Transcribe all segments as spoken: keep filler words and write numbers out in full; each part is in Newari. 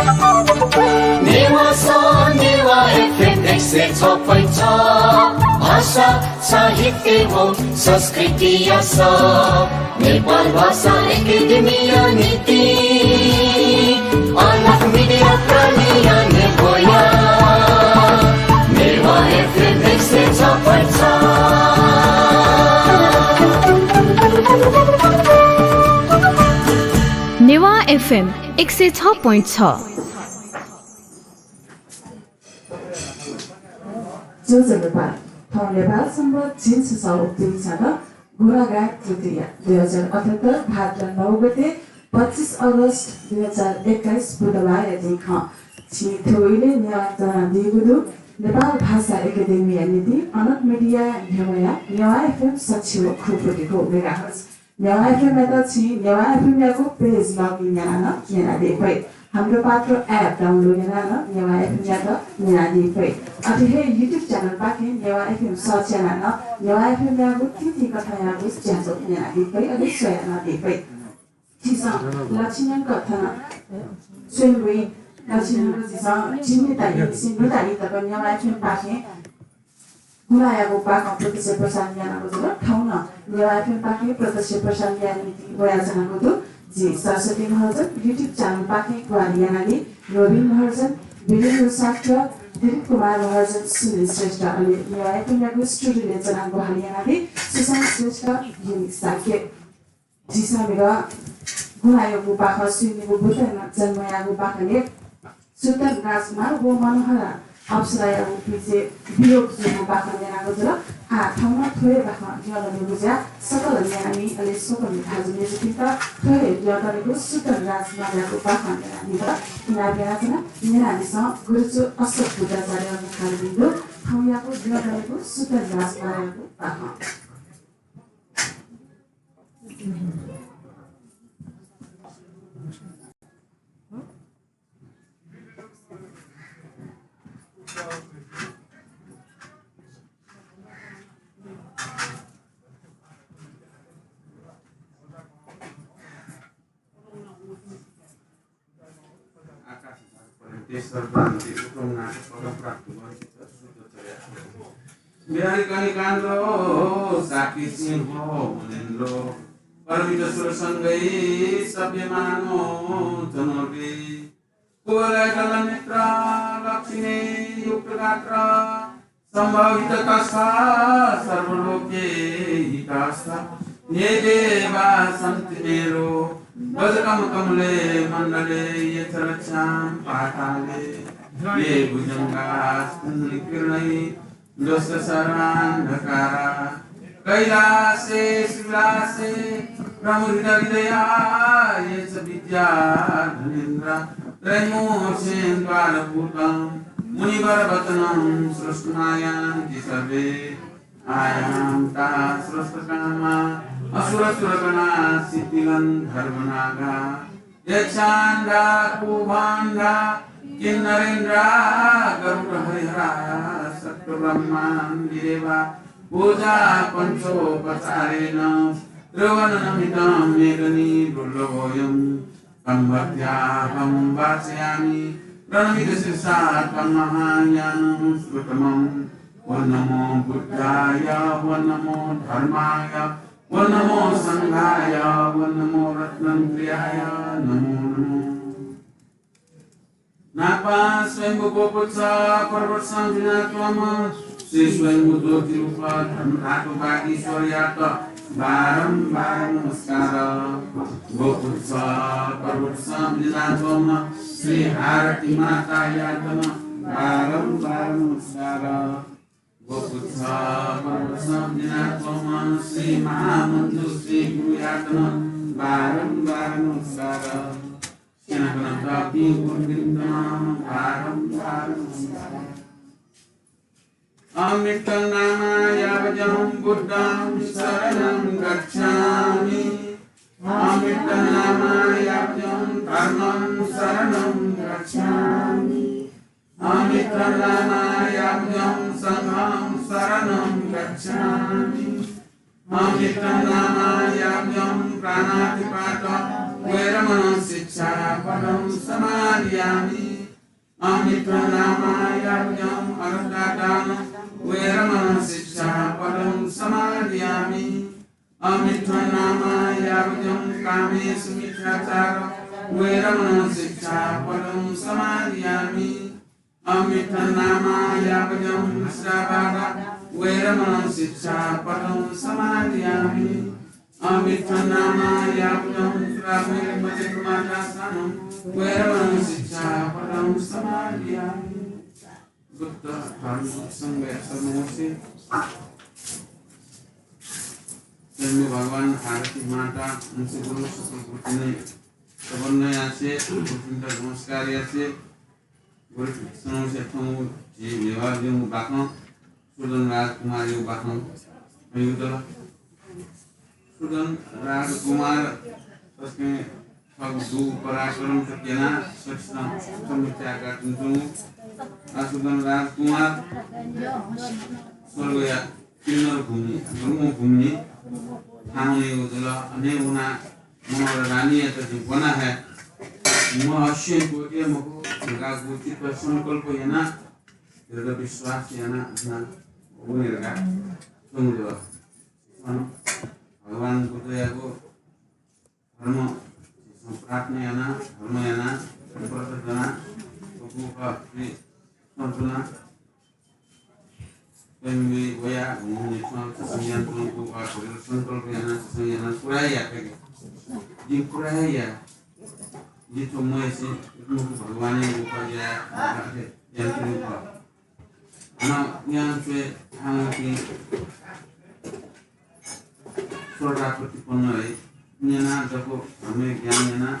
नेवाः सः, नेवाः एफएम एक सय छ point छ। भाषा, साहित्य व संस्कृतिया सः। नेपाल भाषा एकेडेमीया निंतिं अलख मिडिया प्रालिया नेवाः, नेवाः एफएम एक सय छ point छ। नेवाः एफएम एक सय छ point छ। ज्वजलपा। थौं नेपाल संवत् झिंछसः उबुतुइ झात गुंलागाय् तृतीया, दुई हजार अठहत्तर भाद्र नौ गते, पच्चिस अगस्त दुई हजार एक्काइस बुधबारया दिं खः। छिं थ्व इलय् न्यना च्वनादीगु दु नेपाल भाषा एकेडेमीया निंतिं अलख मिडिया नेवाःया नेवाः एफएम साठी व खुपतिगु मेगाहर्ज। नेवाः एफएमयात छिं नेवाः एफएमयागु पेज लगइन यानाः नं न्यनादी फइ। हाम्रो पात्रो एप डाउनलोड यानाः नं नेवाः एफएमयात न्यनादी फइ। अथे हे YouTube च्यानलपाखें नेवाः एफएम सर्च यानाः नं नेवाः एफएमयागु थीथी कथंयागु च्यासः न्यनादी फइ, अले स्वयाः नं दी फइ। झीसं लक्षिन्यंक थन स्वयम्भूइ लक्षिन्यंक झीसं झिंनिदँयानिसें न्हिदँया तक नेवाः एफएमपाखें गुंलायागु पाखं प्रत्यक्ष प्रसारण यानागु जुल। थौं नं नेवाः एफएमपाखें प्रत्यक्ष प्रसारण यायेगु निंतिं वयाच्वनागु दु। जि सरस्वती महर्जन। YouTube च्यानलपाखें ग्वाहालि यानादी रोबिन महर्जन, वीरेन्द्र शाक्य, दिलीप कुमार महर्जन, सुनिल श्रेष्ठ, अले नेवाः एफएमयागु स्टुडियोय् च्वनाः ग्वाहालि यानादी सुशान्त श्रेष्ठ, युनिक शाक्य। झीसं म्हिगः गुंलायागु पाखं स्वयेगु बुँदय् नं जन्म याःगु बाखनय् सुदन राजकुमार व मनोहरा अप्सरायागु बीचय् वियोग जूगु बाखं न्यनागु जुल। आः थौं नं थ्व हे बाखं न्यंदनेगु ज्या सकल न्याम्ही अले स्वकुमि भाजु मय्जुपिन्त थ्व हे न्यंदनेगु सुदन राजकुमारयागु बाखं न्यनादीत इनाप यानाच्वना। न्यनादिसँ गुरुजु अशोक बुद्धाचार्य मुखारविन्द। थौंयागु न्यंदनेगु सुदन राजकुमारयागु बाखं। आकाश झार पर्यन्त सर्वान्ति उत्तम नाथ पदम प्राप्त वंचित शुद्ध चर्या। बिहारी कनिकान्त साकी सिंह मुनिन्द्र परमित सुर संगै सभ्यमानो जनोपि कुवलय दल नेत्र लक्ष्मी युक्त गात्र सम्भावित तथा सर्वलोके हितास्थ ये देवा सन्ति मेरु बजकम कमले मण्डले ये च रक्षां पाताले ये भुजंगास्तं निकिर्णै दुष्ट सर्वान्धकारा कैलासे शिलासे प्रमुदित हृदया ये च विद्या धनेन्द्र त्रैमोक्षेन्द्वारभूतं मुनिवर वचनं श्रोतुमायान्ति सर्वे आयान्ता श्रोतकामा असुरसुरगणा सिद्धिगन्धर्वनागा यक्षान्धा कुम्भान्धा किन्नरेन्द्रा गरुड हरिहरा सप्त ब्रह्मान्दिरेवा पूजा पंचोपचारेण त्रिवननमितं मेदनी दुर्लभोऽयं तं भक्त्याहं वाचयामि प्रणमित शीर्षा तं महायानं श्रुतमं। ॐ नमो बुद्धाय, ॐ नमो धर्माय, ॐ नमो संघाय, ॐ नमो रत्नत्रयाय नमो नमो। नापं स्वयम्भू गोपुच्छ पर्वतसं बिज्यानाच्वंम्ह श्री स्वयम्भू ज्योतिरूप धर्मधातु वागीश्वरयात बारम्बार नमस्कार। गोपुच्छ पर्वतसं बिज्यानाच्वंम्ह श्री हारती मातायात नं बारम्बार नमस्कार। गोपुच्छ पर्वतसं बिज्यानाच्वंम्ह श्री महामञ्जुश्री गुरुयात नं बारम्बार नमस्कार। स्यनाकनातःपिं गुरुवृन्द नं बारम्बार नमस्कार। अमृतं नाम यावज्जं बुद्धं शरणं गच्छामि। अमृतं नाम यावज्जं धर्मं शरणं गच्छामि। अमृतं नाम यावज्जं संघं शरणं गच्छामि। अमृतं नाम यावज्जं प्राणातिपात वेरमणं शिक्षापदं समादियामि। अमित्थनामायाभजं अरण्यकानं वेरमणं शिक्षापदं समादियामि। अमित्थनामायाभजं कामेसु मिथ्याचार वेरमणं शिक्षापदं समादियामि। अमित्थनामायाभजं मुसावादा वेरमणं शिक्षापदं समादियामि। अमित्थनामायाभजं श्रावणं मज्जपमादास्थानं वेरमणं शिक्षापदं समादियामि। बुद्ध धर्म संघया शरणं वसें स्वयम्भू भगवान, आरती माता, अंश गुरु, सकल गुरुजनय् समन्वय यासें गुरुजनत नमस्कार यासें गुरुजनत थौं झी नेवाःतय्गु बाखं सुधन राजकुमारयागु बाखं खयेगु दु। सुधन राजकुमार तसकं थःगु दु पराक्रम क्यनाः सतिसं समस्या काटुन च्वंगु। आ सुधन राजकुमार स्वर्गया किन्नर भूमि, ब्रह्म भूमि थाहां वनेगु जुल। अन वनाः मनोहर रानीयात जिं ब्वना हये महस्यं त्वःते मखु धकाः गुगु चित्त संकल्प यानाः, दृढ विश्वास यानाः अन वने धकाः च्वंगु जुल। भगवान बुद्धयागु धर्म झीसं प्रार्थना याना, धर्म याना, व्रत जना, उगु श्री सन्तुना, स्वयम्भू वया हुने छं ससंज्ञान तुलंकु वा भगवान संकल्प याना, ससंज्ञान पुरा याके। जिं पुरा या। जिं थ्व मयसे भगवानयागु उपाय या, यान्त्रिक। अन उयां च्वय् थाहां वंपिं श्रद्धापतिपन्न हे न्यनाः जक धर्मय् ज्ञान यानाः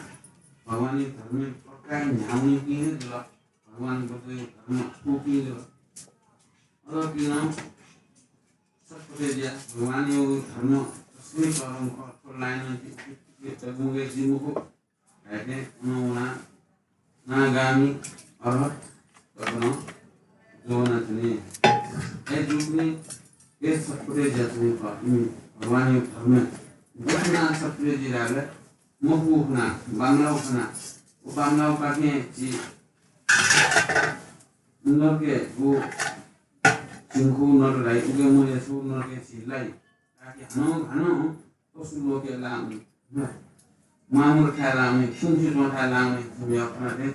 भगवानया धर्मय् पक्का न्ह्यावनीपिं हे जुल। भगवान बुद्धया धर्म थूपिं जुल। अले पिनं सत्पथय् ज्या भगवानया धर्म तस्मै चलं खः, थ्व लाइनं जि, जि, जि, जि मखु। धायेथें अन वनाः अनागामी अरहत तक नं ज्वनाच्वनी। अय् जूगुलिं हे सत्पथय् ज्याच्वनी खः। इमि भगवानया धर्मय् गुगुं सत्पथय् ज्या याये मखु खना, बांमलाःगु खना। व बांमलाःगुपाखें झी नरकय् व झिंखु नरक धाइ, उके मयसू नरकय् झी लाइ। धाःथें हानं हानं पशु लोकय् लाःगु, मामूर्खाय् लाःगु, खिउँसे च्वंथाय् लाःगु,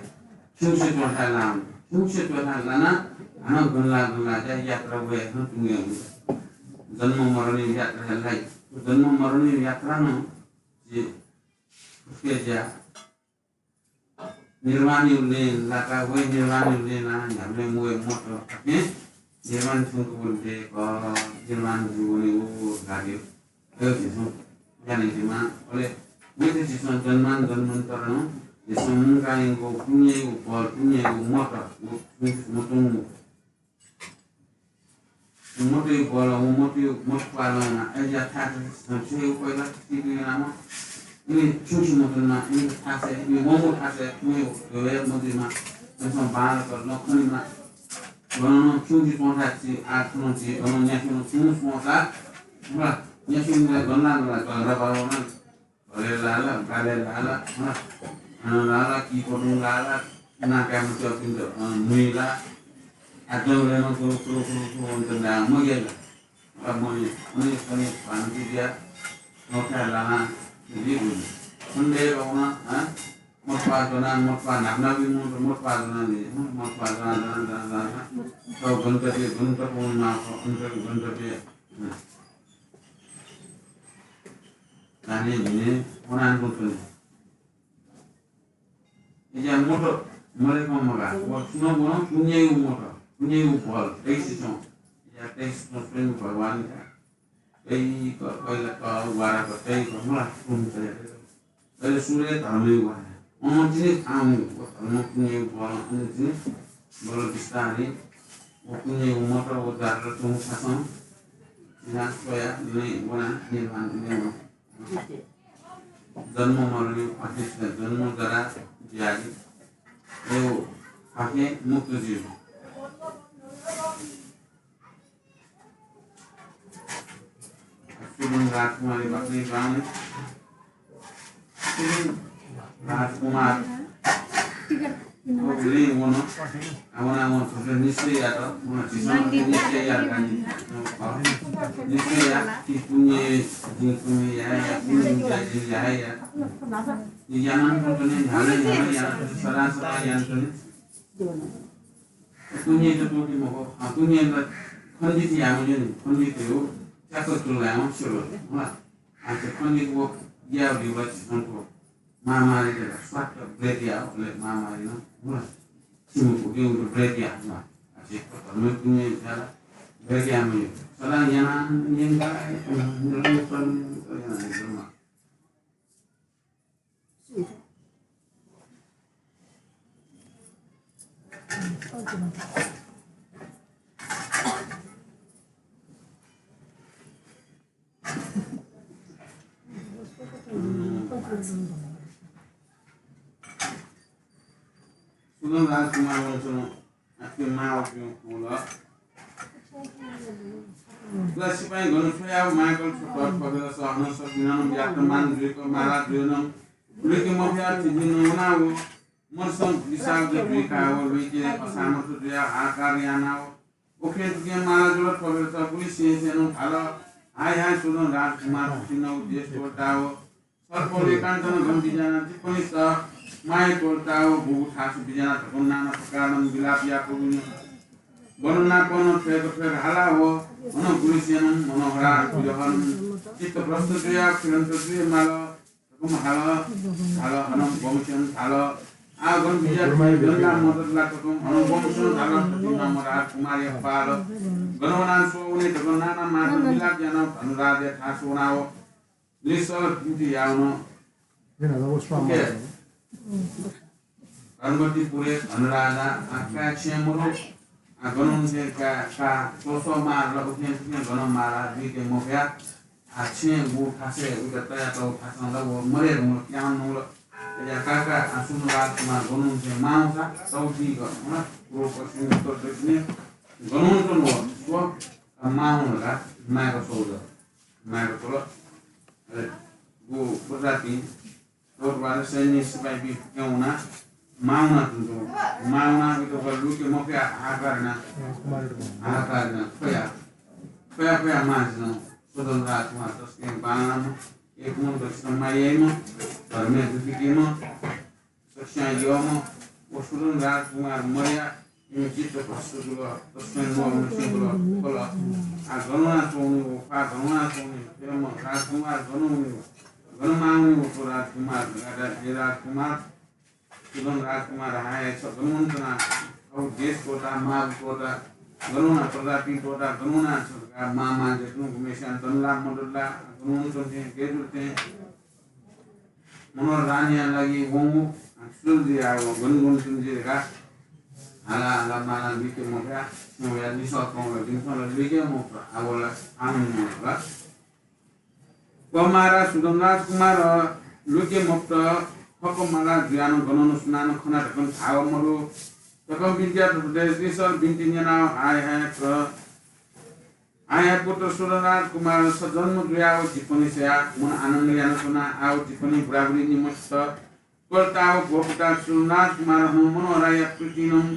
खिउँसे च्वंथाय् लाःगु, खिउँसे च्वंथाय् लानाः हानं गन ला गन ला ज्या यात्रा वये हानं तुं वये। जन्म मरणया यात्रा हे लाइ। जन्म मरणया यात्रा नं झी फुक्क ज्या। निर्वाणया लँय् लाकाः वये, निर्वाणया लँय् लानाः न्ह्याबलें वये मत। थुकिं निर्वाण थ्यंक वनेत, अ, निर्वाण जुइ वनेगु धाःगु। अय् झीसं ज्या यानादीमाः। अले वइत झीसं जन्मान्तरं, जन्मान्तरं झीसं मुंकाः यंकूगु पुण्यया बलं, पुण्यया मत, व मत मतया बलं, व मतपालं, अय्‌जुयाः थाय् छुं हे उपाय ला, तिनि छुं छुं मतुनाः, इनि थासय्, इनि वंगु थासय्, छुं हे मजुइमाः, अय्‌सां बांलाक लँ खनेमाः। गनं छुं जि च्वंथाय् छि, आः थन जि, गनं न्यासि नं छुं च्वंसा, न्यासि नं गन ला, गन ला, झगडा बाबा नं, घरय् लाः ला, बालय् लाः ला, हँ, अन लाः ला, कि पदुं लाः ला, नाकाय् मच्वःपिन्त, अ, नुइ ला, आ, जंगलय् नं कुरु, कुरु, कुरु, कुरु वंत ला, मग्याः ला। अ, मने, मने, मने भान्ति जुयाः, नखाय् लानाः, जुइ बुझ्नु। सन्देह रौना, हँ, मतपाः ज्वनाः, मतपाः न्हापा न्हापा मनूत मतपाः ज्वनाः जुइ, हँ, मतपाः ज्वनाः, ज्वनाः, ज्वनाः, ज्वनाः, ज्वनाः, तब गन्तव्य, गन्तव्य वनेमाः, अन्तर्गत गन्तव्य, हँ। धाने न्हिने वनाः तुं तुं। अय्‌जुयाः मत मदय्‌कं मगाः। व छुं नं व पुण्यया मत, पुण्यया बलं, तइसे च्वं। अय्‌जुयाः तइसे च्वं स्वयं भगवान का। तइक, कैलाक, वाराक, तइक, मला, तुं तइक। अले सुरय् धर्मय् वा। अन तिनि थाहां वंगु, व धर्म पुण्यया बलं, अन तिनि बल बिस्तारं, व पुण्यया मत, व जातक तुं थासं, तिनि स्वयाः, नये वनाः, निर्वाण, निर्वाण। जन्म मरणया अतिष्ठ, जन्म जरा व्याधि, व पाखें मुक्त जुइ। सुधन राजकुमारया बाखं गाउने। सुधन राजकुमार उबलय् वन। आ, वनाः वं थुलि निश्चय यात। वं झीसं निश्चय यात का नि। अ, निश्चय या, कि पुण्य, जिं पुण्य याये या, पुण्य याये, जिं याये या। यानाच्वने, न्ह्याबलें न्ह्याबलें यानाच्वने, सदां सदां यानाच्वने। पुण्य त त्वःते मखु, अ, पुण्य त खण्डित यायेमाः नि, खण्डित हे हो, ठ्याक्क तुलायेमाः, स्यू ला। आ, खण्डित व याः, व झीसं थ्व महामारीत ला स्वात्त ब्रेक याः, अले महामारीं नं, होला, सिमु पुगेगु ब्रेक याः, होला। आ, झी धर्म पुण्य ज्याला ब्रेक याःम्ह, सदां यानाः न्यंका, निरन्तर यानाः न्यंका। सुदन राजकुमार वंच्वन। आखिर माःपिं हुल। ला सिपाइँ गन छ्वयाव माय्कल छ्वत, थ्वबेला स हनं सकिनं व्याप्तमान जुइक माला जुयनं लुइके मफया थिजिनं वनाव मनसं विषाद जुइकाव लुइके असामर्थ जुयाव हाहाकार यानाव उखें थुखें माला जुल। थ्वबेला स गुलि सें सेनं धाल, हाय हाय सुदन राजकुमार, थुकिनं देश त्वःताव सर्पले काञ्चन गन बिज्यानाः जिपनिस माया त्वःताव गुगु थासय् बिज्याना धकं नाना प्रकारं विलाप याकूगु न्यन। गन नापं थ्वय्क थ्वय्क हालाव हनं गुलि सेनं मनोहरा विरहं चित्तभ्रष्ट जुयाव फिरन्त जुये माल धकं हाल, हाल हनं वंसेनं धाल, आ गन बिज्यात गन ला मदत ला धकं हनं वंसेनं धाल। थुकिनं राजकुमारया पाल गन वनाः स्वः वने धकं नाना मार्गं विलाप यानाव धनुराजया थासय् वनाव निसः बिन्ति यावन। धर्मवती पुरय् धनुराजा, आ, काय् छेँ मरु, आ, गनं छेँ का, का, स्वस्व मार, उखें थुखें गनं माला जुइके मफया, आ, छेँ गु थासय् उइत तयातःगु थासं ला व मरे धुंकल, क्यां नुंकल। अय्‌या काका, आ, सुदन राजकुमार गनं छेँ माःसा, तौ दीक, होला, पूर्व पश्चिम उत्तर दक्षिणय् गनं च्वन व, स्व, आ, माः धकाः माय्क स्वल। माय्क स्वल। अले गु प्रजापिं कोटवाल सैन्य सिपाइँपिं फुक्कं वनाः माः वनाच्वंगु। माः वनाः उइत लुइके मफया हाहाकार यानाः, हाहाकार यानाः ख्वया, ख्वया ख्वया माः जुल। सुदन राजकुमार तसकं बांलाम्ह, एक मन दक्व माया याइम्ह, धर्मय् दुःखी जुइम्ह, सकसियां यःम्ह व सुदन राजकुमार मरया इमि चित्त भ्रष्ट जुल, तसकं न्वःम्ह सिंगल खल। आ गन वनाच्वंगु व ख्वाः, गन वनाच्वंगु, प्रेम राजकुमार गन वनी, गन माः वनी व राजकुमार धकाः धाये। हे राजकुमार, सुदन राजकुमार, हाय हाय, छ गन वनाच्वना, थःगु देश त्वःता, मां त्वःता, गन वना प्रजापिं त्वःता, गन वना छ धकाः मां मां जुयाच्वन। गुम्हस्यां दन ला मदत ला, गन वनाच्वन थें, गय् जुल थें। मनोहर रानीया लागि वंगु, आ, सुल जुयाव गन गन तुं जुइ धकाः हाला हाला माला लुइके मफया, छेँया निसः कं ला जिमिसं ला लुइके मफुत, आ व ला आनन्द मफुत। व महाराज सुदन राजकुमार लुइके मफुत, खक्व माला जुयानं गनं सुनानं खना धकं धाव मरु। धकं बिज्यात थ्व देश निसः बिन्ति न्यनाव हाय हाय प्र हाय हाय पुत्र सुदन राजकुमार, छ जन्म जुयाव जिपनिसया मन आनन्द यानाच्वना। आव जिपनि बुराबुरी निम्हसित त्वःताव ग्वपुता सुदन राजकुमार हं मनोहराया प्रीतिं नं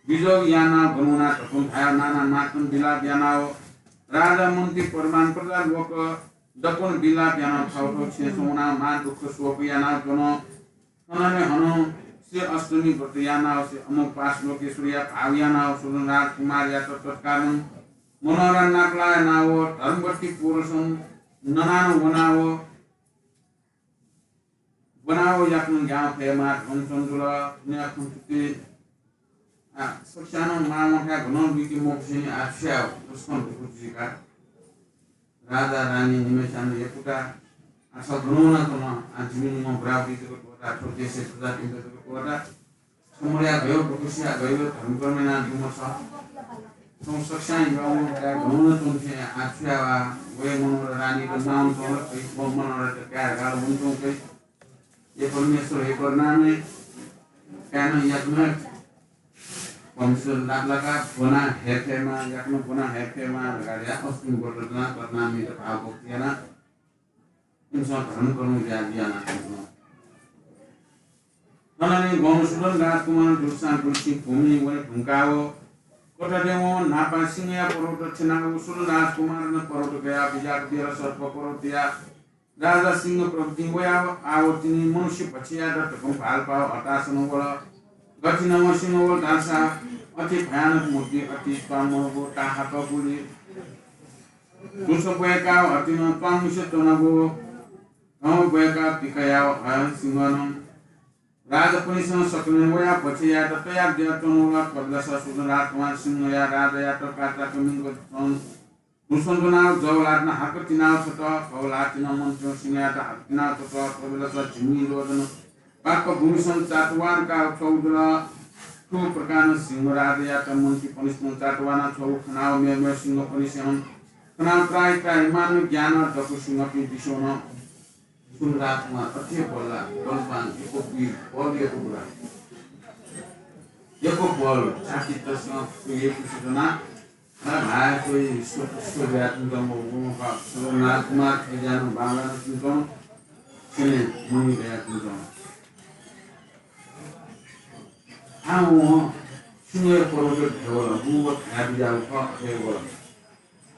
विजोग यानाव गन वना धकं धायाव नाना मार्गं विलाप यानाव राजा मन्त्री प्रधान प्रजा लोक दक्वं विलाप यानाव थःथः छेँसं वनाव महादुःख शोक यानाव च्वन। थनंलि हनं श्री अष्टमी व्रत यानाव श्री अमोघपाश लोकेश्वरीया भाव यानाव सुदन राजकुमारयात तत्कालं मनोहरा नापलाः यानाव धर्मवती पुरसं ननानं वनाव, वनाव याकनं ग्यानाः फयेमाः धकं च्वंगु जुल। थुकिया खँ थुकी आ, सकसियां नं मां वंथाय् गनं लुइके मफुसेंलि आ छु याये, तसकं दुःख जुइ का। राजा रानी निम्हस्यां नं यक्वता, आ, छ गन वनाच्वन, आ, जिमि निम्ह बुराबुरी जक त्वःता, थ्व देशय् प्रजापिन्त जक त्वःता। छ मरया गय्, दुःख सिया गय्, धर्मकर्म यानादीम्ह छ। थौं सकसियां यःम्ह काय् गन वनाच्वन थें आ छु याये, वये मनोहर रानीत मां वनाच्वन, व मनोहरयात काय् धकाः वनाच्वन। हे परमेश्वर, हे करुणामय, काय्‌नं याकनं परमेश्वर नापलाकाः ब्वना हये फयेमा, याकनं ब्वना हये फयेमा धकाः धयाः अष्टमी व्रत दनाः करुणामययात भावभक्ति यानाः इमिसं धर्मकर्म ज्या यानाच्वन। थनंलि गौं सुदन राजकुमार दुर्सां गुल्सिं भूमि वने धुंकाव कथं देवं न्हापा सिंहया पर्वत थ्यनाव सुदन राजकुमारं पर्वत गयाव बिज्याक बेल सर्प पर्वतया राजा सिंह प्रभृति वयाव आव तिनि मनुष्य भक्ष्य यायेत धकं भालपाव हतासन वल। गथिनं सिंह वल धालसा अति भयानक मूर्ति, अति स्वांमूगु ताहाकगुलि दुस ब्वय्काव हतिनं च्वांमुसे च्वनागु धं ब्वय्काव पिकयाव हयं सिंहनं राजपनिसं सकलें वयाव भक्ष्य यायेत तयार जुयाच्वंगु वल। थ्व बेलस सुदन राजकुमार सिंहया राजायात काचाक्क मिंक दुसं ज्वनाव जव लात हाकतिनाव छत। थव लातिनं मन्त्रीं सिंहयात हाकतिनाव छत। थ्व बेलस झिंगुलिं रोदन बाक्क भूमिसं चातुवान काव छौ जुल। थ्व प्रकारं सिंह राजायात मन्त्रीपनिसं चातुवान छौ खनाव मेमेगु सिंहपनिसं खनाव त्राहि त्राहि मान ज्ञान दक्व सिंहपिं बिस्युं वन। सुदन राजकुमार अति बल्ला, बलवान, यक्व वीर, बल यक्व दुरा। यक्व बल, छाति तसं यक्व सुदना, ना भाय् कोई स्व-, स्व यातुं तंगु, सुदन राजकुमार थेज्यानु बांलान तुं तं, सेने मुनि गया तुं तं। आव सिंह पर्वत धयावल, गुव थाय् बिज्याव खः, अथे वल।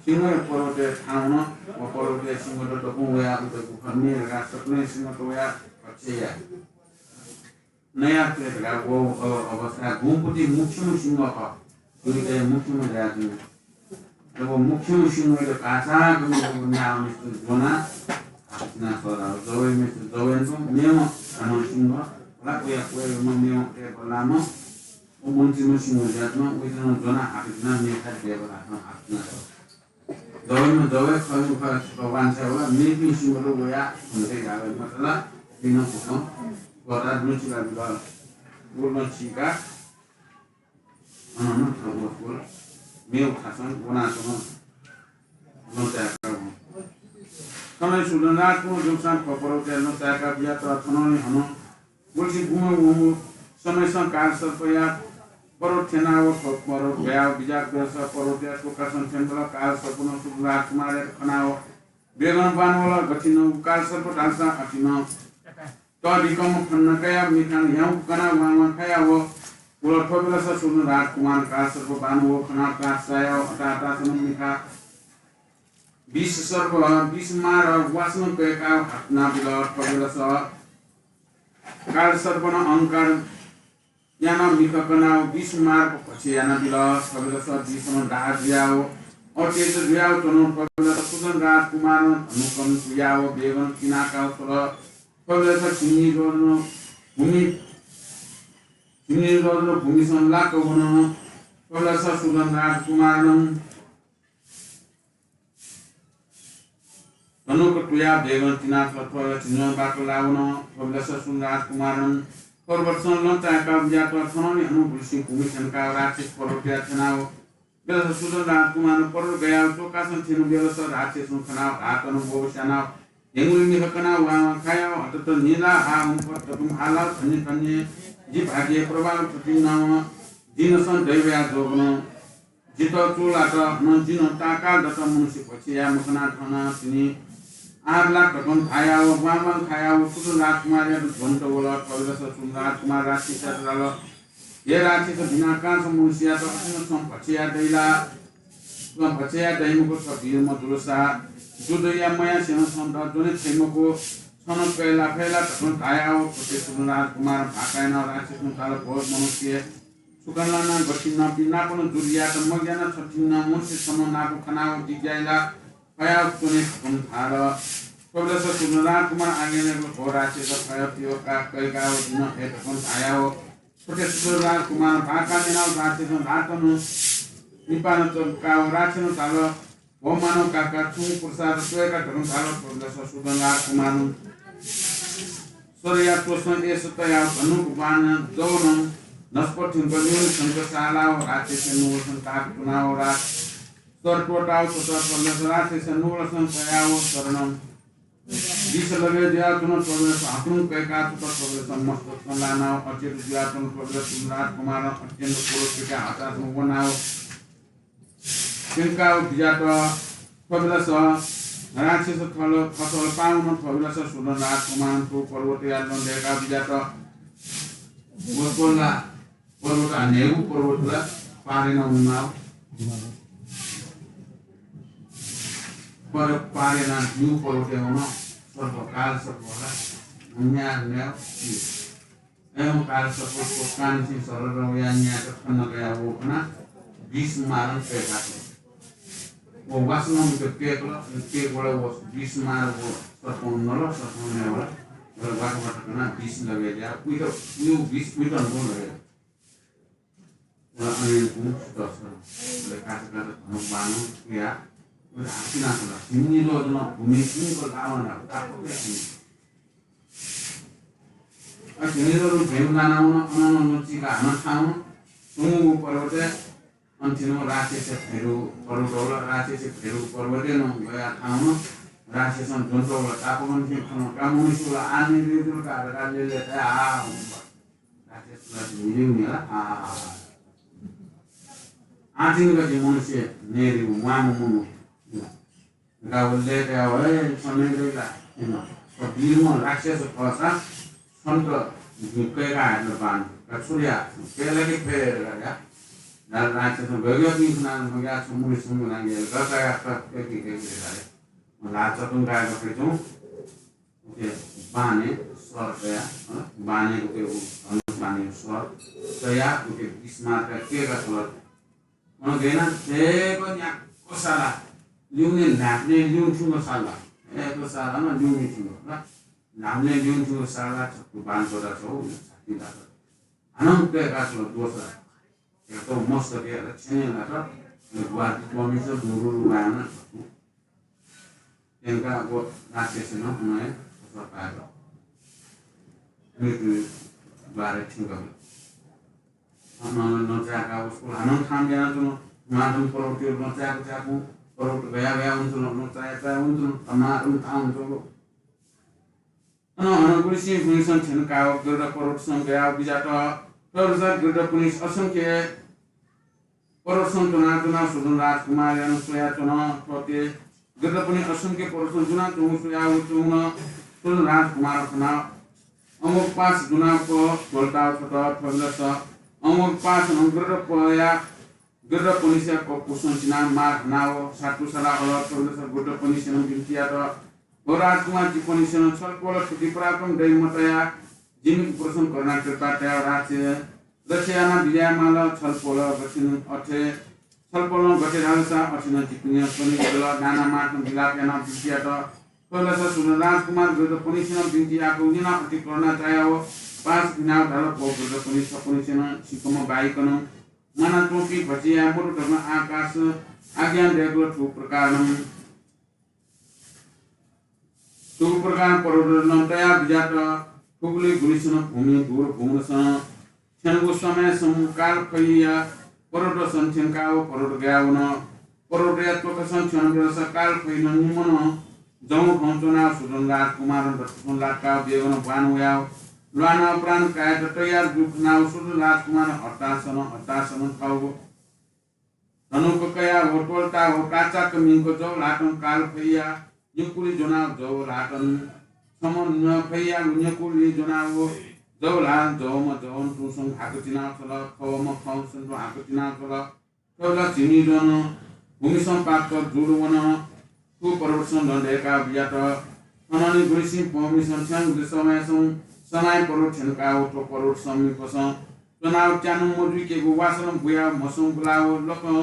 सिंह पर्वतय् थाहां वन, व पर्वतय् सिंहत दक्वं वयाः उत गुखन नि धकाः सकलें सिंहत वयाः भक्ष्य याये। नयाः तये धकाः व अ-, अवस्थाय् गुंपति मुख्यम्ह सिंह खः। दुइतय् मुख्यम्ह दयाच्वनी। अले व मुख्यम्ह सिंहयात काचाक्क मिंक नावमिस्त ज्वनाः हाकतिना सराव। जवय् मिस्त जवय् तुं मेम्ह हानं सिंह, ला वया, वया मेम्ह अथे बल्लाम्ह व मन्त्रीम्ह सिंह जुयाच्वन, वइतनं ज्वनाः हाकतिना मेथाय् देवदासं हाकतिना सः। जवय्म्ह जवय् खःम्ह खः छकः वांछ्वया वल, मेपिं सिंहत वयाः हुन्ते गालय् मतल, पिनं फुक्कं ग्वःताः दुचिला बिल। उलं चीकाः अनं नं थःगु वल, मेगु थासं वनाच्वन। लँ चाय्काः वं। थनंलि सुदन राजकुमार जूसां थ्व पर्वतय् लँ चाय्काः बिज्यात। थनंलि हनं गुल्सिं गुंवं वंगु समयसं कालसर्पया पर्वत थ्यनाव थ्व पर्वत गयाव बिज्याक बेलस पर्वतया च्वकासं थ्यंबलय् कालसर्पनं सुदन राजकुमारयात खनाव वेगनं बांवल। गथिनं कालसर्प धालसा अथिनं तःधिकःम्ह खँ नकयाव मिखां ह्याउँक कनाव वां वां खायाव वल। थ्व बेलस सुदन राजकुमारं कालसर्प बांवःगु खनाव त्रास चायाव हताहतासनं मिखा विष सर्प, विष मार वासनं कय्काव हाकतिना बिल। थ्व बेलस कालसर्पनं अहंकार यानाव मिखा कनाव विष मार भक्ष्य यानाबिल। थ्व बेलस विषनं दाह जुयाव अचेत जुयाव च्वन। थ्व बेलस सुदन राजकुमारं धनुकं पुयाव वेगनं पिनाकाव छ्वल। थ्व बेलस झिंगुलिं रोदन भूमि, झिंगुलिं रोदन भूमिसं लाक्क वन। थ्व बेलस सुदन राजकुमारं धनुक तुयाव वेगनं तिनाछ्वल। थ्व झिंजं बाक्क लावन। थ्व बेलस सुदन राजकुमारं पर्वतसं लँ चाय्काव बिज्यात। थनंलि हनं गुल्सिं भूमि थ्यंकाव राक्षस पर्वतया थ्यनाव बेलस सुदन राजकुमारं पर्वत गयाव च्वकासं थ्यंगु बेलस राक्षसं खनाव हातनं ब्वःस्यानाव ह्यंगुलिं मिखा कनाव वां वां खायाव हतत नीला हा उम्पत दतुं हालाव धन्य धन्य, जि भाग्य प्रभाव थुतिं नावं जिनसं दैवया जोगनं जितः चूलात, नं जिनं ताकाल दत मनुष्य भक्ष्य याये मखना थन तिनि आहार लाक धकं धायाव वां वां खायाव सुदन राजकुमारयात ज्वनेत वल। थ्व बेलस सुदन राजकुमारं राक्षसयात धाल, हे राक्षस, भिनाकांसं मनुष्ययात अथेनं छं भक्ष्य याये दइ ला? छं भक्ष्य याये दइ मखु, छ वीर मजुलसा जुद्ध याये मयासेनं छं ज्वने फइ मखु, छं नं कये ला फइ ला धकं धायाव थुति सुदन राजकुमारं भाःका यानाव राक्षसयात धाल, भो मनुष्य, छुकं ला नं गथिनं पिं नापं जुद्ध यायेत मग्यानाः छथिंनं मनुष्य छम्ह नाप खनाव जिज्ञाइ ला फयाव च्वने धकं धाल। थ्व बेलस सुदन राजकुमारं आज्ञा यानादिल, भो राक्षस, फयाव पिव का कय्काव जिनं हये धकं धायाव थुति सुदन राजकुमारं भाःका यानाव राक्षसं ल्हातं निपानं चंकाव राक्षसं धाल, भो मानव काका, छुं प्रसाद त्वय्का धकं धाल। थ्व बेलस सुदन राजकुमारं सरया त्वसं एस तयाव धनुक बाणं जवनं नसपत थ्यंक ल्यूने थ्यंक सालाव राक्षसया नुगलसं ताक तुनाव राज सर त्वःताव छ्वत। थ्व बेलस राक्षसया नुगलसं तयाव सरनं विष लगे जुयाव च्वन। थ्व बेलस हतुं कय्का छ्वत। थ्व बेलस मस्तकसं लानाव अचेत जुयाव च्वन। थ्व बेलस सुदन राजकुमारं अत्यन्त क्रोध पिकाव हतासं वनाव थ्यंकाव बिज्यात। थ्व बेलस राक्षस थल, थसल पावन। थ्व बेलस सुदन राजकुमारं थ्व पर्वतया लँ दय्काव बिज्यात। वसपोला पर्वत आ न्हय्गू पर्वत ला पारेनं वनाव। पर पारेनं न्यू पर्वतय् वन सर्प, काल सर्प ला न्याः न्याः। एवं काल सर्प कानसिं सरर वया न्याय्‌क खन कया वो खना विष मारं कय्‌काः। वो वासनं मुक्त पेकल, पेकल वो विष मार वो सर्पं नल, सर्पं नयवल। वल वाक वाक खना विष लगय् या, उइत, उयो विष उइत नको लगय्। वल अनेकुं सुत सर। वल काच काच धनुक बाण या, वल हासिना सर। हिमनी लो जन भूमि सिंह को लावन ताप। अ, झिंनिदँ भेगु लानावन, अनंनिदँ चिकाः हानं थाहां वन। सुंगू पर्वतय् अन थिन राक्षस भेरु पर्वत वल। राक्षस भेरु पर्वतय् नं गया थाहां वन। राक्षसं ज्वंतवल तापकं थिं खन का मनुष्य वल आने रे जुल का धकाः लेले तया आ। राक्षस ला मिलिउ नेला आ। आजिन गति मनुष्य नेरी वाम मनु। गावले का ओए समय गइला। एन। तो बीरम राक्षस खःसा छन्त कय्‌का हायेत बान। का छुरिया। पेला कि फेर या। रा-, राक्षस गयो कि खुना मग्या छ मुनि सुंगु लागे। गता या त के के के के। ला चतुंगा गफे चुं। उके बाने सर तया, हँ? बाने उके उ, धनुष बाने सर तया उके विष मार का के का सर। अन गय्‌ना थेक न्याक्व साला, ल्यूने न्हाय्‌पने ल्यूने थ्यंक साला। ए, तो साला न ल्यूने थ्यंक, हँ? न्हाय्‌पने ल्यूने थ्यंक साला, छक्कु बान तोडा छौ, छाती लात। हानं कय्‌का छौ दोसा। या तो मस्त के, अरे छेने लात। अरे गुवाहाटी कमिसर दुरु वायाना छक्कु। तेंका अब राक्षसनं उनय् असर पायेत मृत्यु द्वारे थिंकल। अन नचाय्‌का उसको हानं थाम याना तुन, मादम पर्वत नचाय्‌का चाकु, पर्वत गया गया उन तुन, नचाय्‌का उन तुन, तमादम थाम तुन। अन अन गुलिसिं भूमिसं थ्यंकाव गृध्र पर्वतसं गयाव बिजात। तरुजा गृध्र पुलिस असंख्य पर्वतसं च्वना च्वना सुधन राजकुमारयानं स्वया च्वन। थ्वते गृध्र पुलिस असंख्य पर्वतसं जुना च्वंगु स्वया च्वंगु सुधन राजकुमार खना अमोघ पास जुना प ध्वलताव थत। थबिलस अमोघ पास नं गृध्र पया गृध्र पुलिसया ककुसं चिना मार हनाव सातु सला हल। थबिलस गृध्र पुलिसनं बिन्ति यात, हो राजकुमार, जि पुलिसनं छलपोल थुति पराक्रम दइ मतया जिमिगु प्रसन्न करुणा कृपा तया राज्य रक्षा याना बिज्यायेमाल। छलपोल गथिन अथे, छलपोलं गथे धालसा अथेनं जिपिनिया स्वनिगु दल नाना मातनं बिलाप याना बिज्यात। थबिलस सुधन राजकुमार गृध्र पुलिसनं बिन्ति याकु निना अति करुणा तयाव पास बिनाव धाल, पो गृध्र पुलिस पुलिसनं सिकम बाइकनं माना च्वंपिं भचिया मरु धकं आकाश आज्ञा दयकल। थु प्रकारनं थुगु प्रकारं पर्वत नं तया बिजात। थुगुलिं गुलिसनं भूमि दूर भूमनसं थ्यंगु समयसं काल फैया पर्वतसं थ्यंकाव पर्वत गया वन। पर्वतया च्वकसं थ्यन बेलस काल फैनं निम्हनं जंगु खँ च्वनाव सुधन राजकुमारं दथुसं लातकाव बेगनं बान वयाव ल्वानाव प्राण कायेत तयार जू खनाव सुधन राजकुमारं हतासनं हतासनं थःगु धनुक कयाव त्वलताव काचाक्क मिंक जव ल्हातं काल फैया न्यकुलि ज्वनाव जव ल्हातं छम्ह न्यँ फैया न्यकुलि ज्वनाव जव ल्हातं जवम्ह जवं तुसं हाकचिनाव छल, खवम्ह खवंसं तुं हाकचिनाव छल। थबिलस झिंनिदँनं भूमिसं पाक्क जुल वन। थ्व पर्वतसं नं दय्‌काव बिजात। अनंलि गुलिसिं भूमिसं थ्यंगु समयसं सनाय पर्वत थ्यंकाव थ्व पर्वत समीपसं च्वनाव त्यानं मजुइकेगु वासलं बुयाव म्हसं बुलाव लकं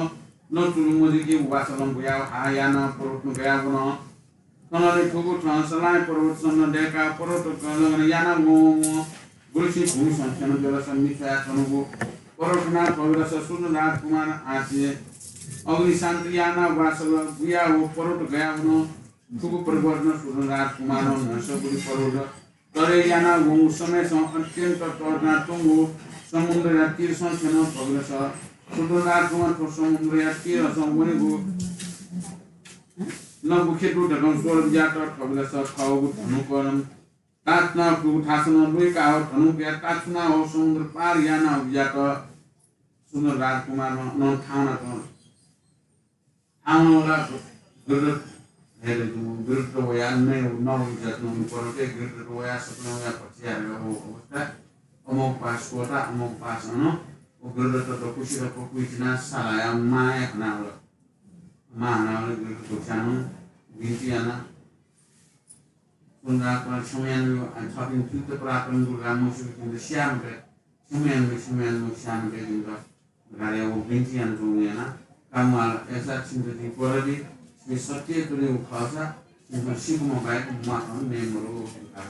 नं चुलुं मजुइकेगु वासलं बुयाव हाः यानाव पर्वतं गया वन। थनंलि थुगु थं सलाय पर्वतसं नं दय्‌काव पर्वत गनं यानाव वं वं गुलिसिं भूमिसं थ्यन बेलस मिछ्वया च्वंगु पर्वत खनाव थबिलस सुधन राजकुमार आँचि अग्नि शान्ति यानाव वासल बुयाव पर्वत गया वन। थुगु परिवर्तन सुधन राजकुमारं न्हय्‌सगुलि पर्वत तरे यानाव वंगु समयसं अत्यन्त तःधना च्वंगु समुद्रया तीरसं थ्यन। थबिलस सुधन राजकुमार थ्व समुद्रया तीरसं वनेगु नं गुखे दु धकं स्वल बिजात। थबिलस थःगु धनुकं ताछुनाव थुगु थासनं लुइकाव धनुकया ताछुनाव समुद्र पार यानाव बिजात। सुधन राजकुमारं नं थाहां वन। थाहां वनाव गृध्र, हे रे तुं गृध्र वया नये नव जात नं पर्वतय् गृध्र वया सपना वया भचिया रे ओ अवस्था। अमोघपास क्वता, अमोघपास अन व गृहदत्त दक्वसित पक्वय् चिनाः सालाया मांया हनावल। मां हनावल। गृहदत्त दक्वसिनं बिन्ति याना, सुन्दर कुमार, क्षमा यानादिसँ, आ, थःपिं थुइत पराक्रम दुर्गा मस्यूपिन्त स्याये मते, क्षमा यानादिसँ, क्षमा यानादिसँ, स्याये मते जिमित धकाः व बिन्ति यानाच्वंगु यानाः कामवाल, अय्‌सा छिमित जिं क्वह्यंकागु, छिमि सत्य च्वनीगु खःसा छिमिसं सीम्ह बाहेक म्वाकं नये मरु धकाः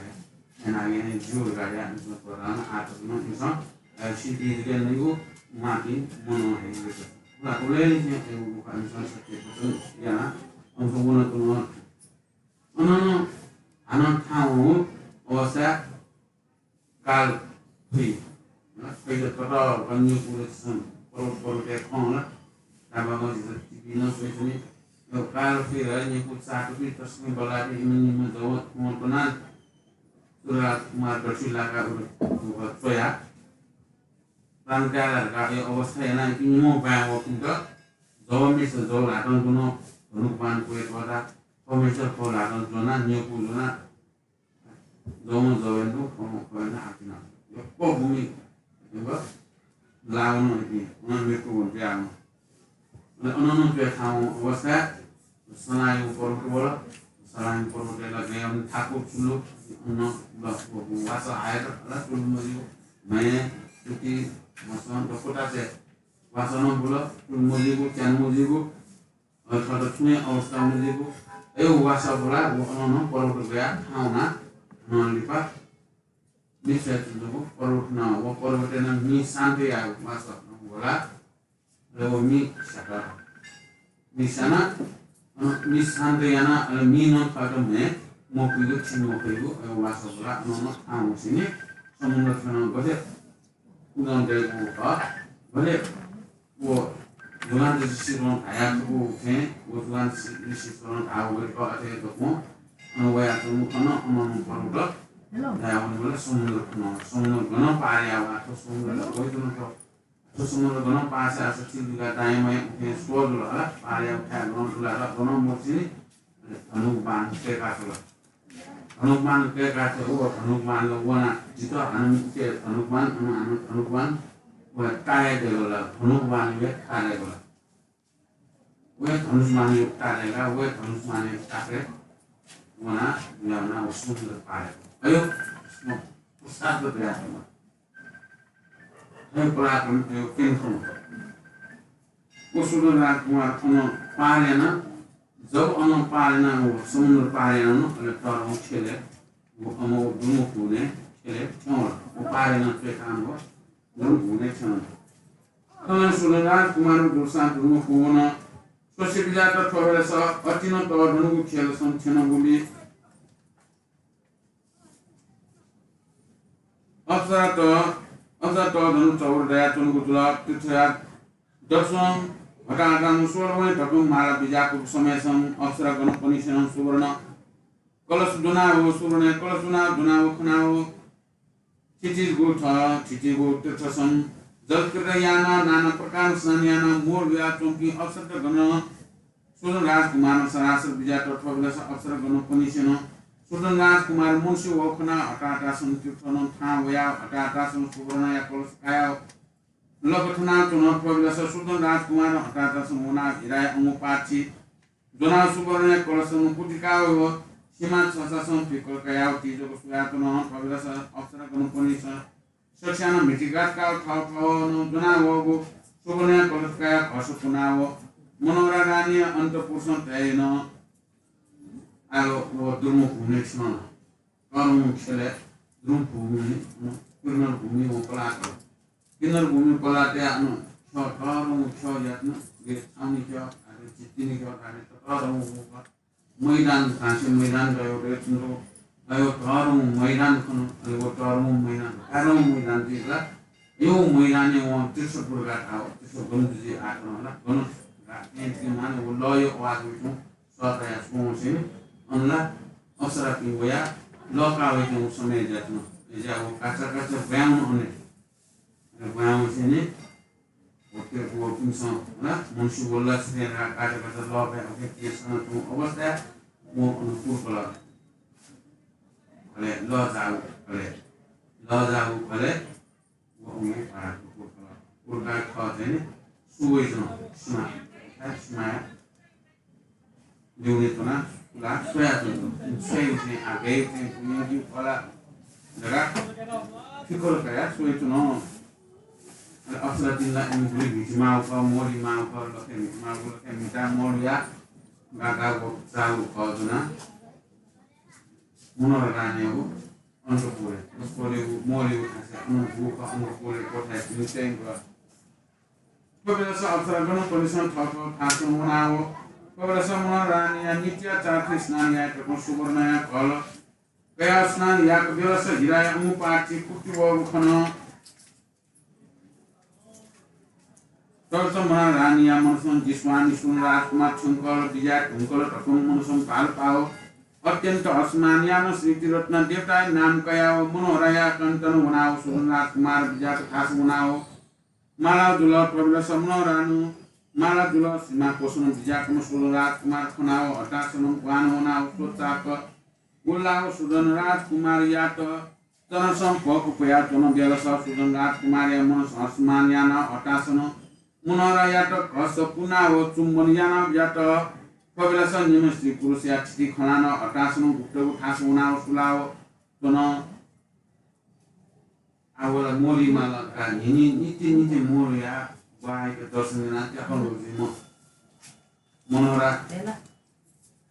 यानाः यानाः ज्यू धकाः इमिसं क्वह्यंकाः आः तक नं इमिसं, अ, सिद्धि जक नइगु म्वाःपिं मनू हे जुल। उबलय् निसें अय्‌गु खः, इमिसं सत्य वचन यानाः इमिसं वनाच्वन। अननं हानं थाहां वंगु अवस्थाय् काल फुइ। फैजा ततः कन्युपुर पर्वत, पर्वतय् खं ला। ताबागं जितः तिपिं नं स्वइच्वनी। यो काल फुइ ला, न्यकू चातुपि तसकं बल्लाःपिं इमिं निम्ह जव थुं त्वनाः सुरराज कुमार दथुइ लाकाः उर, उर च्वयाः प्राण त्याग धकाः यो अवस्था यानाः इपिं निम्ह बाय् वःपिन्त जव मिसा जव ल्हातं ज्वनाः धनुक बाण क्वय् त्वःताः थ्व मिसा थ्व ल्हातं ज्वनाः न्यकू ज्वनाः जवं जवय् नु, खवं खवय् नु आपिं नं यक्व भूमि, यक्व लावन इपिं, अन मृत्यु वन जुयावन। अन, अन नं जुया थाहां वंगु अवस्थाय् सलाय् पर्वत वल। सलाय् पर्वतय् ला गय् वन थाकु चुलु, अन व, व, व वासः हायेत ला चुलु मजिगु, म्हय्, तुति, मसं, दक्वतातय् वासः नं बुल, चुलु मजिगु, च्यानु मजिगु, अथवा त छुं हे अवस्था मजिगु, अय् वासः बुलाः व अन नं पर्वत गयाः थाहां वनाः नं लिपा मिसा जुयाच्वंगु पर्वत नं, व पर्वतय् नं मि शान्त याःगु वासः नं बुलाः, अले व मि स्यात। मि स्यानाः, अन मि शान्त यानाः, अले मिं नं थःत म्हय् मफुइगु, छिं मफुइगु, अय् वासः बुलाः अन नं थाहां वंसेंलि समुद्र थ्यनं गथे उजं दय्‌कूगु खः, गथे व जुगान ऋषिसं धयाथकूगु थें, व जुगान ऋषिसं धाःगु वय्‌कः अथे हे दक्वं, अन वयाच्वंगु खन, अन नं पर्वत जाया वनेबलय् समुद्र खन। समुद्र गनं पार याः वा, थ्व समुद्र ला वइच्वन खः। थ्व समुद्र गनं पार याःसा ठीक जुयाः दायाँमायाँ उखें स्वः जुल हला, पार याःगु थाय् गनं जुल हला, गनं मछिंनि, धनुक बाण कय्‌का छ्वल। धनुक बाण कय्‌का छ्वल, व धनुक बाण वनाः जितः हानं उखे धनुक बाण, अन हानं धनुक बाण, व ताया दय्‌कल, धनुक बाण व ताया दय्‌कल। व धनुष बाण व ताया दय्‌काः, व धनुष बाण व ताकय् वनाः, वनाः व समुद्र पार यात। अय्, म प्रसाद दयाच्वना। अय् पराक्रम, अय् केन्थं। व सुरराज कुमार अन पार यानाः, जब अन पार यानाः व समुद्र पार यानाः नं, अले तःधंगु ख्यलय् व अन व दुम्ह भुवनय् ख्यलय् थ्यंवल। व पार यानाः थ्यंकाः व दुम्ह भुवनय् थ्यन। अन सुरराज कुमार दुसां दुम्ह भुवन स्वसे बिज्यात। थ्व बेलस अति नं तःधंगु ख्यलसं थ्यंगुलिं अप्सरात, अप्सरा तःधंगु चौर दयाच्वंगु जुल। पृथ्वीराज दथुं हताहतां स्वल। वने धकं माला बिज्याकूगु समयसं अप्सरा गणपनिसेनं सुवर्ण कलश ज्वनाव, सुवर्ण कलश ज्वनाव, ज्वनाव खनाव थितिगु थ-, थितिगु तीर्थसं जलक्रीडा यानाः नाना प्रकारं स्नान यानाः मोर जुयाच्वंपिं अप्सरात गण सुरराज कुमारं सरासर बिज्यात। थ्व बेलस अप्सरा गणपनिसेनं सुरराज कुमार मुंसि वःगु खनाः हताहतासं तीर्थं थाहां वयाव हताहतासं सुवर्णया कलश कायाव लक थनाच्वन। थ्व बेलस सुरराज कुमारं हताहतासं वनाव हिराया अंगुपाछि ज्वनाव सुवर्णया कलशं कुतिकाव सिमा छसासं पिकल कायाव तिजक स्वयाच्वन। थ्व बेलस अप्सरा गणपनिसं सकस्यानं म्हितिघात काव थव थवं ज्वनावःगु सुवर्णया कलश कायाव हर्ष पुनाव मनोहरा रानीया अन्तःपुरसं तयाः नं आयो। व दुम्ह भुवनय् थ्यन। तःधंगु ख्यलय् दुम्ह भुवनय्, किन्नर भूमि व पलात। किन्नर भूमि पलातया अन ख्यः, तःधंगु ख्यः यात नं, गे छाउनी ख्यः, अले चित्तिनी ख्यः, अले तःधंगु भूमि मैदान, घाँसे मैदान गयो, रेतुंदो गयो, तःधंगु मैदान खन। अले व तःधंगु मैदान, तःधंगु मैदान जुइ ला, यो मैदानय् वं तीर्थ पुरगात आव, तीर्थ गन जुइ आतन ला, गन गा, तें तें माने व लःयो आवाज वइच्वं, सः तया स्वंसें, अन ला अप्सरापिं वया लः का वइच्वंगु समय जुयाच्वन। अय्‌जुया व काचा काचा ब्वाँय् वन अन। अले ब्वाँय् वंसेंलि व ते, व इमिसं, हला, मनुष्य वल्ला छुटे धकाः काचा काचा लः ब्वाँय् वंसें तें सनाच्वंगु अवस्थाय् वं अन पुर्कल। अले लः जाःगु, अले लः जाःगु, अले उंगे भाडा कुकुर खल। उर्दा खः चाहिँ नि सुवै जन सुमा। सुमा। लिउने तना ला सोया जन। सोया चाहिँ आगे चाहिँ पुण्य की पला। जगा फिकल कया सोया जन। अले अप्सरा तिनला इमि गुलि भिति माउ क, मोली माउ क, लखे भिति माउ क, लखे भिता मोलया गागा व जाउ क जना। मनोहर रानीया अन्तपुर। अन्तपुर मोली व खासे अन्तपुर क, अन्तपुर कोठाय् तिनि चाहिँ क। कपिलस अप्सरा गण परिसं थक थासन वनाव। कपिलस मनोहर रानीया नित्याचार थी स्नान याये तक सुवर्णया घल। कया स्नान याक बेलस हिराया अमुपाची कुक्ति वःगु खन। तर्च मनोहर रानीया मनसं जिस्वानी सुन राजकुमार छंकल बिज्याये धुंकल धकं मनसं भाल पाव। अत्यन्त असमान यान स्मृति रत्न देवताया नाम कयाव मनोहरया कन्तन वनाव सुन राजकुमार बिज्याक थास वनाव माला जुल। कपिलस मनोहर रानु माला जुल। सीमा कोसन बिज्याकन सुन राजकुमार खनाव हतासनं ग्वान वनाव सोचाक उल्लाव सुन राजकुमारयात चनसं भ्वक उपया च्वन। बेलस सुन राजकुमारया मनस असमान यान हतासनं मनोहरयात घस पुनाव चुम्बन यान बिज्यात। कपिलस निम्ह स्त्री पुरुषया थिति खनान हतासनं गुप्तगु थास वनाव सुलाव च्वन। आ वला मोली माला का न्हिनि निति निति मोलया बाहेक दर्शन याना त्याखल जुइम मनोहरा।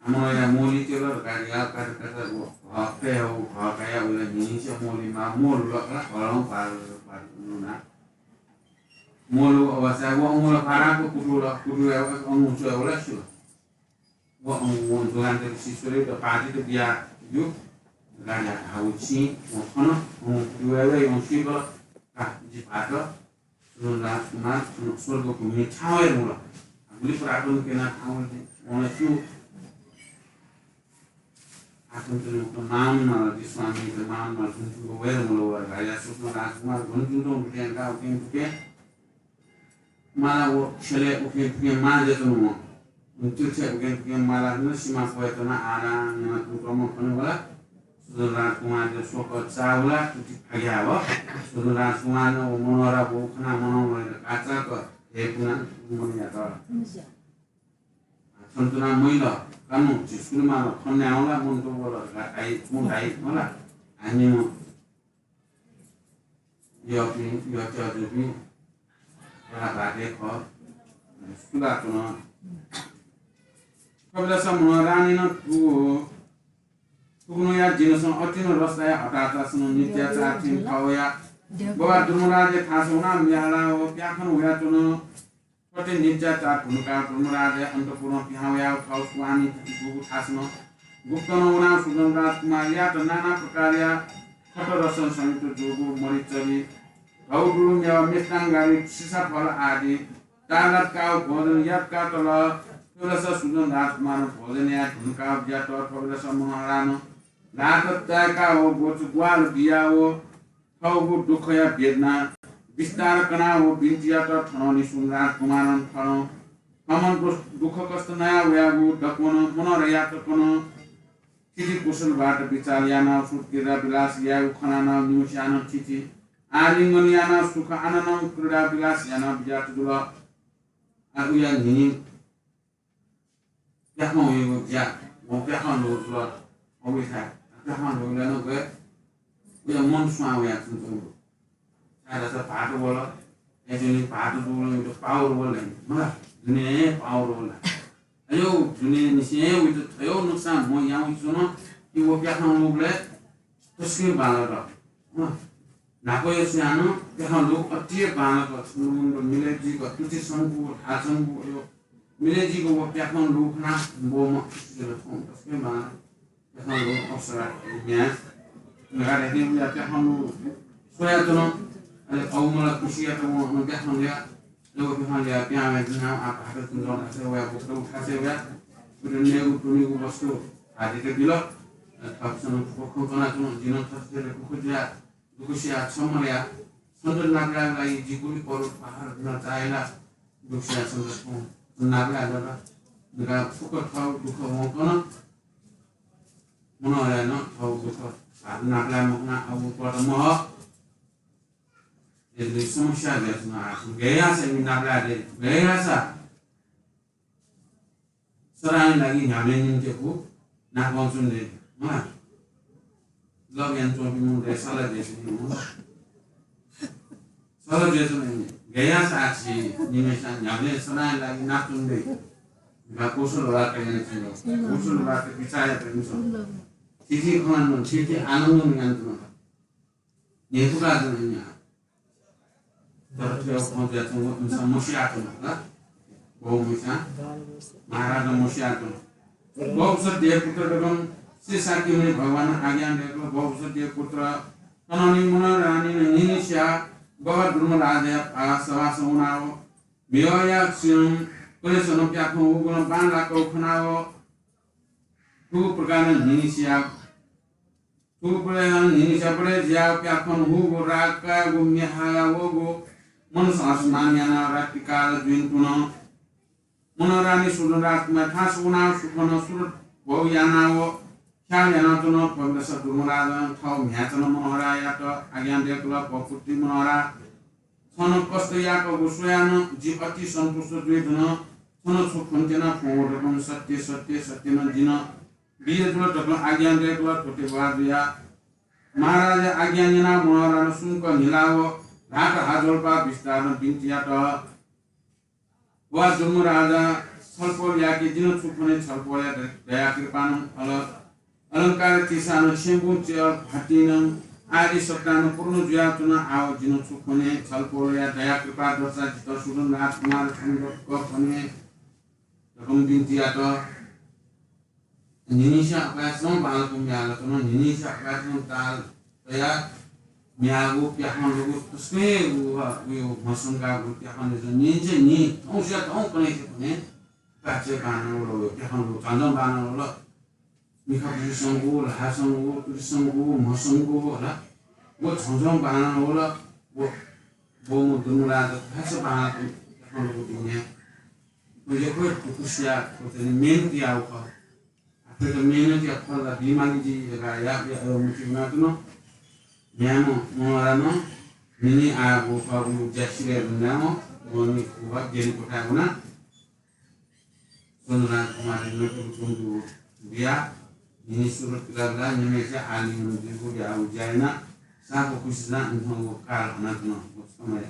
मनोहरया मोली तेल गाडी या काट काट वो हके हो हकया उला न्हिनि से मोली मा मोल लकला हलं पार पार नुना। मोल अवस्था वो मोल पारा को कुटुला कुटुला अंगु चोला छु। व, व दुकान तक सिसुरे त पार्टी त बिया यु। राजा हाउ छि, व खन, व दुवेवे व सिबल का जि भात। सुन राजकुमार, सुन स्वर्ग भूमि ठावै मुल। गुलि प्राप्त केना ठावै दे, वन सु। आखन त मान माल दि स्वामी त मान माल जुन जुन वे मुल व राजा सुन राजकुमार गुन जुन जुन बुटेन का उकेन बुके। माला व छेले उखे फुके माजे तनु। उन तीर्थे उखे फुके माला न सीमा पय तना आना न्यना तुकम खने वाला। सुदन राजकुमार जो शोक चावला तुति फग्या व। सुदन राजकुमार न व मनोहरा वो खना मनोहरा काचा क हे पुना मन यात। छन्तुना मैल कानु झिस्कुल माल खन्या होला मन तो वल का आई कुन आई होला। अनि यःपिं, यःच्याजुपिं, प्रहार भागय् खः। सुलाच्वन। कपिलस मनोहर रानीनं थु-, थुकुनुया जिनसं अतिन रस्ताया हताहतासनं नित्याचार थिं खवया। बबा धर्मराजया थासं वनाः म्याहाला व प्याखन हुयाच्वन। थथे नित्याचार धुनुकाः धर्मराजया अन्तपुरं पिहां वयाः थः स्वामी गुगु थासनं गुप्तनं वनाः सुदन राजकुमारयात नाना प्रकारया खटरसं संयुक्त जूगु मरिचरी, धौडुरु मेवा, मिष्टाङ्गारी, सिसाफल आदि तालातकाः भोजन यातकाः तल। थुबलस सुदन राजकुमारं भोजन याये धुनुकाः बियात। थुबलस मनोहरानं ल्हात चाय्काः व ग्वचु ग्वाल बियाः व थःगु दुःखया वेदना विस्तार कनाः व बिन्ति यात। थनं निसुन राजकुमारं थनं थमन दुःख कष्ट नया वयागु दक्वन मनोहरयात कन। थिति कुशलबाट विचार यानाः सुख क्रीडा विलास यायेगु खनाः निम्हस्यानं थिति आलिङ्गन यानाः सुख आनन्दं क्रीडा विलास यानाः बिज्यात जुल। आ उया न्हिनि प्याखं वइगु ज्या, वं प्याखं ल्हू जुल, अवि थाय्। प्याखं ल्हूगुलिं नं गय्, उया मन स्वां वयाच्वंगु। छाय्धाःसा भाःत वल, अय्‌जूगुलिं भाःत दुगुलिं उइत power वल, मला, दुने power वल। अय्‌जूगुलिं निसें उइत थय् नुकसान म्ह यानाच्वन, कि व प्याखं ल्हूगुलिं तसकं बांलाक, अँ, न्हापाया स्वयां नं प्याखं ल्हू अति हे बांलाक, छुं नं मिले जुइक, तुति संगु, धा संगु, अयो, मिले जुइक व प्याखं ल्हू खनाः बोम, तसकं बांलाक, प्याखं ल्हू अप्सरा म्या। नगारे हे उया प्याखं ल्हू स्वयाच्वन, अले अवमला खुसियात वं प्याखं ल्ह्या, व प्याखं ल्ह्या प्यां वया जुनाः आ भाःत तुं जं थासय् वया, बुकत थासय् वया, उत नेगु तुनिगु वस्तु भाःतयात बिल। थःपिन्सं फुक्क खँ कनाच्वन, जिं नं थथे दुःख जुया, दुःख सिया छम्ह ल्ह्या, छन्त नापलायेगु लागि जि गुलि पर्वत पहाड हुन चाहे ला, दुःख सिया छन्त थौं नापलाये दत। धकाः फुक्क थःगु दुःख वं कन। मनोहरया नं थःगु दुःख भाःत नापलाये मखना, अब पर्वत मह। यदि समस्या जुयाच्वन आः, गय् याःसा इमि नापलाये दइ, गय् याःसा सदांया लागि न्ह्याबलें निंतियागु नापं च्वने दइ। मला, love यानाच्वंपिं मनूतय् सल्लाह जुयाच्वनी, मला। सल्लाह जुयाच्वनी, गय् याःसा आः झी निम्हय्‌सिनं न्ह्याबलें सदांया लागि नाप च्वने दइ। का कौशल ह्वाला कल्याण चिन्ह, कौशल ह्वाला बिचाः यात इमिसं। थीथी खँ ल्हानाच्वन, थीथी आनन्द यानाच्वन। न्ह्यइपुकाच्वन इमिसं। तर थ्व खँ जुयाच्वंगु इमिसं मस्याच्वन का। बौ मस्यां, महाराजं मस्याच्वन। बौ वसुदेव पुत्र दकं श्री शाक्यमुनि भगवानं आज्ञा दय्‌कल, बौ वसुदेव पुत्र, थनं मनोहरां न्हिनिसिया बाबा धर्मराजया सभासं वनाव म्हिगःया सिरं कलेसं प्याखं हुगुनं बांलाक खनाव थुगु प्रकारं न्हिनिसिया थुगु प्रकारं न्हिनिसिया बलय् जुयाव प्याखं हुगु राग कायेगु म्ये हायावःगु मनसं स्नान यानाव रात्रिकाल जुइन तुन। मनोहरां सुधन राजकुमार थासं वनाव सुखनं सुरत भोग यानाव ख्याल यानाच्वन। पवित्र सद् धर्मराजं थव म्ह्याय्‌चां मनोहरायात आज्ञा दय्‌कल, भो पुत्री मनोहरा, छं कष्ट याकःगु स्वयाव नं जि अति सन्तुष्ट जुयाच्वन। छं छु खँ त्यना फ्वं दकं सत्य, सत्य, सत्य नं जिं बिया जुल धकं आज्ञा दय्‌कल। थुति बाजुया महाराजया आज्ञा न्यनाव मनोहरां सुम्क न्हिलाव ल्हात हाजोल्पा बिस्तारं बिन्ति यात। वा धर्मराज, छलपोल याके, जिं छु खने छलपोलया दया कृपानं अल-, अलंकार तिसानं छेँबुँ च्यः भातिनं आदि सप्तानं पूर्ण जुयाच्वन। आव जिं छु खने छलपोलया दया कृपा दर्शा जितः सुधन राजकुमार छन्द खने धकं बिन्ति यात। न्हिनिसिया अपाय्‌सकं बांलाक म्ये हालाच्वन। न्हिनिसिया अपाय्‌सकं ताल तयाः म्ये हाःगु प्याखं ल्वःगु तसकं हे उ-, उ-, म्हसंकागु प्याखं ल्वःगु न्हिनिसिया न्हि थौंसिया थौं कन्हय्‌सिया कन्हय् पाय्‌छि बांलाक वल, प्याखं ल्वःगु झन्झं बांलाक वल। मिखा पुसेसंगु, ल्हाःसंगु, तुतिसंगु, म्हसंगु हला। व झन्झं बांलाक वल। व, व धर्मराज पाय्‌छि बांलाक प्याखं ल्वःगु दुने। व यक्व हे खुसिया, व चाहिँ मेहनत याःगु खः। आखिर मेहनतया फल ला बीमाली जुइ धकाः या, या, या, मतिइ वनाच्वन। म्ह्याय्‌म्ह मनोहरां न्हिनि आःगु खः, उ ज्या सिधये धुंकाः वं व ग्यने क्वथाय् वनाः सुधन राजकुमारयात नकु तुं बियाः न्हिनि सुरत पिलाः निम्हय्‌सिया आलिंगन जुइगु याःगु ज्या यानाः साप खुसियां इमिसं व काल हनाच्वन, व समय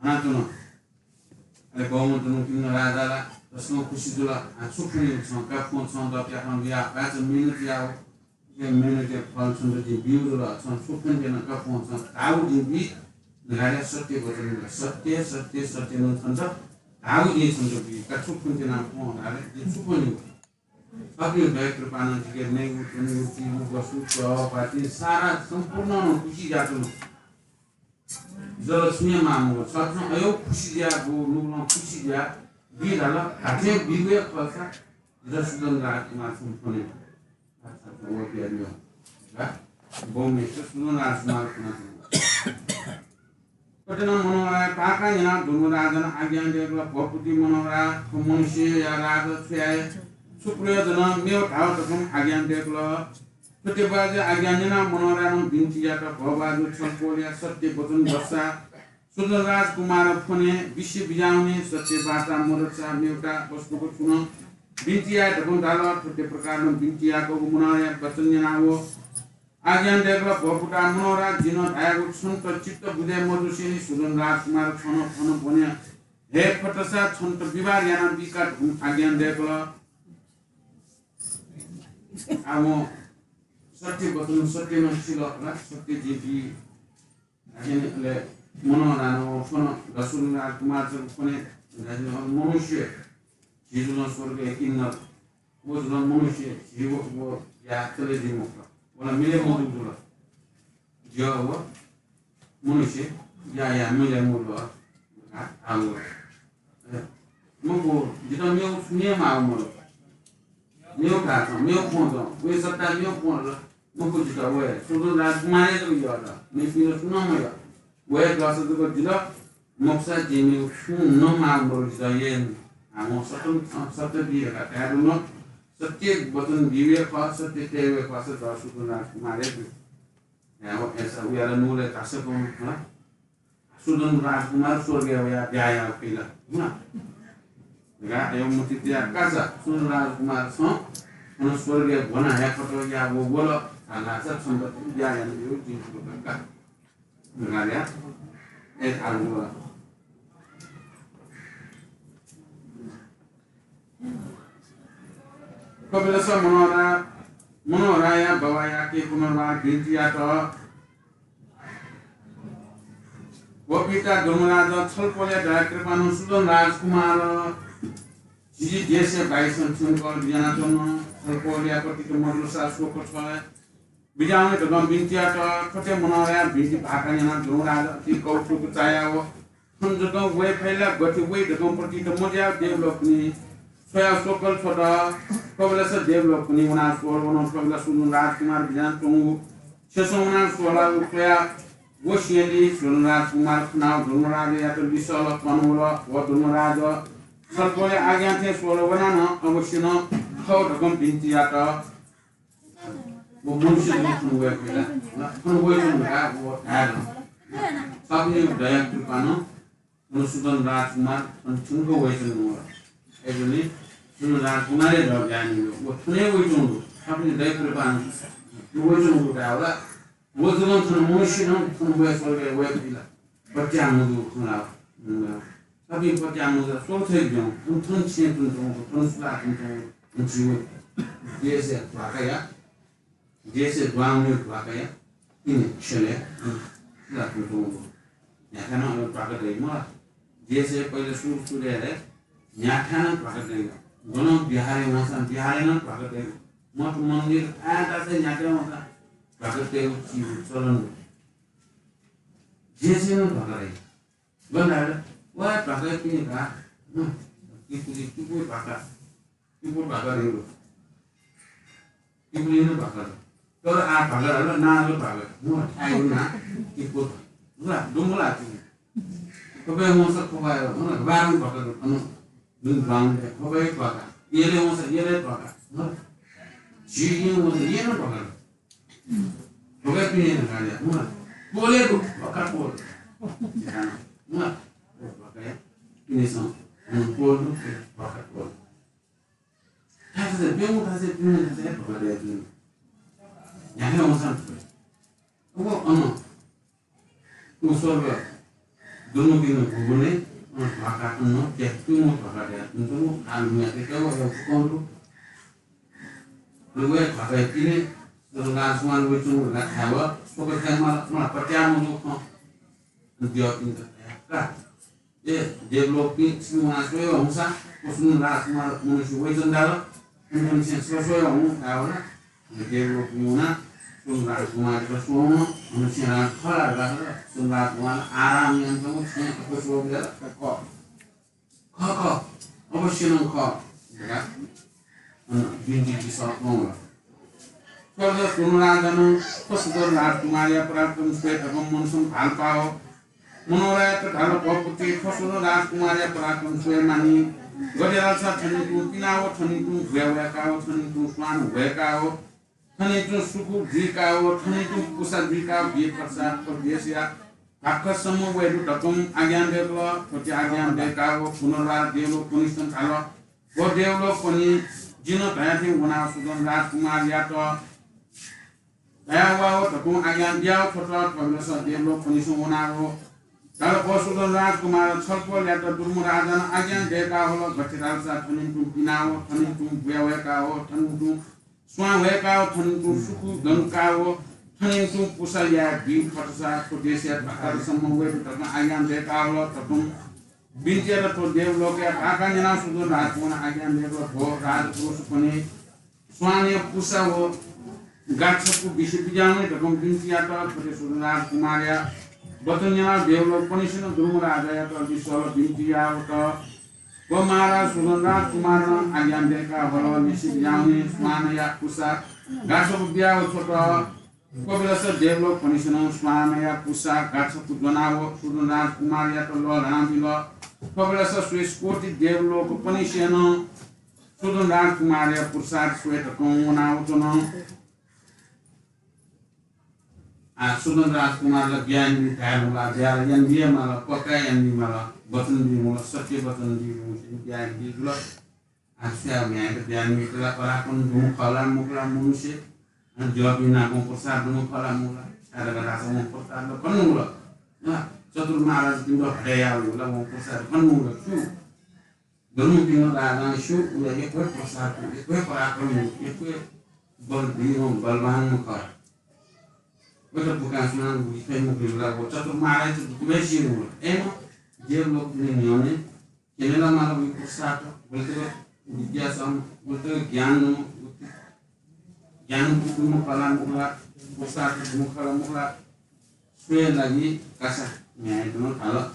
हनाच्वन। अले बौम्ह धर्मकिंग राजा ला तसकं खुसि जुल। आ, छु खने छं, का फ्वं छं द प्याखं बियाः, बाचा मेहनत याः, उके मेहनतया फल छन्त जिं बिउ जुल, छं छु खने का फ्वं छं धाःगु जिं बी धकाः सत्य वचन बिल। सत्य, सत्य, सत्य नं छन्त धाःगु जिं छन्त बी, का छु खने फ्वं धाःले जिं छु खने। अकिं दया कृपानं जिके नयेगु, त्वनेगु, तीगु, बसु, च्वः, पाटी सारा सम्पूर्ण खुसि जुयाच्वन। जितः ला छुं हे माःमखु। छं अय् खुसि जुयाः, व नुगलं खुसि जुयाः बी धाल, धात्थें बीगु हे खःसा जितः सुधन राजकुमार छुं फ्वने। अच्छा, अच्छा, व बियादिल। का? बौम्हेसित सुधन राजकुमार फ्वनाच्वन। कथं मनोहराया ताःका न्यनाः धर्मराजं आज्ञा दय्‌कल, भो पुत्री मनोहरा, थ्व मनुष्यया राग छु याये, छु प्रयोजन, मेव धाव धकं आज्ञा दय्‌कल। थुति बाजुया आज्ञा न्यनाः मनोहरां बिन्ति यात, भो बाजु, छलपोलया सत्य वचन दर्शा सुधन राजकुमार फ्वने, विष बिज्याहुने, सत्य वाचा मदर्शा मेवता वस्तुक छुं नं बिन्ति याये धकं धाल। थुति प्रकारं बिन्ति याकूगु मनोहराया वचन न्यनाः व आज्ञा दय्‌कल, भो पुता मनोहरा, जिं धयागु छन्त चित्त बुझे मजुसेंलि सुधन राजकुमार छं थन ब्वने हे फतसा छन्त विवाह यानाबीका धकं आज्ञा दय्‌कल। आः वं सत्य वचन सत्य नं सिल, सत्य जिं बी। अले मनोहरां वं फ्वन, सुधन राजकुमार जक फ्वने, मनुष्य, झी जुलं स्वर्गया किन्नर, व जुलं मनुष्य, झी व, व या चले जुइ मखुत। व ला मिले मजूगु जुल। जिं व मनुष्य या, या मिले मजूगु जुल। आ, आ, व। अले मखु, जितः मेव छुं हे माःगु मदु। मेव धाःसां, मेव फ्वंसां, वया सत्ता मेव फ्वंसा, मखु जितः वया सुधन राजकुमार हे जक यः, मेपिं ला सुं नं मयः। वया दर्शा जक जितः, मखुसा जिं मेव छुं नं माःगु मदु जितः यः। आः वं सत्य, सत्य बी धकाः धाये धुन, सत्य वचन बीगु हे खः, सत्य तयेगु हे खःसा सुधन राजकुमार हे जु। आः वं अय्‌सा वया ला नुगलय् धाःसा कम, हला। सुदन राजकुमार स्वर्गय् वयाः ब्याहा याये फइ ला? हुँ। गा अयो मति त्या काचा सुदन राजकुमार छं अन स्वर्गय् ब्वना हे खत या वो वल। हालाचा सम्पत्ति ब्याहा याना यो जिंगु का। गा या ए थाल। कपिलस मनोहरा, मनोहराया बाबायाके पुनर्वार बिन्ति यात। व पिता धर्मराज, छलपोलया दया कृपानं सुदन राजकुमार झिझी देशय् बाहिसं थ्यंक बिज्यानाच्वन। छलपोलया पतित मदुसा शोक छ्वये बिज्याहुने धकं बिन्ति यात। थथे मनोहराया बिन्ति भाखा न्यनाः धर्मराज अति कौतुक चायाव थन जकं वये फइ ला, गथे वइ धकं पतित मज्याव देवलोकनि स्वयाव शोकल छ्वत। कपिलस देवलोकनि वनाः स्वल। वन कपिलस सुदन राजकुमार बिज्यानाच्वंगु छेँसं वनाः स्वल। व स्वयाव वसेंलि सुदन राजकुमार खनाव धर्मराजयात लिसल, कन वल। व धर्मराज, छलपोलया आज्ञा थें स्वल वनाः नं अवश्य नं थव धकं बिन्ति यात। व मनुष्य जक थन वये फइ ला? थन वयेच्वंगु का व धाये ला? छपिनि दया कृपानं थन सुदन राजकुमार थन थ्यंक वयेच्वंगु वल। अय्‌जूगुलिं सुदन राजकुमारया दया न्यंगु व थन हे वयेच्वंगु। छपिनि दया कृपानं थन वयेच्वंगु का व ला? व जक थन मनुष्य नं थन वये स्वर्गय् वये फइ ला? पत्याः मजू खँ ला। थपिं पत्याः मजू स्वल थ्यंक द्यं। थन, थन छेँ तुं च्वंगु, थन सुलाः तुं च्वंगु, थन झीगु देशय् ध्वाखाया, देशय् द्वांगुलिं ध्वाखाया, इनि छेलय्, थन सुलाः तुं च्वंगु। न्ह्याथाय् नं अन ध्वाखा दइ मला। देशय् पहिले सुरु सुरुइ हे न्ह्याथाय् नं ध्वाखा दइ। गनं बिहारय् वंसां बिहारय् नं ध्वाखा दइ। मठ मन्दिर आय् तासे न्ह्याथाय् वंसां ध्वाखा दइगु चीगु चलन दु। देशय् नं ध्वाखा दइ। गन धाःसा, व ध्वाखा पिने का। हँ, तिपुली, तिपु ध्वाखा। तिपु ध्वाखा दइ। तिपुली नं ध्वाखा दइ। तर आ ध्वाखा धाःसा, नां नं ध्वाखा। हँ, थाय् ना, तिपु ध्वाखा। दुमुला तिपु। खबय् वंसा खबय्, हँ, बारं ध्वाखा दइ। अन, दुन बांग, खबय् ध्वाखा। यलय् वंसा, यलय् ध्वाखा। हँ। झी यलय् वंसा, यलय् नं ध्वाखा दइ। ध्वाखा पिने धकाः ल्हाः। हुँ। पोले दु, ध्वाखा पोल। हुँ। ध्वाखा पिनेसं, हुँ, पोल दु, ध्वाखा पोल। थासे, प्यंगू थासे, प्यंगू थासे ध्वाखा दया जुइ। न्ह्याथाय् वंसां। अब अन व स्वर्ग दुनुपिं गुगुने, अ, ध्वाखा अन त्यातुं ध्वाखा दया तुं आ लुया ते व कौलु। लुया ध्वाखा पिने, स्वर्ग राजकुमार वयेच्वंगु ला थाय् व, स्वर्ग थाय् मला, मला पत्याः मजू खँ। द्यःपिन्त का। ए, देवलोकपिं छिपिं वनाः स्वये हुंसा, व सुदन राजकुमार मनुष्य वयेच्वन धाल। थुमिथुमिसं स्व स्वये हुँ धाः वना। देवलोकपिं वनाः सुदन राजकुमारयात स्वः हुँ, मनुष्य राज खः ला धाल। सुदन राजकुमार आराम यानाच्वंगु छेँय् अप्वः स्वः बिल। खः, खः, खः, अवश्य नं खः धकाः अन बिन्ति लिसः कं वल। स्वर्गस्थ धर्मराजं थ्व सुदन राजकुमारया पराक्रम स्वये धकं मनसं भालपाव। मनोहरायात धाल, भो पुत्री, थ्व सुदन राजकुमारया पराक्रम स्वये मानि। गथे धालसा थनिं तुं पिनाव, थनिं तुं भुया वय्काव, थनिं तुं स्वां वय्काव, थनिं तुं सुकू जुइकाव, थनिं तुं पुसा जुइकाव बी फतसा थ्व देशया भाखसम्म वये दु धकं आज्ञा दय्कल। थथे आज्ञा दय्काव पुनर्वार देवलोकपनिसेनं धाल, भो देवलोकपनि, जिं धया थें वनाव सुदन राजकुमारयात धयाव वा धकं आज्ञा बियाव छ्वत। थ्वबलय् देवलोकपनिसेनं वनाव धाल, भो सुदन राजकुमार, छलपोलयात धर्मराजं आज्ञा दय्काव हल। गथे धालसा थनिं तुं पिनाव, थनिं तुं बुया वय्काव, थनिं तुं स्वां वय्काव, थनिं तुं सुकू दंकाव, थनिं तुं पुसा याये बी फतसा थ्व देशया भाखसम्म वये दु धकं आज्ञा दय्काव हल। धकं बिन्ति यात। थ्व देवलोकया भाखा न्यनाव सुदन राजकुमारं आज्ञा दय्कल, भो राजपुरुषपनि, स्वांया पुसा व गाछापु बिसे बिज्याहुने धकं बिन्ति यात। थथे सुदन राजकुमारया वचन न्यनाव देवलोकपनिसेनं धर्मराजायात लिसः बिन्ति याः वत। व महाराज सुदन राजकुमारं आज्ञा दय्काव हल, लिसे बिज्याहुने स्वांया पुसा गाछापु बियाव छ्वत। थ्वबलय् देवलोकपनिसेनं स्वांया पुसा गाछापु ज्वनाव सुदन राजकुमारयात लःल्हानाबिल। थ्वबलय् स्वेस कोटि देवलोकपनिसेनं सुदन राजकुमारया पुरसाद स्वये धकं वनाव च्वन। आ, सुदन राजकुमारला बियानी धाये मला, बिया यानी बिया मला, पक्का यानी बिया मला, वचन बी मला, सत्य वचन बी मला, बियानी बी जुल। आ, सुया म्ह्याय्‌त बियानी बितला पराक्रम दुम्ह खला मुखला मनुष्य, अनि द्यःपिं नाप प्रसाद दुम्ह खला मुखला, साधक राजा वं प्रसाद ल खनु मुला। चतुर महाराज किंदो हटे याव होला वं प्रसाद खनु मुला। छु धर्मपिं राजां स्यू, उया यक्व प्रसाद, यक्व पराक्रम, यक्व बल, वीर, बलवान खः। वत बुकां सुनां बुझे फइ मखु ला, व चतुर महाराज त दुःख बे सिनु। एम देवलोक दिने न्ह्यःने केनेला माल वइ प्रसाद, वलतक विद्या सम, वलतक ज्ञान, ज्ञान कुकुम कला मुखला, प्रसाद मुखला मुखला, स्वये लागि कासा न्याय दन थाल।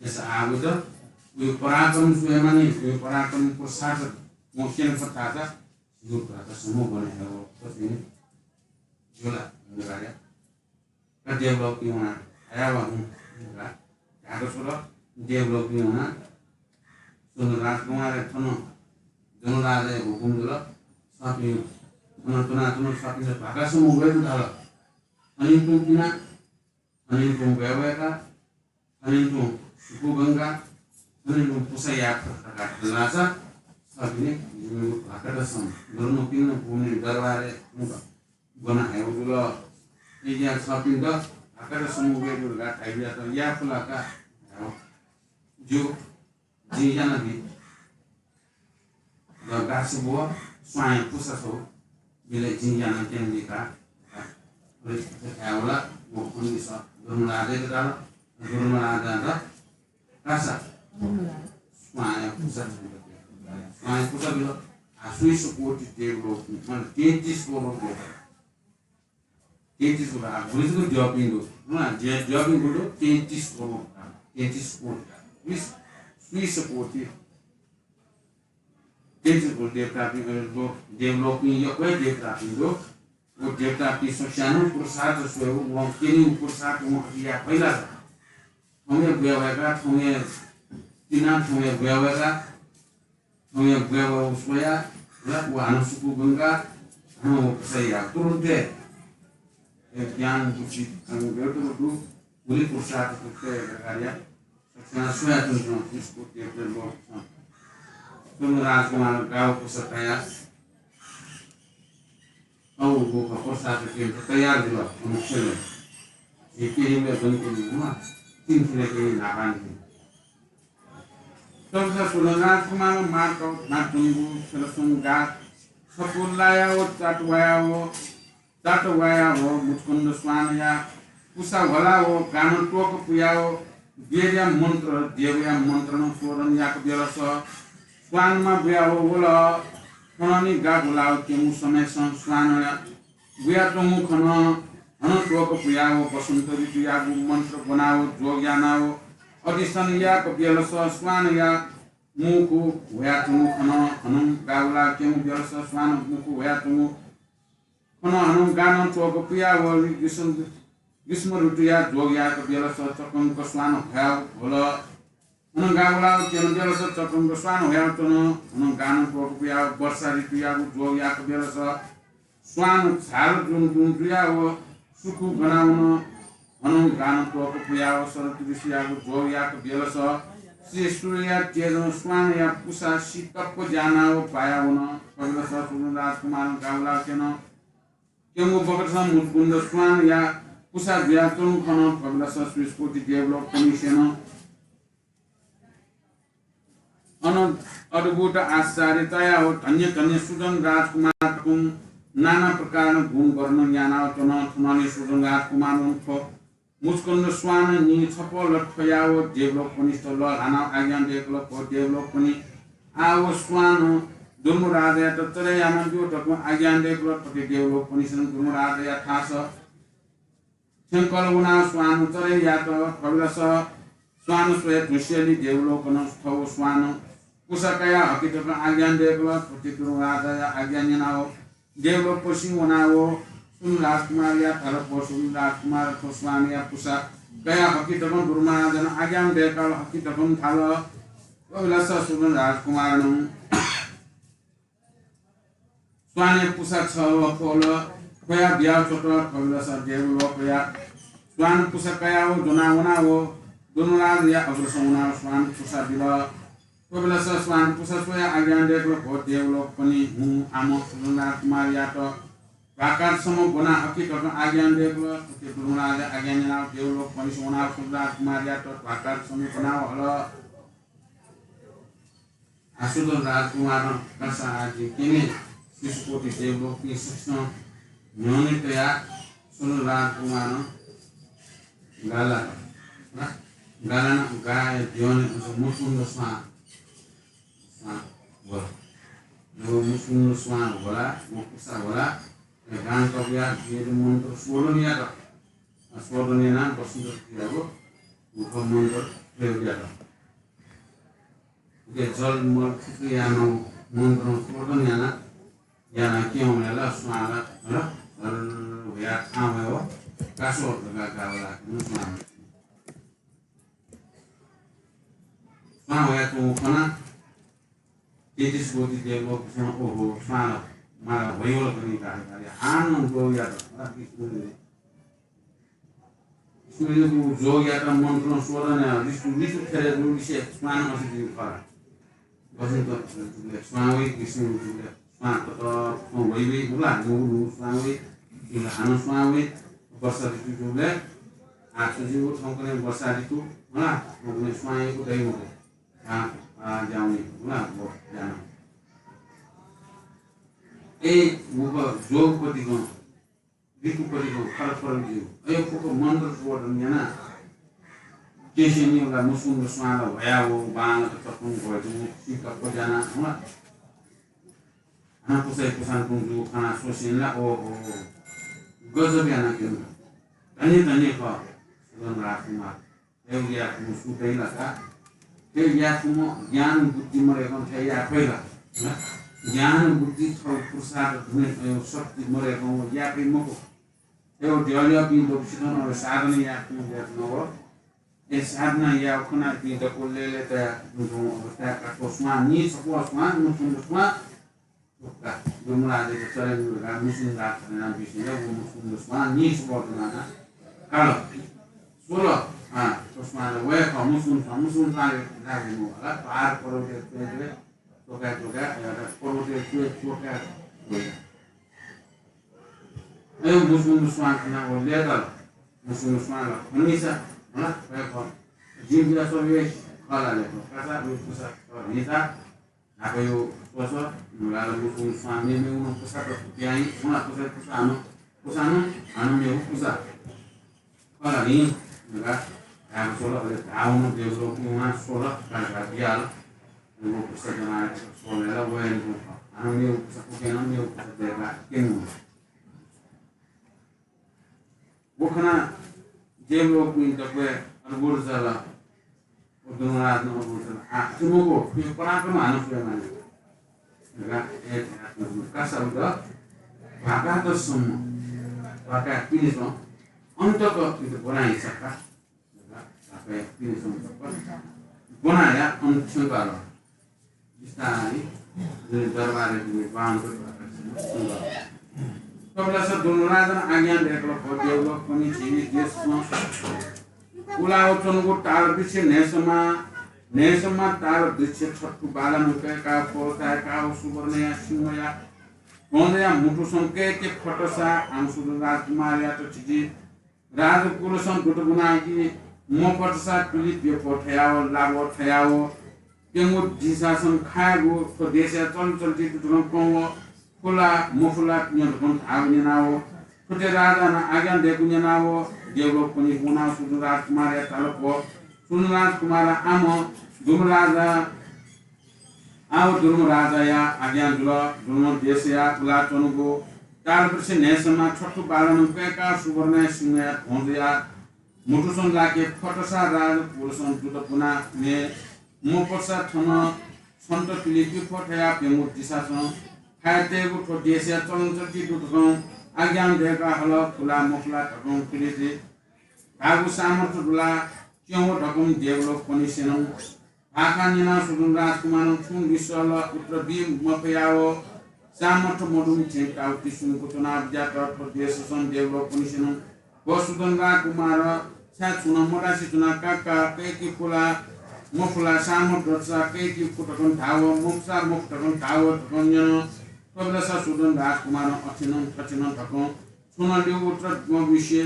यस आगत उयो पराक्रम स्वयेमानि, उयो पराक्रम प्रसाद मोक्षेन फताता, यो भ्राता समूह बने हो। तसिन जोला, मुगाया। का देवलोक पिउना, आया वा हुँ, मुगा। ढाका छोर, देवलोक पिउना। सुन राजकुमार थन, जनराजय हुकुम जुल, सपिं, थन तुना तुन सपिं भाका समूह वेद धाल। अनि तुम पिना, अनि तुम वयवयका, अनि तुं सुकु गंगा, अनि तुं पुसा याक धकाः धल्लासा, सपिने जिमिगु भाकत सम, गुरुनु पिन भूमि दरबारे उंगा बना हे उजुल। इज्या सपिन द भाकत सम उगे दुर्गा थाइबिया त या फुलाका। ज्यू, जिं यानाबी। द गासबुवा स्वांया पुसा छौ बिले जिं याना क्यानाबी का। अले थाय्‌वला व खनिस दुर्मराजय्‌त धाल, दुर्मराजा द कासा स्वांया पुसा छौ। स्वांया पुसा बिल। आ, सुइस कोटि देवलोक, माने तैंतिस करोड देवता। तैंतिस करोड, आ, गुलिजक द्यःपिं दु। हँ, द्य-, द्यःपिं गुलि दु, तैंतिस करोड, आ, तैंतिस कोटि, आ, सुइस, सुइस कोटि। तैंतिस करोड देवतापिं, अ, लो-, देवलोकपिं यक्व हे देवतापिं दु। व देवतापिं सकसियां पुरुषार्थ स्वयेगु, वं क्यनीगु पुरुषार्थ वं अथे याये फइ ला। थौंया बुया वय्‌का, थौंया तिना, थौंया बुया वय्‌का, थौंया बुया वय्‌का स्वया, ला व हानं सुकु गंगा, हानं व पुसा याक। तुरुन्त हे ज्ञान बुद्धि, अ, गय् तुरु दु, गुलि पुरुषार्थ तुरुन्त हे कार्य। सकसियां स्वयाच्वन, इसको देवलोक। तुम राजकुमार गाव पुसा तया। औ, वो खः, प्रसाद केन्द्र तयार जुल, मुख्यलय। ये केन्द्र बन के लिए हुआ, तीन तरह के नाकान के। तब से सुन राजकुमार मार्ग नाचुंगु, सरसुंगा, सपुलाया वो, चाटवाया वो, चाटवाया वो, मुचकुंद स्वानया, पुसा भला वो, गान टोक पुया वो, वेदया मन्त्र, देवया मन्त्र न शोधन याक बेलस, स्वानमा बुया वो, वल, थननि गागुलाव केमु समयसं स्वानया, बुयाच्वंगु खन, हनं त्वःक पुयाव बसन्त ऋतुयागु मन्त्र ब्वनाव जोग यानाव अधिष्ठान याक ब्यलस स्वानया मुखु ह्वयाच्वंगु खन, हनं गावला क्यंगु ब्यलस स्वान मुखु ह्वयाच्वंगु खन, हनं गानं त्वःक पुयाव ग्रीष्म, ग्रीष्म ऋतुया जोग याक ब्यलस चकंक स्वान ह्वयाव ह्वल। हनं गावलाव क्यन ब्यलस चकंक स्वान ह्वयाव च्वन। हनं गानं त्वःक पुयाव वर्षा ऋतुयागु जोग याक ब्यलस स्वान झाल जुन जुन जुयाव सुखु गनावन। हनं गानं त्वःक पुयाव शरद ऋषियागु जोग याक ब्यलस श्री सूर्यया तेजं स्वानया पुसा शीतप्प ज्यानाव पायावन। थ्वबेलस सुदन राजकुमारं गावलाव क्यन क्यंगु बखतसं मुचकुन्द स्वानया पुसा जुयाच्वंगु खन। थ्वबेलस सुइसकोटि देवलोकपनिसेनं अन अद्भुत आश्चर्य तयाव धन्य धन्य सुदन राजकुमार थुकुं नाना प्रकारं गुण वर्णन यानाव च्वन। थनंलि सुदन राजकुमारं थ्व मुचकुन्द स्वान नि छपल थ्वयाव देवलोकपनिस्त लःल्हानाव आज्ञा दय्कल, थ्व देवलोकपनि आव स्वान दुर्मराजयात चले यानाब्यु धकं आज्ञा दय्कल। थथे देवलोकपनिसेनं दुर्मराजया थास थ्यंकल वनाव स्वान चले यात। थ्वबेलस स्वान स्वये धुंसेंलि देवलोकनं थव स्वान पुसा कयाः हकि धकं आज्ञा दय्कल। थथे दुर्मराजया आज्ञा न्यनाव देवलोकपसि वनाव सुदन राजकुमारया धाल, थ्व सुदन राजकुमार थ्व स्वानया पुसा कयाः हकि धकं दुर्मराजनं आज्ञा दय्काल, हकि धकं धाल। थ्वबेलस सुदन राजकुमारनं स्वानया पुसा छव खोल ख्वया बियाव च्वत। थ्व बेलस देवलोकया स्वान पुसा कयाव ज्वना वनाव दुर्मराजया अग्रसं वनाव स्वान पुसा बिल। थ्व बेलस स्वान पुसा स्वया आज्ञा दय्कल, भो देवलोकपनि हुँ, आम सुधन राजकुमारयात ध्वाकात सम्म ब्वना हकि धकं आज्ञा दय्कल। उके दुर्मराजया आज्ञा न्यनाव देवलोकपनिस वनाव सुधन राजकुमारयात ध्वाकात सम्म ब्वनाव हल। आ सुधन राजकुमारं कासा आदि क्यने शिशुकोटि देवलोकपिं सकसिनं न्ह्यःने तयाः सुधन राजकुमारं गाला, गाला गाया द्यःने मुसुकुन्द स्वां, स्वां वल। व मुसुकुन्द स्वां वला, व पुसा वला, गां कबया वेद मन्त्र शोधन यात। शोधन यानाः वसन्त ऋतुयागु उप मन्त्र प्रयोग यात। उके जल मल फुक्क यानाव मन्त्रं शोधन यानाः, यानाः क्यं वयाः स्वां ला, ला, ला, ला, वयाः थाहां वयाव कासो धकाः गाः वलाः स्वां। स्वां वयाच्वंगु खनाः तेत्तिस कोटि देवलोकपिसं ओहो, स्वां ला माला वइ वल खनी धाल धाल। हानं जोग यात, ला, विष्णुले विष्णुयागु जोगयात मन्त्रं शोधन यानाः विष्णु लिचु थेरे जूलिसे स्वां अथे जुइगु खः। वसन्त ऋतुबलय् स्वां वइ, ग्रीष्म ऋतुबलय् स्वां ततकं वइ वइ, उला न्हूगु न्हूगु स्वां वइ, उला हानं स्वां वइ। वर्षा ऋतु जूबलय् आः छु जुइगु, थौंकन्हय् वर्षा ऋतु, उला थौंकन्हय् स्वांयागु दइ मखु। आ, आ, ज्यां वइ, उला व ज्यां। ए, उप जोग पतिकं ऋतुपतिकं फरक फरक जुइ। अय् फुक्क मन्त्र शोधन यानाः केसेनी वला मुसुकुन्द स्वां ला वयाव बांलाक चक्कं घोइतुं सिक्क ज्यानाः हला। हानं पुसाइ पुसां तुं जूगु खनाः स्वसेनी ला ओहो, गजब यानाः क्यन। धन्य धन्य खः सुधन राजकुमार। थथे याये फुम्ह सु दइ ला का? थथे याये फुम्ह ज्ञान बुद्धि मदय्कं थथे याये फइ ला? हँ? ज्ञान बुद्धि थःगु पुरुषार्थ दुने, अ, शक्ति मदय्कं व याये फइ मखु। थथे द्यःद्यःपिं दक्वसितं साधना याये फुम्ह दय्कं व ए साधना याये खनापिं दक्व लय्‌लय् तयाः दुथ्याःगु अवस्थाय् का थ्व स्वां नि छक्वः स्वां, मुसुकुन्द स्वां, फुक्क दुर्मराजयात चले नु धकाः मुसुकुन्द राज थनेना बिसेया व मुसुकुन्द स्वां नीस बर्तमाना काल। स्वल, आ, थ्व स्वां ला वये खः, मुसुकुन्द स्वां, मुसुकुन्द स्वां ला धाये मवल, पहाड पर्वतय् च्वय् च्वय् त्वकाय् त्वकाय्, अय् पर्वतय् च्वय् त्वकाय् वया। अय् मुसुकुन्द स्वां खनाः व लय्‌ताल। मुसुकुन्द स्वां ला खनीसा, हला, वये खः। जिं बिदा स्वल वये खः ला ले खः। कासा व पुसा खः नीसा, न्हापाया स्वस, नुगः ला मुसुकुन्द स्वां मेमेगु नं पुसा त फुक्याइ, हुँ ला पुसा, पुसा हानं, पुसा हानं, हानं मेगु पुसा। खः ला नि, नुगः धायेगु स्वल, अले धाःगु नं देवलोकपिं वनाः स्वल, का, का बियाल। व पुसा ज्वनाः स्वल ला वये नु खः। हानं मेगु पुसा फुक्याः नं मेगु पुसा दय्काः क्यन। व खनाः देवलोकपिं दक्वय् अद्भुत जुल। व दुर्मराज नं अद्भुत जुल। आ, थुमिगु थुया पराक्रम हानं स्वये मानि धकाः ए, कासा उत ध्वाकातसम्म, ध्वाकाय् पिनेसं अन तक इमित ब्वना हिसा का धकाः ध्वाकाय् पिनेसं तक ब्वनाया अन थ्यंकाल। बिस्तारै दरबारय् दुने बांलाक ध्वाकातसम्म थ्यंकाल। थुबलय् दुर्मराजं आज्ञा दय्कल, भो देवलोकपनि झी देशं पुलाव च्वंगु ताल वृक्ष न्हय्सम्मा, न्हय्सम्मा ताल वृक्ष छथु बालानं कय्काः, फल चाय्काः, सुवर्णया सिंहया ध्वजया म्हुतुसं कय्के फतसा, आम सुधन राजकुमारयात झीगु राजकुलसं दुत ब्वनाः कि मफतसा पिलिप यक्व थयाव, लाभ थयाव, प्यंगू दिसासं खायेगु थ्व देशया चलनचल्ति दुत नं कं व, खु ला मखु ला न्यँ धकं धाःगु न्यनाव, थुकी राजानं आज्ञा दय्कूगु न्यनाव देवलोकपनि वनाव सुधन राजकुमारयात धाल, भो सुधन राजकुमार, आम दुर्मराजा, आव दुर्मराजाया आज्ञा जुल। दुर्मदेशया पुलाच्वंगु तालवृक्ष न्हय्सम्मा छथु बालानं कय्काः सुवर्णया सिंहया ध्वजया म्हुतुसं लाके फतसा राजकुलसं दुत ब्वना मे मफतसा थन छन्त पिलिप यक्व थयाः प्यंगू दिसासं खाये तयेगु थ्व देशया चलनचल्ति दुतसं आज्ञा दय्काः हल, खु ला मखु ला धकं पिलिप धाःगु सामर्थ्य दु ला क्यं व धकं देवलोकपनि स्यन। भाखा न्यनाः सुधन राजकुमारं छुं लिसः ला उत्तर बी मफयाव सामर्थ्य मदुम्ह थें ताःगु तिस्सुं क्वछुना बिज्यात। थ्व देशसं देवलोकपनिसेनं व सुधन राजकुमार छाय् छुं नं मतासे च्वना। काका कैकी पुला मफुला, सामर्थ्य दःसा कैकी खु धकं धाव, मफुसा मफु धकं धाव धकं न्यन। थ्व बेलसा सुधन राजकुमारं अथेनं थथेनं धकं छुं नं ल्यू उत्तर मबिसे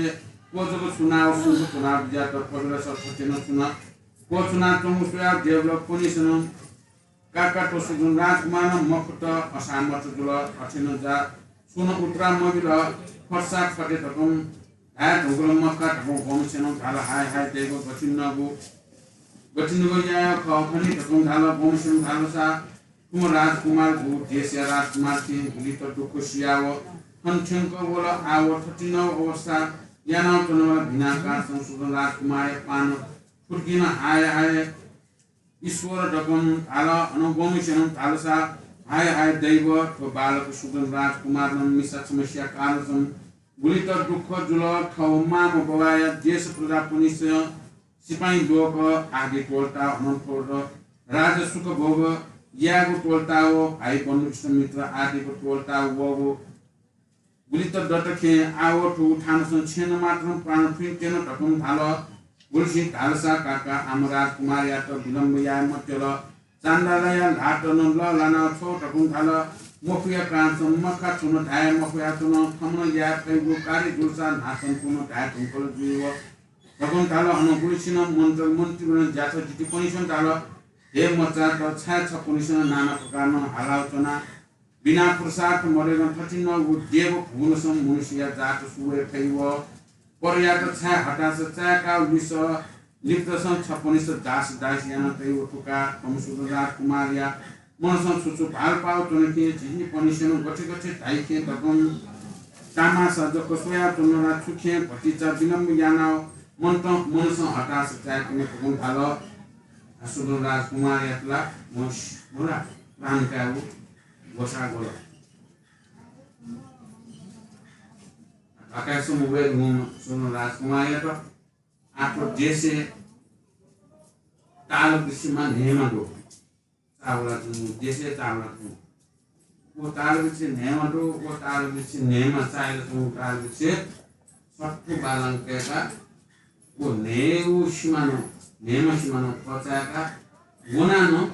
क्वछुक छुनाव सुं क्वछुना बिज्यात। थ्व बेलसा थथेनं छुं नं क्वछुनाच्वंगु स्वयाव देवलोकपनिसेनं काका थ्व सुधन राजकुमारं मफुत, असामर्थ्य जुल, अथेनं जा, छुं नं उत्तर मबिल, फतसा फते धकं धाये धुंकल मखा धकं ग्वम्हसेनं धाल, हाय हाय दैव, गथिंगु गथिंगु याये खः खनी धकं धाल। ग्वम्हसेनं धालसा थुम्ह राजकुमार गु देशया राजकुमार थें गुलि तक दुःख सियाव थन थ्यंक वल। आव थथिंगु अवस्था यानाव च्वनावल। बिना कारणसं सुधन राजकुमारया पानं फुतुकिनं हाय हाय ईश्वर धकं धाल। अनं ग्वम्हसेनं धालसा, हाय हाय दैव, थ्व बालक सुधन राजकुमारं मिसा छम्हसिया कारणसं गुलि तक दुःख जुल। थव मां बबाया देश प्रजापनिसेनं सिपाइँ लोक आदि त्वःताव अनं थ्व राजा सुखभोग यायेगु त्वःताव भाइ बन्धु इष्टमित्र आदिक त्वःताव वःगु गुलि तक दत खें आव थुगु थानसं छेँनं मात्रं प्राण थुइकेन धकं धाल। गुलिसिं धालसा काका आम राजकुमारयात विलम्ब याये मत्यल। चान्दालाया ल्हातं लःल्हानाव छ्वल धकं धाल। मफुया कारणसं मखा छुं नं धाये मफयाच्वन। थमनं याये फइगु कार्य जूसा न्हाचः तुं नं धाये धुंकल जुइ व धकं धाल। अनं गुलिसिनं मन्त्र मन्त्रीगणं ज्याथ जितिपनिसेनं धाल, हे मचात, छाय् छपनिसेनं नाना प्रकारं हालाव च्वना? बिना पुरुषार्थ मदयेकं थथिंगु देव भुवनसं मनुष्यया जात सु वये फइ व? परयात छाय् हतास चाय्‌काव लिसः लिपतसं छपनिस दास दासी याना तइ व थुका? थ्व सुधन राजकुमारया मनसं छु छु भालपाव च्वन कि झिंझिंपनिसेनं गथे गथे धाइ खें धकं तामासा जक स्वयाव च्वन ला छु खें भतिचा विलम्ब यानाव मनतं मनसं हतास चाय्‌कने धकं धाल। आ सुधन राजकुमारयात ला वंश होला प्राण कायेगु ग्वसाः ग्वल। आकाशसम्म वये धुंम्ह सुधन राजकुमारयात आः थ्व देशय् ताल कृषिमा न्हय्‌मा दु। चावला तुं, देशय् चावला तुं। व ताल कृषि न्हय्‌मा दु, व ताल कृषि न्हय्‌मा चाय्‌ला तुं, ताल कृषि सत्तु बालं कय्‌का, व न्हय्‌गु सिमानं, न्हय्‌मा सिमानं थचाय्‌का, वनानं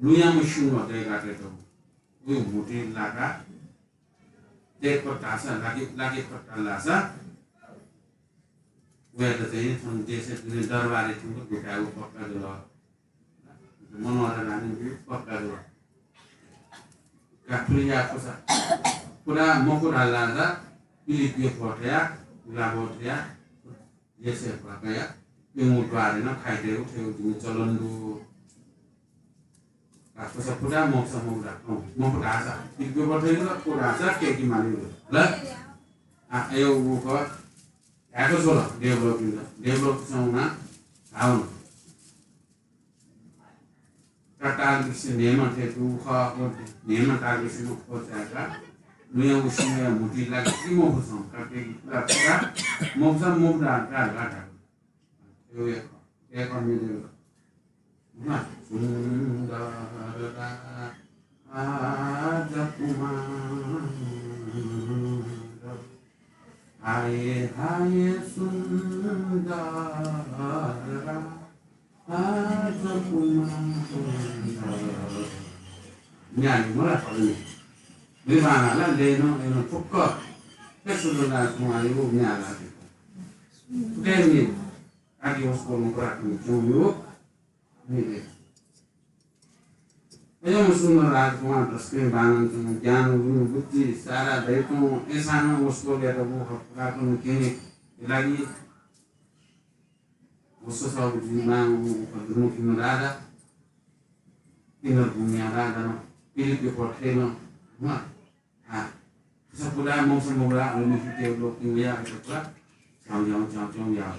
लुँयाम्ह सिंह दय्‌का तयेत, व म्हुतुइ लाका, दय्‌कत धाःसा, लाके, लाके फत धाःसा, वयात चाहिँ थन देशय् दुने दरबारय् थ्यंक दुकायेगु पक्का जुल। मनोहर रानी पक्का जुल। का खुले या खुसा। खुला मखु धाःसा, पिलिपियो पथया, गुलाबो थया, देशय् भ्वाकया, प्यंगू द्वारय् नं खाइतयेगु थ्यंगु जिमि चलन दु। का खुसा फुता, मखुसा मखु धा, अँ, मखु धाःसा, पिलिपियो पथय् ला, फु धाःसा, केकी माली ला। आ, अय् उ ख, धायेक स्वल, देवलोकपिन्त, देवलोकसं वना, धावन। का ताल कृषि न्हय्‌मा थें दु खः, व न्हय्‌मा ताल कृषिमा थचाय्‌का, लुँया व सिंहया म्हुतुइ लाके कि मफुसं, का केकी पुरा पुरा, मफुसा मफु धा, धा, धा, धा। यो एक, एक अन्य देव। ना, सुन्दर राजकुमार। हाय, हाय, सुन्दर राजकुमार। न्याय मला पडने। विमानला लेन एन फुक्क। के सुन्दर राजकुमार यो न्याय लागे। उदय नि आदि उसको प्राथमिक क्यों यो। अय्‌नं सुन्दर राजकुमार दसकें बानन तुं ज्ञान, गुण, बुद्धि सारा दय्‌कं एसानं वसपोलयात व हक्काकन केने लागि वससौ जिमां व दुमुखिन राजा, इन्द्रभूमिया राजानं पिलिपियो पथय्‌नं, हँ, आ, सपुला मौसम मौला अनुमति देवलोकपिं वया अथवा झ्याउँ झ्याउँ झ्याउँ झ्याउँ याः।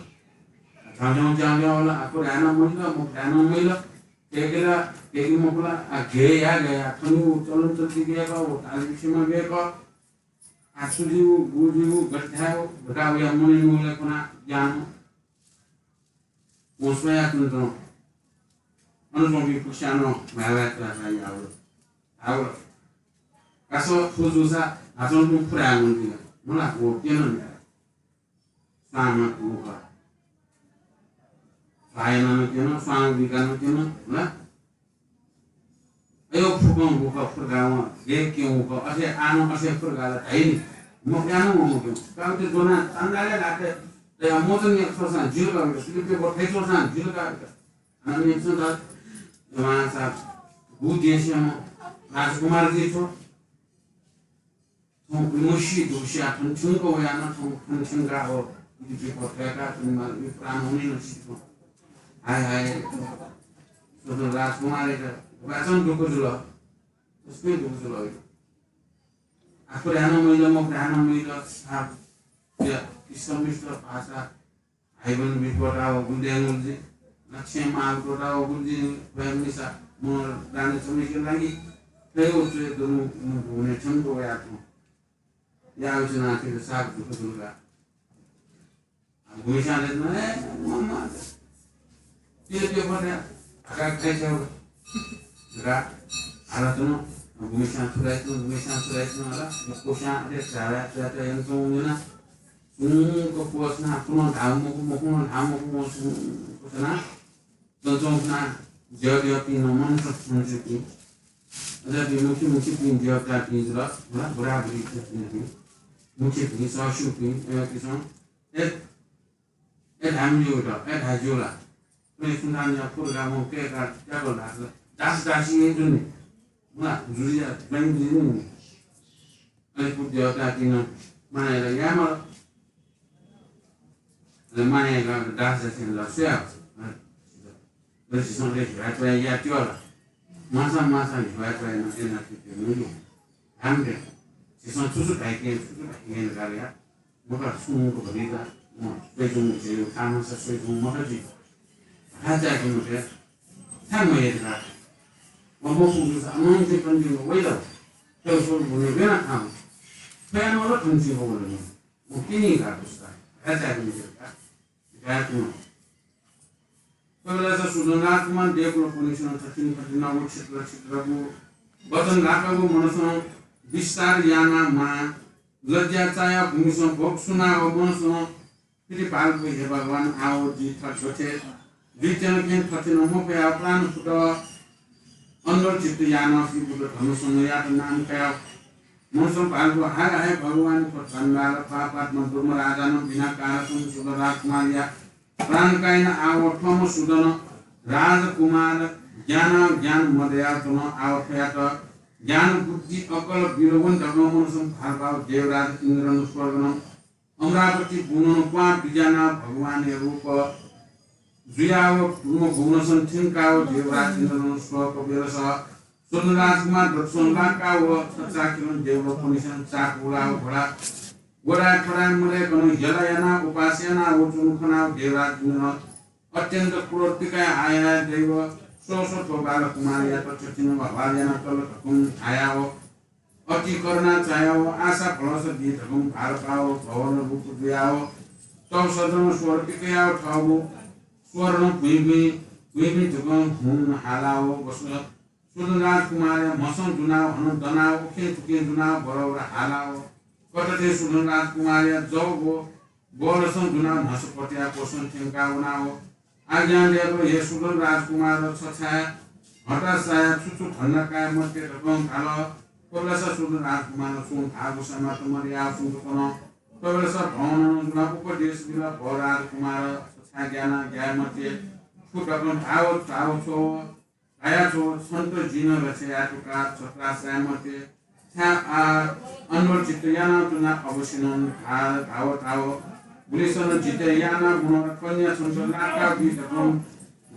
झ्याउँ झ्याउँ झ्याउँ झ्याउँ होला, आखु धायेनं मजिल, मखु धायेनं मजिल। केकेला, केके मखुला, आ, घे या, घे या, थनु चलन चल्ति गेक, व तालिम सीमा गेक। आ, सुजिउ, गुजिउ, गथे धायेउ, धकाः वया मनय् नुगलय् कना ज्ञान। वं स्वयाच्वन। अन च्वंपिं फुक्कसियां नं म्हाय् वाय् तुलाः याः वल। हावल। कासः थ्व जूसा हाचंतुं फुराय् वंतिल। मला, व क्यन नि। स्वांमा गुखः। स्वां यानाः नं क्यन, स्वां बुइकाः नं क्यन, मला। अय् फुक्कं गुखः फुर्कावं, गय् क्यं गुखः, अथे आः नं अथे फुर्काः ला धाइ नि। मखुयाः नं मखु। काउके ज्वनाः चान्दाले लाके, तया मोचन या छोसां जिल काउके, सिलिपे बथाइ छोसां जिल काउके। अनंनिसं त जमासा गु देशय् राजकुमार जि थ्व। थौं विमर्शी दुस्या थन थ्यंक वयाः नं थौं थन थ्यंकाः हो। इति बिपद कय्काः थन माल प्राण हुने नं सित। हाय हाय। स्वतः राजकुमारयात वाचन दुःख जुल। तसकं दुःख जुल। आफू ध्यान मैल, मखु ध्यान मैल, साप या, इष्टमित्र भाषा, भाइबन्धु बिपदा व गुल्दे गुल्दी, लक्ष्य माल कोटा व गुल्दी, वयम निसा, म दाने चमेके लागि, तै व चुए दनु, म भुने छन को या तू। या उचना के साग दुख दुर्गा। आ, भूमिशान रे न, ए, म, म, तिले के पने, आका खाइ छौ। रा, आला तुनु, भूमिशान सुराइ तुनु, भूमिशान सुराइ तुनु, आला, कोशान, अरे, चारा, चारा, यंतु, मुना, सुंक पोसना, पुनः धाव मखु, मखु, धाव मखु, मखु, सुंक पोसना, तंचों खुना, ज्यः ज्यःपिं नं मन्त्र मन्त्रपिं। अझ पिं मुखी मुखीपिं देवतापिं जुल, होला, बुढाबुढी पिं, मुखीपिं, ससुपिं, अय् किसं, ए, ए धामज्यू त, ए धाज्यू ला। अले सुनान या फुर्गा मौ के का, क्या बोल रहा है? दास दासी ये जुने। ना, जुरिया, बंदी नहीं। अले कुछ देवता की ना, माने ला, या मल। अले माने ला, दास दासी ला, सुया। अले झीसं अले हिवाय् त्वाय् याः त्यो ला। मासा, मासा हिवाय् त्वाय् न, ए ना, त्यो, त्यो, नु, नु। धाम दे। झीसं छु छु धाइके, छु छु धाइके, गाल या। मखा सुंक भरिदा, म, स्वय्‌जुं, जे, तामासा स्वय्‌जुं, मखा जि। भाषा के मते, था मये दा। म, म, पुगु सा, अनंत पंडित वैदा। तो सो बुने बेना था। फैन वाला तुमसी हो बोलने। म, किनी का पुस्ता। भाषा के मते का। गायत्मा। कबलासा सुधन राजकुमार देवकुल पुनिसन थथिन थथिन व क्षेत्र क्षेत्रको वचन राखगु मनसन विस्तार याना मा लज्या चाया भूमिसन भोग सुना व मनसन फिरि पालपु हे भगवान आव जी थक गथे द्वितीय के थथिन मफया प्राण फुट अन्दर चित्त याना श्री बुद्ध धर्म संघ यात नाम कया मनसन पालपु हाय हाय भगवान को चंडाल पापात्मा दुर्म राजान बिना कारकम सुधन राजकुमार या प्राण कायेन आव थ्वम्ह सुधन राजकुमार ज्ञान ज्ञान मदयातुन आव थ्वयात ज्ञान बुद्धि अकल बिरवन धर्म मनसन भालपाव देवराज इन्द्रन स्वर्गन अमरावती बुनन क्वां बिज्याना भगवानया रूप जुयाव भुवन भुवनसन थ्यंकाव देवराज इन्द्रन स्वर्ग बेलस सुधन राजकुमार दक्षिण लाकाव छचाकिलन देवलोकनिसन चाकुलाव घोडा गोडाय् थोडाय् मदय्‌कन यला यानाः उपास यानाः वचुन खनाः देवराज इन्द्रं अत्यन्त क्रोध पिकाय् आयाः दैव स्व स्व थ्व बालकुमारयात छथिन ह्वाल यानाः तल धकुं धायाव अति करुणा चायाव आशा भलस बी धकुं भालपाव भवन रूप जुयाव तव सदन स्वर पिकयाव थःगु स्वरं भुइँ भुइँ भुइँ भुइँ धुकं हुं हालाव बस सुधन राजकुमारया म्हसं दुनाव हनं दनाव उखें थुखें दुनाव बरौर हालाव कतथे सुधन राजकुमारया जव व बलसं दुनाव म्हस पटया कोसं थ्यंका वनाव आज्ञा दयेबलय् हे सुधन राजकुमार छछाय् हताशाया छु छु धन्दा काये मते धकं धाल। कबलासा सुधन राजकुमार सुं धाःगु समाप्त मदयाव सुं कन कबलासा भवनं दुनाव उपदेश बिल। भव राजकुमार छछाय् ज्ञाना ज्ञाये मते छु धकं धाव धाव छ्वव धाया छ्वव, छन्त जिं रक्षा यायेत का, छत्रासाय् मते। छाय् आः अनवल चित्त यानातुना अवश्यनं धाव धाव धाव। गुलिसनं जितय् याना मनोरथ कन्या छन्त लाका बी धकं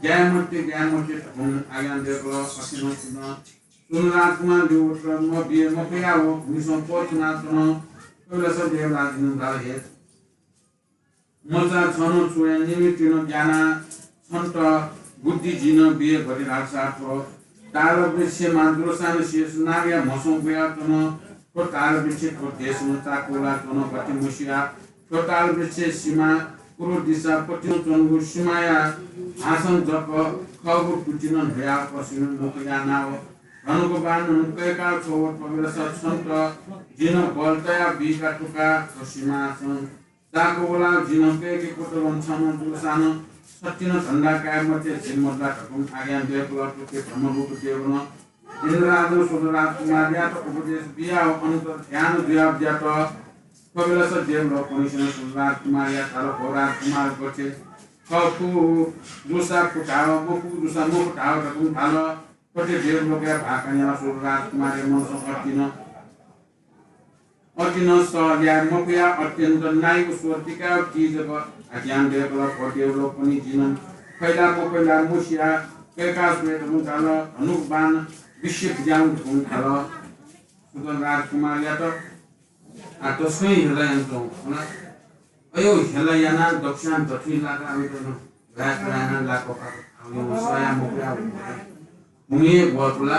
ज्ञाये मते ज्ञाये मते धकं आज्ञा दयेकल। अथेनं सुधन सुधन राजकुमार लिउत्र मबिये मफयाव भूमिसं पथुनातन। कबलासा देवराजनं धाल हे मचा छन छुया निमित्तिन ज्ञाना छन्त बुद्धि जिं बिये गथे धालसा थ्व ताल वृक्ष मांद्रोसान शेष नागया म्हसं बुयातन। थ्व ताल वृक्ष थ्व देशं चाकुला तन गथे मसिया। थ्व ताल वृक्ष सीमा पूर्व दिशा पतिन च्वंगु सीमाया हासन जक खःगु तुतिन न्ह्वया पसिन मुख यानाव धनुको बाण कय्काः छ्वः थ्व बेलस छन्त जिं बल तयाः बीका थुका। थ्व सिमासं चाक वलाः जिं कय्के कोतलं छन दुसां छतिं धन्दा काये मते, झी मदुला धकं आज्ञा दय्कल। थुके ब्रह्मगुप्त देवं इन्द्रराजं सुर राजकुमारयात उपदेश बियाः अन्तर्ध्यान जुयाः बियात। थ्व बेलस देवलोकपनिसेनं सुर राजकुमारयात धाल, भो राजकुमार, गथे खः, खु दुसा खु धाव, मखु दुसा मखु धाव धकं धाल। थथे देवलोकया भाखा न्यनाः सुर राजकुमारया मनसं अतिनं अतिनं सह याये मफयाः अत्यन्त नाय्गु स्वर तिकाः ति जक आज्ञा दय्कल। भो देवलोकपनि, जिं फैला मफैला मसिया कय्काः स्वये धकं धाल। धनुक बाण विश्व बिज्याहुँ धकं धाल। सुर राजकुमारयात आ तसकं हेला यानाच्वं खना। अयो हेला यानाः दक्वस्यां दथुइ लाकाः वय्कलं लाय्क लाय्क लाक पाक थाउँ सया मफयाः हुँ हे ब्वपुला।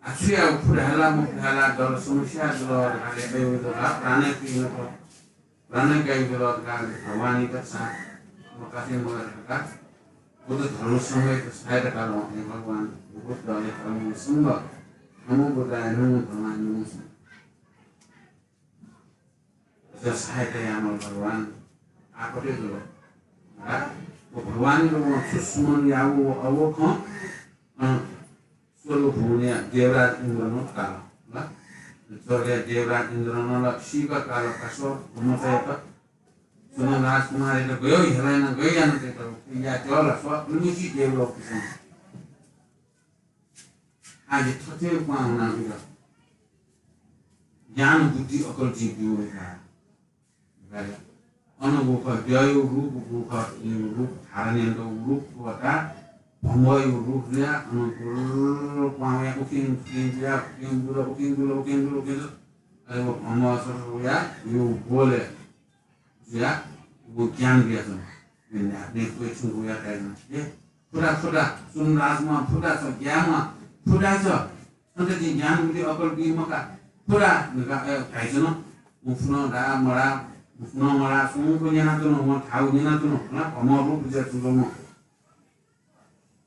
आ छु याये, फुडाय्ला मफुडाय्ला दल समस्या जुल धाःले अयो वय्कलं प्राणय् पिं नत। प्राणय् गाइ जुल धाःले भगवानयात साथ मकासे मगाः धकाः बुद्ध धर्म संघयात सहायता काल। हे भगवान, बुद्ध हे धर्म संघ, नमो बुद्धाय, नमो धर्माय, नमो संघ। इमित सहायता याःम्ह भगवान आपतय् जुल। व भगवानयात वं सुस्मरण याःगु व अवखं, अ, स्वर्ग भुवनया देवराज इन्द्रं नं काल। स्वर्गया देवराज इन्द्रं नं ला सीक काल का स्व मचायात। सुर राजकुमारयात गय् हेला यानाः गय् यानातयात या जल स्व लुमसी देवलोकपिसं। आः जि थथे क्वहां वनागु ज्ञान बुद्धि अकल जिं ब्यू वय्का। अन गुखः द्यःया रूप, गुखः रूप धारण यानातःगु रूप त्वःताः भम्बःया रूप जुयाः अन गुरुर क्वहां वयाः उखें उखें जुयाः उखें जुल, उखें जुल, उखें जुल, उखें जुल। अले व भम्बः सर वयाः यो बोलय् जुयाः व ज्ञान बियाच्वन। मेन्याः ने क्वय् छुं वयाः धायेधुन, हे फुदा, फुदा, सुर राजकुमार फुदा छ, ग्याःम्ह फुदा छ। छन्त जिं ज्ञान बुद्धि अकल बी मखा, फुदा धकाः, ए, धाइच्वन। व फुनं धाः मधाः, फुनं मधाः, स्वंक न्यनाच्वन, वं धाःगु न्यनाच्वन, फुना भम्बः रूप जुयाच्वंम्ह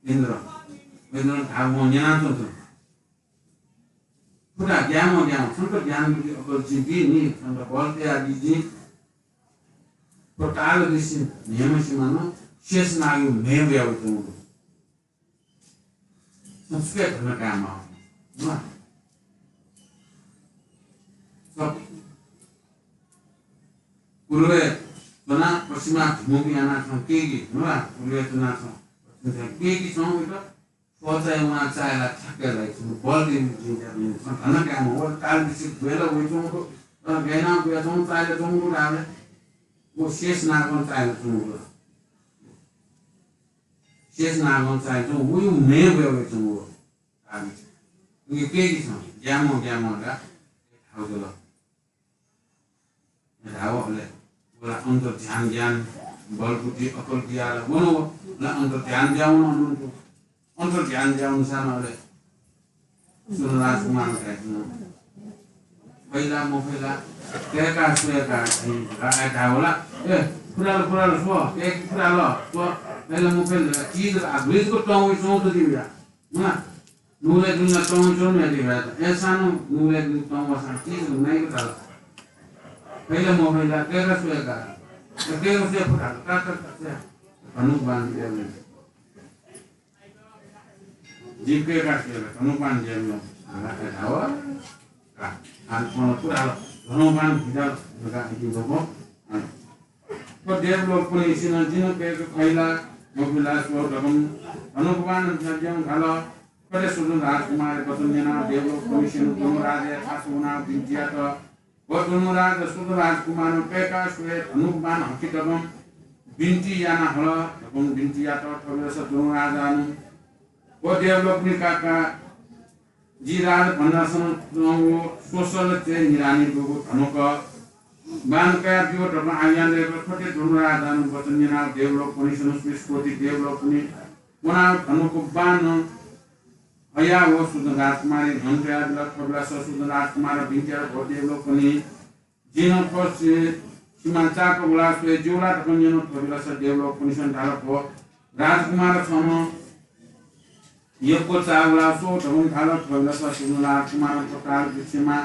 इन्द्र, इन्द्रं धाःगु वं न्यनाच्वंच्वन। फुदा, ग्याःम्ह, ग्याःम्ह, छन्त ज्ञान बुद्धि अकल जिं बी नि, छन्त बल तयाबी जिं। थ्व ताल ऋषि न्हय्म्हसिमानं शेषनागया म्हे बुया वइच्वंगु दु। छं छुकिया धन्दा कायेमाः। पूर्वय् च्वनाः पश्चिमाभिमुख यानाः छं कय्की, नुगः पूर्वय् च्वनाः छं पश्चिम कय्की छं वइत। थ्व चाय् वनाः चाय् ला ठ्याक्कै लाइ, छं बल दइ जिं, छं धन्दा कायेमाः। व ताल ऋषि बुया ला वइच्वंगु दु, तर गय् यानाः बुयाच्वंगु, चाय् ला च्वंगु दु धाःबलय् व शेषनागं चाय् ला च्वंगु दु। शेषनागं चाय् च्वं, वया म्हे बुया वइच्वंगु दु। उकी कय्की छं, ग्याःम्ह, ग्याःम्ह धकाः धाःगु जुल। धाःगु अले व ला अन्तर्ध्यान ज्ञान, बल बुद्धि अकल बियाः ला वन व, ला अन्तर्ध्यान ज्याः वन अनन्त। अन्तर्ध्यान ज्याः वंसां अले सुर राजकुमारं धायेधुन, फैला मफैला, कय्का स्वय्का, धाःगु ला, ए, फुदा ल, फुदा ल, स्व, कय्की फुदा ल, स्व, फैला मफैला, चिज आ गुलि जक तं वइच्वंगु दु जिमित। नुगलय् दुने ला तं वइच्वंगु दु यात। अय्सां नं नुगलय् दुने तं वःसां चिज नाइक धाल। फैला मफैला, कय्का स्वय्का, कय्का स्वये फुदा ल, का, का, का, स्वये। धनुक बाण बियाः वने। जिं कय्का स्वये ला, धनुक बाण बियाः वने। धाःगु का। आः थ्वं ला फुदा ल, धनुक बाण बियाः ल, धकाः इपिं दक्वं। थ्व देवलोकपनिसेनं जिं कय्के फैला मफैला स्व धकं धनुक बाण बियाः वने धाल। थथे सुर राजकुमारया वचन न्यनाः देवलोकपनिसेनं धर्मराजाया थासय् वनाः बिन्ति यात। व धर्मराज सुर राजकुमारं कय्का स्वये धनुक बाण हकि धकं बिन्ति याना हल धकं बिन्ति यात। थ्व बेलस धर्मराजानं, व देवलोकपनि काका, जि राजभण्डारसं च्वंगु स्वसल च्वय् निरानी दुगु धनुक बाण कयाब्यु धकं आज्ञा दय्कल। थथे धर्मराजानं वचन न्यनाः देवलोकपनिसेनं स्वीस्कोति देवलोकपनि वनाः धनुक बाण हयाः व सुर राजकुमारया न्ह्यःने तयाबिल। थ्व बेलस सुर राजकुमारं बिन्ति यात, भो देवलोकपनि, जिं थ्व सि-, सिमा चाक वलाः स्वये ज्यू ला धकं न्यन। थ्व बेलस देवलोकपनिसेनं धाल, भो राजकुमार, छं नं यक्व चाः उलाव स्व धकं धाल। थ्व बेलस सुधन राजकुमारं थ्व ताल वृक्षमा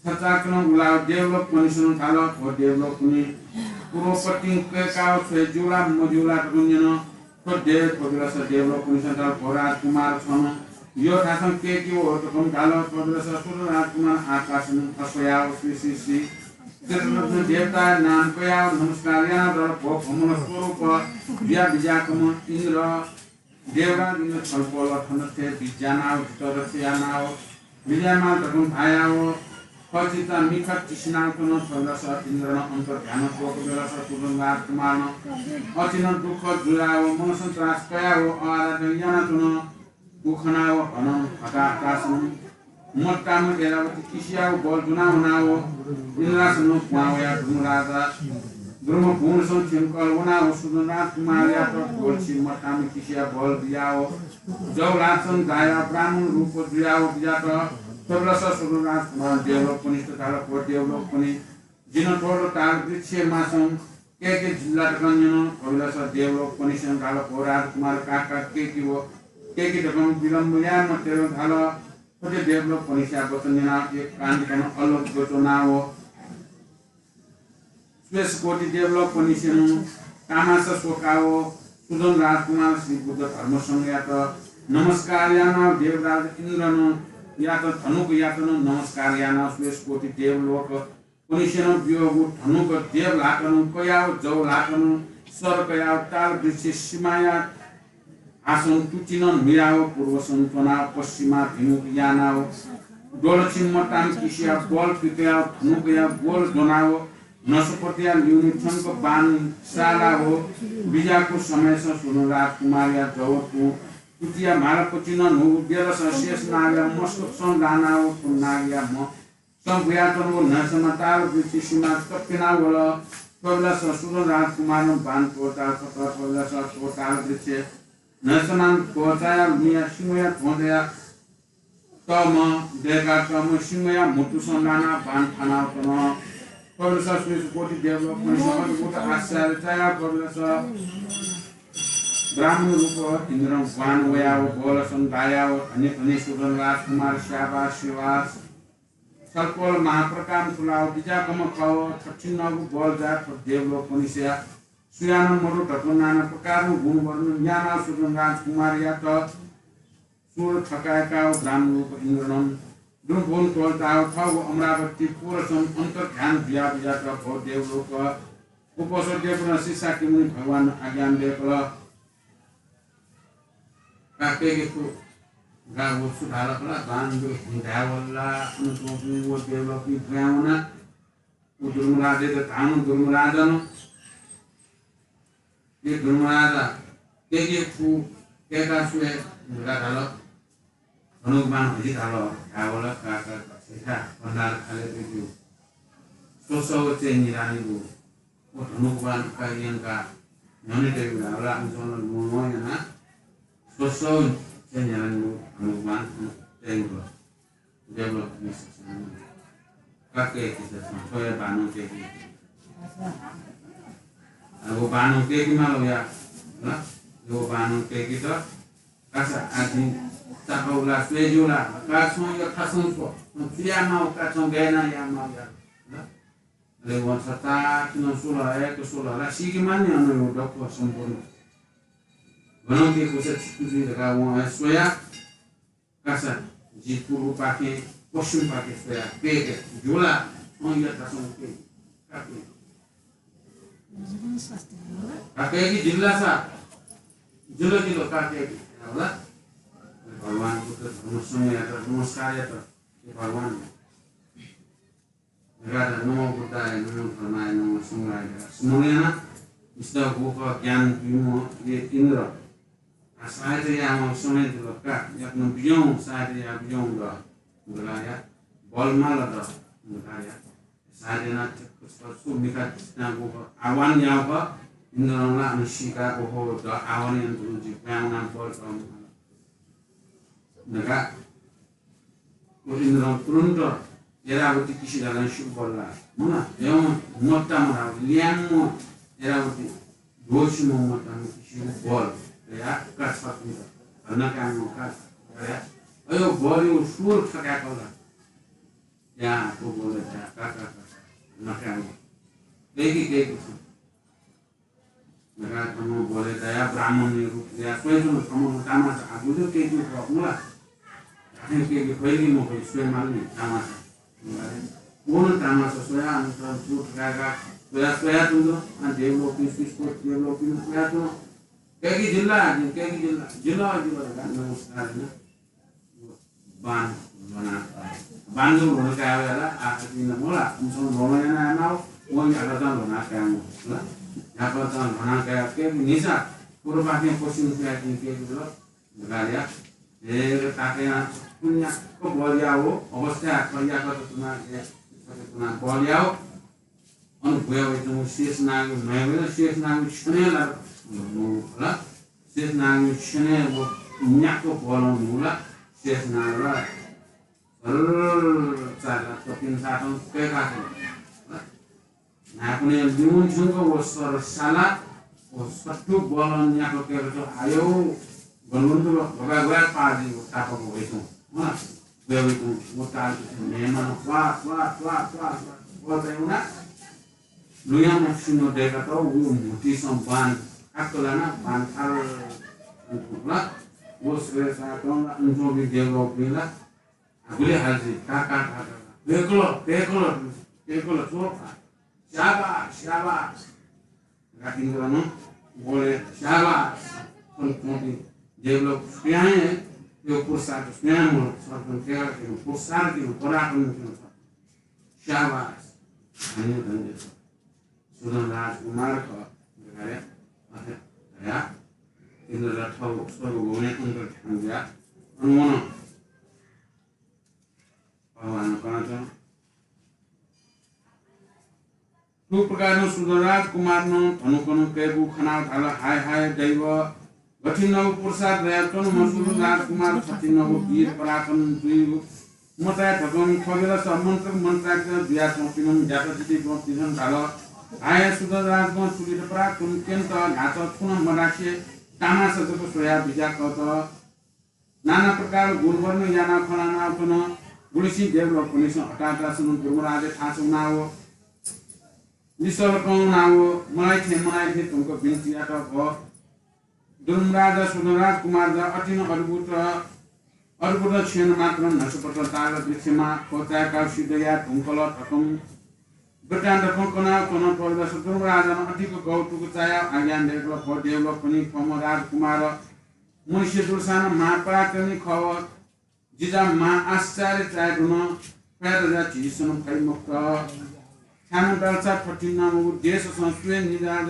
छचाःकनं उलाव देवलोकपनिसेनं धाल, थ्व देवलोकपनि पूर्वपतिं कय्काव छ्वये ज्यू ला मज्यू ला धकं न्यन। थ्व दे-, थ्व बेलस देवलोकपनिसेनं धाल, भो राजकुमार, छं यः धाःसां कय्के वः धकं धाल। थ्व बेलस सुधन राजकुमारं आकाशं थस्वयाव श्री श्री श्री त्रिरत्न देवताया नाम कयाव नमस्कार यानाव धाल, भो भमल स्वरूप जुया बिज्याकम्ह इन्द्र, देवराज इन्द्र छलपोल थन थें बिज्यानाव जितः रक्षा यानाव बिज्यायेमाल धकं धायाव खचिचा मिखा चिसिनाव च्वन। थ्व बेलस इन्द्रं अन्तर्ध्यान स्वःक बेलस सुधन राजकुमारं अचिनं दुःख जुयाव मनसं त्रास कयाव अराधना यानाच्वन। उ खनाव हनं हताहतासं मत्ताम्ह ऐरावती किसियाव बल ज्वनाव वनाव इन्द्रासनं क्वहां वयाव धर्मराजा धर्मभुवनसं थ्यंकल वनाव सुधन राजकुमारयात ग्वलछि मत्ताम्ह किसिया बल बियाव जव ल्हातं जायाव ब्राह्मण रूप जुयाव बिज्यात। थ्व बेलस सुधन राजकुमारं देवलोकपनिसेत धाल, भो देवलोकपनि, जिं थ्व ताल वृक्षमासें कय्के ज्यू ला धकं न्यन। थ्व बेलस देवलोकपनिसेनं धाल, भो राजकुमार, का का कय्के वः, कय्के धकं विलम्ब याये मते धकं धाल। थथे देवलोकपनिसेया वचन न्यनाव एक कान्तिकनं अलोक ज्वनाव श्वेतकोटि देवलोकपनिसेनं तामासा स्वकाव सुधन राजकुमारं श्री बुद्ध धर्म संघयात नमस्कार यानाव देवराज इन्द्रयात धनुकयात नं नमस्कार यानाव श्वेतकोटि देवलोक पनिसेनं बियागु धनुक देव ल्हातं कयाव जव ल्हातं सर कयाव ताल वृक्ष सिमाया हासं तुतिनं मियाव पूर्वसं च्वनाव पश्चिमाभिमुख यानाव ग्वलछि मत्ताम्ह किसिया बल पिकयाव धनुकया ग्वल ज्वनाव नसपतिया ल्यूने थ्यंक बाण सालाव बिज्याकू समयसं सुधन राजकुमारया जव तुं तुतिया म्हालापतिनं न्हूगु बेलसं शेषनागया मस्तकसं लानाव थ्व नागया म्ह सं बुयाच्वंगु न्हय्समा ताल वृक्ष सिमा तप्यना वल। थ्व बेलसं सुधन राजकुमारं बाण त्वःताः छ्वत। थ्व बेलसं थ्व ताल वृक्ष न्हय्समां त्वःचायाः मियाः सिंहया ध्वजा तःम्ह, दय्कातःम्ह सिंहया म्हुतुसं लानाः बाण थानाव च्वन। थ्व बेलसं श्वेतकोटि देवलोकपनिसेनं अद्भुत आश्चर्य चायाः थ्व बेलसं ब्राह्मण रूप इन्द्रं बाण वयाव बलसं दायाव धन्य धन्य सुधन राजकुमार, स्याबास स्याबास। छलपोल महाप्रकाम तुलाव बिज्याकम्ह खः। थथिंगु बल जाः थ्व देवलोकपनिसेया सुयानं मदु धकं नाना प्रकारं गुण वर्णन यानाव सुधन राजकुमारयात सुर थकाय्काव ब्राह्मण रूप इन्द्रं दुर्गुण त्वःताव थःगु अमरावती पुरसं अन्तर्ध्यान जुया बिज्यात। भो देवलोक, उपसर्गय् पुनः सिसाकी मुनि भगवान आज्ञा दय्कल। का कय्के फु। गा व छु धाल खला, बाण दु हिं धाये वल ला, अन च्वंपिं व देवलोकपिं पुहां वना। व धर्मराजायात धाःम्ह धर्मराजानं, हे धर्मराजा, कय्के फु, कय्का स्वये धकाः धाल। धनुक बाण हजि धाल, धाये वल, का, का, का, छेँय् था, भण्डार खालय् तइगु। स्वसः व चय् न्हिलानिगु। व धनुक बाण का यंकाः न्ह्यःने तइगु धाःबलय् अन च्वंम्ह लुँ नं यानाः स्वसः व चय् न्हिलानिगु धनुक बाण तइगु। देवलोकपिं सिसं का कय्के, थ्वया बाणं कय्के। अले व बाणं कय्के माल वया, ल? व बाणं कय्केत कासा आः जिं चापा उलाः स्वये ज्यू ला? का छं यथासं स्व। छं छु याये माः, का छं गय् यानाः याये माः या। ल? अले वं छचाःखेनं स्वल, अय्क स्वल, ला सीके माःनि अन व दक्व सम्पूर्ण। गनं के कुसा छिकु जुइ धकाः वं हे स्वया। कासा जि पूर्वपाखें पश्चिमपाखें स्वया कय्के ज्यू ला? छं यथासं कय्के। का कय्के। का कय्के जिल्ला सा। जिल्ला जिल्ला का कय्के। होला? भगवान बुद्ध धर्म संघयात नमस्कार यात। हे भगवान। राजा नमो बुद्धाय, नमो धर्माय, नमो संघाय धकाः स्मरण यानाः इष्ट गुख ज्ञान ब्यूम्ह हे इन्द्र। आ, सहायता याःम्ह समय जुल का, याकनं बिज्याहुँ, सहायता याः बिज्याहुँ द, धकाः या, बल माल द, धकाः या। सहायता यानाः ठ्याक्क छकः छु मिखा चिनागु आह्वान याःगु इन्द्रं ला अन सीकाः, ओहो, द आह्वान यानातःगु जि पुहां वनाः बल तःम्ह धकाः व इन्द्रं तुरुन्त ऐरावती किसि धाःगु स्यू बल ला। मना, एवं मत्ताम्ह धाःगु ल्याय्म्ह ऐरावती दोषीम्ह मत्ताम्ह किसिगु बल। या का छतुन्त। हनकांगु का। अयो बलियो सुर थकाय्‌कल। या, को बोले, या, का, का, का, नकाय्। कय्‌कि, कय्‌कि छु। नकाय् थम्ह बोले, या, ब्राह्मण रूप, या, स्वयं थम्ह तामासा, आ, बुझ्यो, कय्‌कि, को, मुला। आखिर कय्‌कि, फैली, म फैली, स्वयं मालनी, तामासा। पूर्ण तामासा, स्वया, अन्तर, सुर थकाय्‌का, स्वया, स्वया, तुम, आ, देवलोक, सुस्पोर्ट, देवलोक, स्वया, तुम। कय्‌कि जिल्ला, कय्‌कि जिल्ला, जिल्ला, जिल्ला, नमस्कार, ना। बान ल्ह्वना, बान जक ल्ह्वना काये वया ला, आ, अतिं नं मला, उमिसं ल्ह्वना याना याना, वं न्ह्याकःचां ल्ह्वना काये वं, हला? न्ह्याकःचां ल्ह्वना काये, के न्हिसा, पूर्वपाखें पश्चिम सुयातिं के जुल, धकाः या। हे ताकया, पुण्य, को बल या हो, अवस्था, खया, कत तुना, हे, कत तुना, बल या हो। अन बुया वइच्वंगु शेषनागया म्ह्वय् वल, शेषनागया छ्यनय् ला, हला? शेषनागया छ्यनय् व न्याक्क बलं न्हूला, शेषनाग ला झर्र चाला तपिन साथं कय्‌का थ्वन, हला? न्हाय्‌पनय् लिउन थ्यंक व सर साला, व सत्तु बलं न्याक्क कय्‌का थ्वन, आयो, गनगन तुल, गगा गगा पाः जुइ व तापाक वइच्वं, हला? बुया वइच्वं, व ताल मेहमान, वा, वा, वा, वा, वा, वा, वा, लुँयाम्ह सिंह दय्‌कात व म्हुतुइसं बान खाक्क लानाः बान खाल। व स्वया साथं ला अन च्वंपिं देवलोकपिं ला गुलि हाल जुइ, का, का, का, का, का। कय्‌कल, कय्‌कल, कय्‌कल, च्वः का। स्याबास, स्याबास। राखिन्द्रं बोले, स्याबास। अन च्वंपिं देवलोक सुयां हे यो पुरुषार्थ सुयां मल, सर्पन तेरा किन, पुरुषार्थ किन, पराक्रम किन, स्याबास। धन्य, धन्य छ। सुधन राजकुमार खः, धकाः धया। इन्द्र थः स्वर्गभवनय् अन्तर्धान जुया। अन वन। भगवान कनाच्वन। थुप्रकारं सुधन राजकुमारं धनुकनं कयेगु खनाः धाल, हाय हाय दैव, गथिंगु पुरुषार्थ यानाच्वनाम्ह सुधन राजकुमार थथिंगु वीर पराक्रम जुइ मचाये धकं थ्व बेलस मन्त्र मन्त्रादित जुयाच्वंपिं ज्यात जिति च्वंपिन्सं धाल, हाय सुधन राजकुमार, थुलित पराक्रम क्यनेत ल्हातं छुं नं मधासे तामासा जक स्वयाः बिज्याकत। नाना प्रकार गुणवर्णन यानाः खँ ल्हानाच्वन। गुलिसिं देवलोकपनिसं हताहतासं दुर्मराजया थासय् वनाव लिसः लकं वनाव मलाइ थें मलाइ थें धुंकाः बिन्ति यात। भो दुर्मराज, सुधन राजकुमारया अति नं अद्भुत, अद्भुत क्षण मात्रं न्हसिपत ताल वृक्षमा ख्वचाय्‌काः सिद्ध याये धुंकल धकं वृत्तान्त खँ कनाच्वन। थ्व बेलस दुर्मराजं अतिक कौतुक चायाः आज्ञा दय्‌कल, भो देवलोकपनि थ्वम्ह राजकुमार मनुष्य दुर्सानं महापराक्रमी खः। जिं जा महा आश्चर्य चाये धुन, थ्वयात जा झीसं फइ मखुत। छाय्‌धाःसा थथिंगु देशसं स्वयं निजाद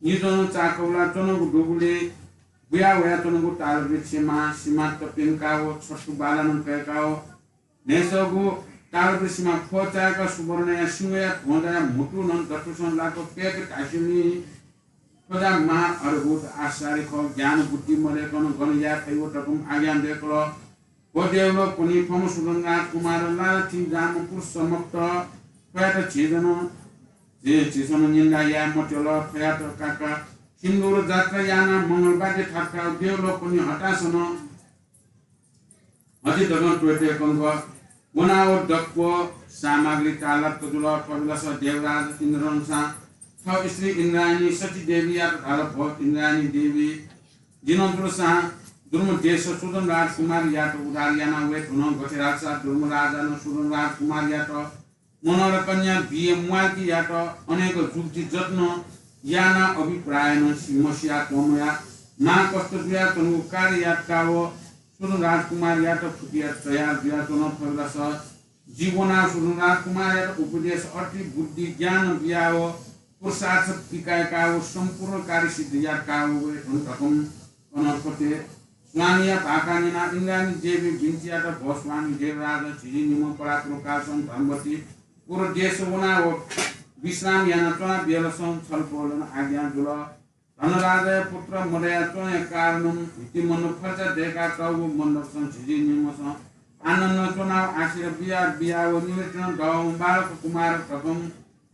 निजं चाकःवला च्वनागु दुगुलिं बुया वयाच्वनागु ताल वृक्षमा सिमा तप्यंकाव छत्तु बाला नं कय्‌काव न्हय्‌सःगु ताल वृक्षमा ख्वचाय्‌काः सुवर्णया सिंहया ध्वजाया म्हुतु नं दथुसं लाक कय्‌क धासेंलि थ्व जा महा अद्भुत आश्चर्य खः। ज्ञान बुद्धि मदय्‌कं गन याये फइ व धकं आज्ञा दय्‌कल। भो देवलोकपनि थ्वम्ह सुधन राजकुमार लालची जाःम्ह पुरुष मखुत। थ्वयात झीसं, झी, झीसं निन्दा याये मत्यल। थ्वयात काकाः सिन्दूर जात्रा यानाः मंगल वाद्य थाकाः देवलोकपनि हतासं हति धकं त्वःतेकंक वनाव दक्व सामग्री तालात जुल। थ्व बेलस देवराज इन्द्रं सां थः स्त्री इन्द्रायणी सची देवीयात धाल, भो इन्द्रायणी देवी, जिं नं दुर्सा दुर्म देश सुधन राजकुमारयात उद्धार याना वये धुन। गथे धाःसा दुर्म राजानं सुधन राजकुमारयात मनोहर कन्या बिये म्वाःकेयात अनेक जुक्ति जत्न यानाः अभिप्रायनं सि-, मसिया त्वमया महाकष्ट जुयाच्वनागु कार्य याकाव सुधन राजकुमारयात फुकिया तयार जुयाच्वन। थ्व बेलस जि वनाः सुधन राजकुमारयात उपदेश, अति बुद्धि, ज्ञान बियाव पुरुषार्थ पिकाय्‌काव सम्पूर्ण कार्य सिद्ध याकाव वये धुन धकं अनर्पते स्वामीया भाखा न्यनाः इन्द्रायणी देवी बिन्ति यात, भो स्वामी देवराज, झी निम्ह पराक्रम कालसं धर्मवती पुर देश वनाव विश्राम यानाच्वना बेलसं छलपोलनं आज्ञा जुल। धनराजाया पुत्र मदयाच्वंया कारणं भित्तिमण्डप फर्चा दय्‌कातःगु मण्डपसं झिझी निम्हसं आनन्दं च्वनाव आशीर्वाद बिया, बियाव निमित्तं दःम्ह बालक कुमार धकं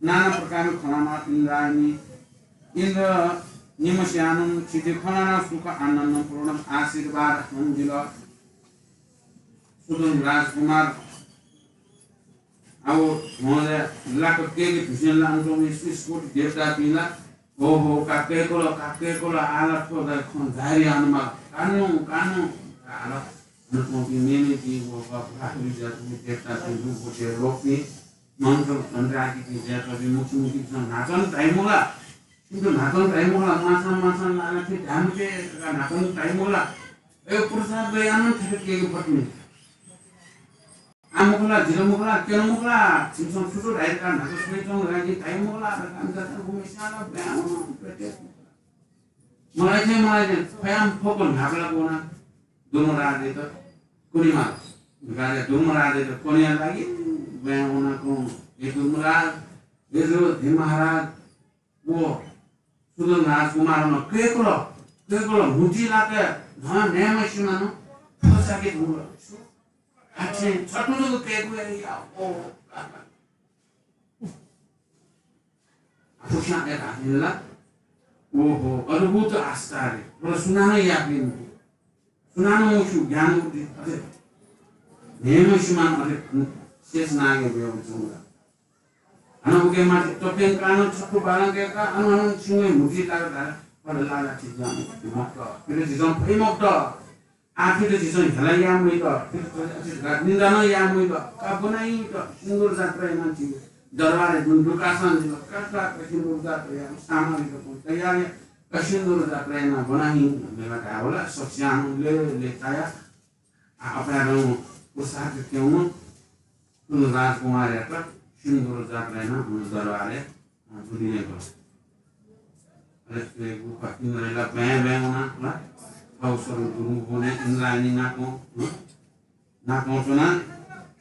नाना प्रकारं खँ ल्हानाः इन्द्रायणी इन्द्र निम्हस्यानं झिझी खँ ल्हानाः सुख आनन्दं पूर्ण आशीर्वाद हं बिल। सुदन राजकुमार, अब उहाँले लाक केके भिसेन ला, अन्त स्कोट देवतापिं ला, हो, हो, का केकल, का केकल, आला थ्व दा खन जारी आनमा, कानु, कानु, आला, अन्त मेमे दी, वो, का, का, विद्या, देवतापिं, रूप, देव, लोकपिं, मन्त्र, तन्त्रादि, देवतापिं, मुखी, मुखी, सन नाचन धाइमुला, किन्तु नाचन धाइमुला, माछा, माछा, लाला, थे धामुके, का नाचन धाइमुला, ए, पुरुषार्थ यानन थेके केके पत्नी। आ मखुला, जिर मखुला, केन मखुला, छिमिसं छु छु धाइ का, न्हाचः सुनाइ च्वंगु धाइ, जिं धाइ मखुला, धाइ मखुला, ब्यां वन, प्रत्येक। मलाई चाहिँ, मलाई चाहिँ, फयाम फोको न्हाकला कोना, दुर्मराजय्‌त, कुनिमा, गाले दुर्मराजय्‌त, कोनिया लागि, ब्यां वना कोन, ए दुर्मराज, ए जो, हे महाराज, व सुदन राजकुमारं केकल, केकल मुति लाक, न्हय्‌म्ह सिमानं फचाके धुंकल। हाथें छटुलुक केकु या, ओ, फुक्सां ए धाःसा ला, ओहो, अद्भुत आश्चर्य, व सुनानं याःपिं मखु। सुनानं मस्यू ज्ञान बुद्धि, अथे न्हय्‌म्ह सिमानं अथे शेष नागय् ब्वयाः वंच्वंगु ला। हानं उके माथि तप्यंकानं छक्व बालं कय्‌काः अन अन सिंहय् मुति लाक धाल, फल लाला, झीसं मखुत, थुइत झीसं फइ मखुत। आः थुइत झीसं हेला याये मखुत, थुइत निन्दा नं याये मखुत, का ब्वनाइ मखुत, सिन्दूर जात्रा यानाः झी दरबारय् दुने दुकासं झीत का, का, का सिन्दूर जात्रा यानाः सामग्री तयार या, का सिन्दूर जात्रा यानाः ब्वनाइ धकाः धाःबलय् सकसिनं ले, ले तायाः आ, अपाय्‌धं पुरुषार्थ क्यंम्ह सुदन राजकुमारयात सिन्दूर जात्रा यानाः अन दरबारय्, अ, दुने यंकल। अले स्वयेगु खः, इन्द्रया ला ब्वाँय् ब्वाँय् वना, ला? थः स्वरं दुगु ब्वने इन्द्रायणी नापं, हँ? नापं च्वना,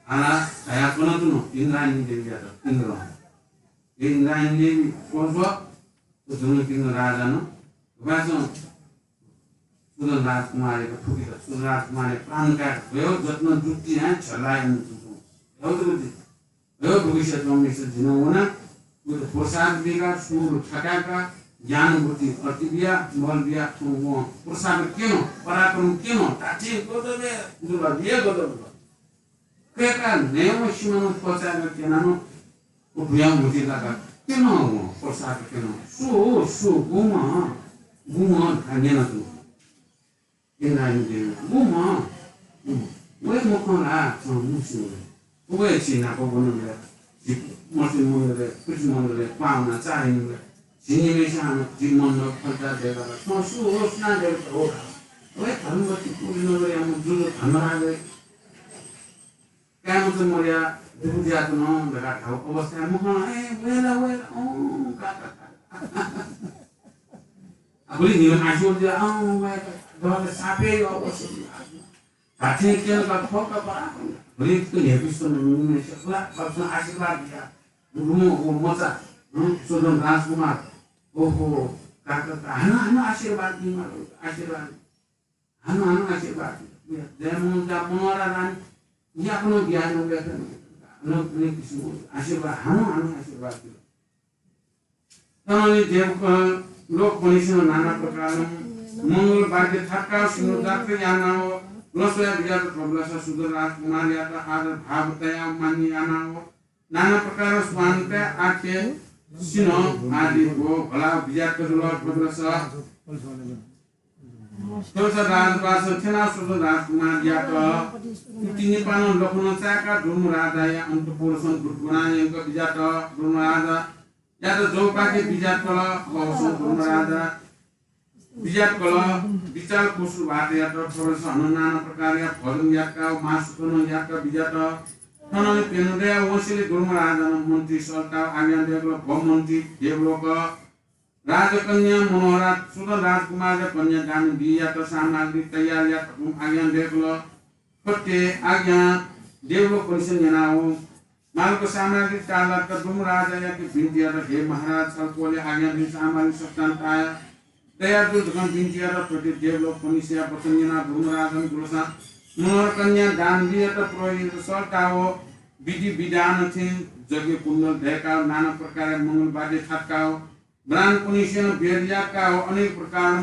आला धया च्वना तुनु इन्द्रायणी देवीयात, इन्द्र। हे इन्द्रायणी देवी, स्व, स्व, थ्व दुनुपिं राजानं, उपासं सुदन राजकुमारयात फुकेत, सुदन राजकुमारया प्राण कायेत भयौ जत्न जुक्ति यानाः झ्यालाया मुक्ति तुं। भयौ जत्न जुक्ति। भयौ भविष्य जन्मय् जिं वना, उइत प्रसाद बियाः, सुर थकाय्‌काः, ज्ञान बुद्धि अति बियाः, बल बियाः, थौं वं प्रसाद क्यन, पराक्रम क्यन, धात्थें गजबय् दुर्गा बिया गजब। कय्‌काः न्हय्‌म्ह सिमानं पचाय्‌काः क्यनाः नं व भुयां मुति लाकाः क्यन वं, प्रसाद क्यन। सु हो, सु, गुम्ह, गुम्ह धकाः न्यना तुं। इन्द्रायणी देवी, गुम्ह, गुम्ह। वय् मखं ला, छं मुसु वय्। वय् छि नाप वनेबलय्, झी मस्जिद मन्दिरय्, कुछ मन्दिरय्, पाहुना चाहिने बलय्, झी निम्हय्‌सिनं हानं झी मण्डप फल्टा दय्‌काः, छं सु हो, सुनां दय्‌काः हो। वय् धर्मवती कुलीनगरयाम्ह जुजु धर्मराज वय्। काय्‌मचा मदया दुगु जुयाच्वन धकाः धाःगु अवस्थाय् मखं ला, ए, वय् ला, वय् ला, अँ, का, का, का। आ, गुलि न्हिं आशीर्वाद जुया, अँ, वय् ला, दहले सापे यो अवस्था। धात्थें क्यन का, थः का, बराबर। गुलि त न्ह्यइपुसे च्वंम्ह मनूतय्‌सं ला, थःपिन्सं आशीर्वाद बिया। गुम्ह व मचा, हँ, सुदन राजकुमार। ओहो, का, का, का, हानं, हानं आशीर्वाद बिमाल, आशीर्वाद। हानं, हानं आशीर्वाद बिया। जय मं-, जा मनोहरा रानी, याकनं बियाः नं वय्‌त नं, नं, नं किसिम आशीर्वाद, हानं, हानं आशीर्वाद बिया। तनंलि देव, अ, लोकपनिसेनं नाना प्रकारं मंगल वाद्य थाकाः सिन्दूर जात्रा यानाः लसया बियात थ्व बलसा सुदन राजकुमारयात आदर भाव तयाः मान्य यानाः नाना प्रकारं स्वान्त आखे सिन्हः आदि व भला बियात जुल। थ्व बलसा थ्व बलसा राजवास थ्यनाः सुदन राजकुमारयात उतिनिपानं लखुनं चाय्‌काः दुर्मराजाया अन्तःपुरसं दुत ब्वनाः यंकः बियात। दुर्मराजायात जौपाखे बियातल। अवसं दुर्मराजा बियातल। बिचाल कुसुभातयात थ्व बलसा हानं नाना प्रकारया भोजन याकाः मासु नं याकाः बियात। थनंलि प्यन्हु दयाः वंसेंलि दुर्मराजानं मन्त्री सल्ताव आज्ञा दय्‌कल, भो मन्त्री देवलोक राजकन्या मनोहरा, सुदन राजकुमारया कन्या दानवीयात सामग्री तयार यायेत हुकम आज्ञा दय्‌कल। थथे आज्ञा देवलोकपनिसेनं न्यनाः मालक सामग्री ताःलाकाः दुर्मराजायाके बिन्ति यात, हे महाराज, छलपोलया आज्ञा दु, सामग्री सकतां ताया तयार जुल धकाः बिन्ति यात। थथे देवलोकपनिसेया वचन न्यनाः दुर्मराजानं दुलसा मनोहर कन्या दानवीयात पुरोहित सल्ताव विधि विधान थें यज्ञ कुण्डल दय्‌काः नाना प्रकारया मंगल वाद्य थाकाः ब्राह्मणपनिसेनं वेद याकाः अनेक प्रकारं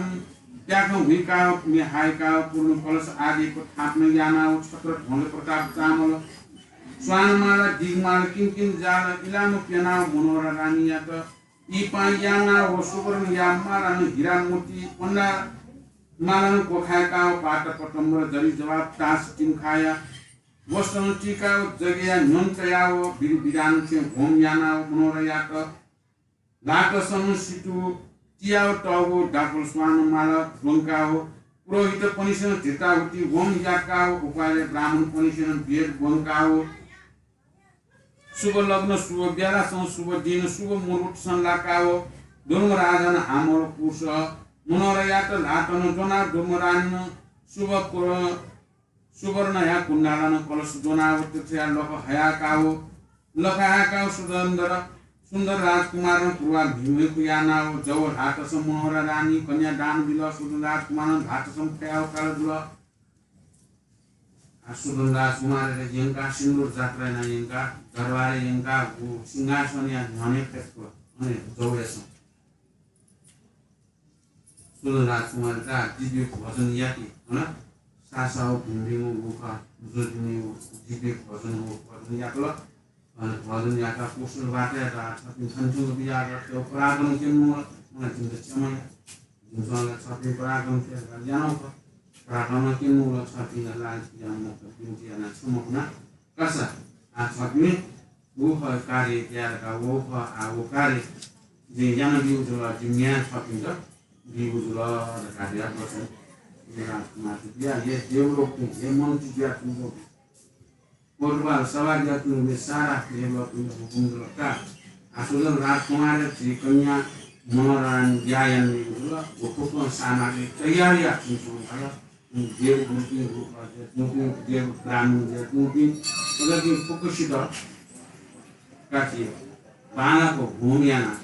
प्याखं हुइकाव, म्ये हाय्काव, पूर्ण कलश आदिको थापना यानाव छत्र ध्वज प्रताप चामल, स्वानमाला, दिगमाला, किंकिन जाल, इलाम प्यनाव मनोहरा रानीयात इपां यानाव सुवर्णया मालानं हिरा मोती पन्दा मालानं क्वखाय्काव पाट पटम्बर जरि जवाब तास तिंखाया वस्त्रनं तिकाव जगया न्ह्यःने तयाव विधि विधान थें होम यानाव मनोहरायात ल्हातसं सितु तियाव तःगु दाखुल स्वान माला द्वंकाव पुरोहितपनिसेनं धृताहुति होम याकाव उपाले ब्राह्मणपनिसेनं वेद द्वंकाव शुभ लग्न, शुभ बेलासं, शुभ दिन, शुभ मुहूर्तसं लाकाव धर्मराजानं हामल कुश मनोहरायात ल्हातं ज्वनाव धर्मरानीनं शुभ क्र-, सुवर्णया कुण्डालानं कलश ज्वनाव तीर्थया लख हयाकाव, लख हयाकाव सुन्दर, सुन्दर राजकुमारं पूर्वाभिमुख यानाव जव ल्हातसं मनोहरा रानी कन्या दान बिल। सुन्दर राजकुमारं ल्हातसं फयाव काल जुल। आ, सुन्दर राजकुमारयात यंकाः सिन्दूर जात्रा याना यंकाः दरबारय् यंकाः व सिंहासनया न्ह्यःने फ्यतुल। अन जवय्सं सुन्दर राजकुमारयात दिव्य भोजन याति, हला? सासाव भिंभिंगु गुखः, जुजुनिगु दिव्य भोजन, भोजन यातल। अन भोजन याकाः कुशल बात यात। आ, छपिं थन थुंक बियाः रक्तव पराक्रम क्यनु, मला जिमित क्षमा या। जिमिसं ला छपिं पराक्रम क्यने यानाव खः। पराक्रम क्यनु ला छपिं ला लालच यानाव खः, बिन्ति यानाः क्षमा कुना। कसा, आ, छपिं व खः कार्य यायेका व खः, आ, व कार्य जिं यानाब्यूगु जुल, जिं न्याय छपिन्त ब्यूगु जुल धकाः धया वचन। हे राजकुमार, या, हे देवलोकपिं, हे मन्त्री ज्यातुंगु कोटवाल सभा ज्यातुंगु सारा देवलोकपिन्त हुकुम जुल का। आ, सुन्दर राजकुमारया झी कन्या मनोहरा रानी ब्याहा यानाब्यूगु जुल, व फुक्कं सामग्री तयार याः छिमिसं धाल। देव गुरुपिं, गुरुपाल ज्यातुंपिं, देव ब्राह्मण ज्यातुंपिं, अले फुक्कसित काछि बांलाक होम यानाः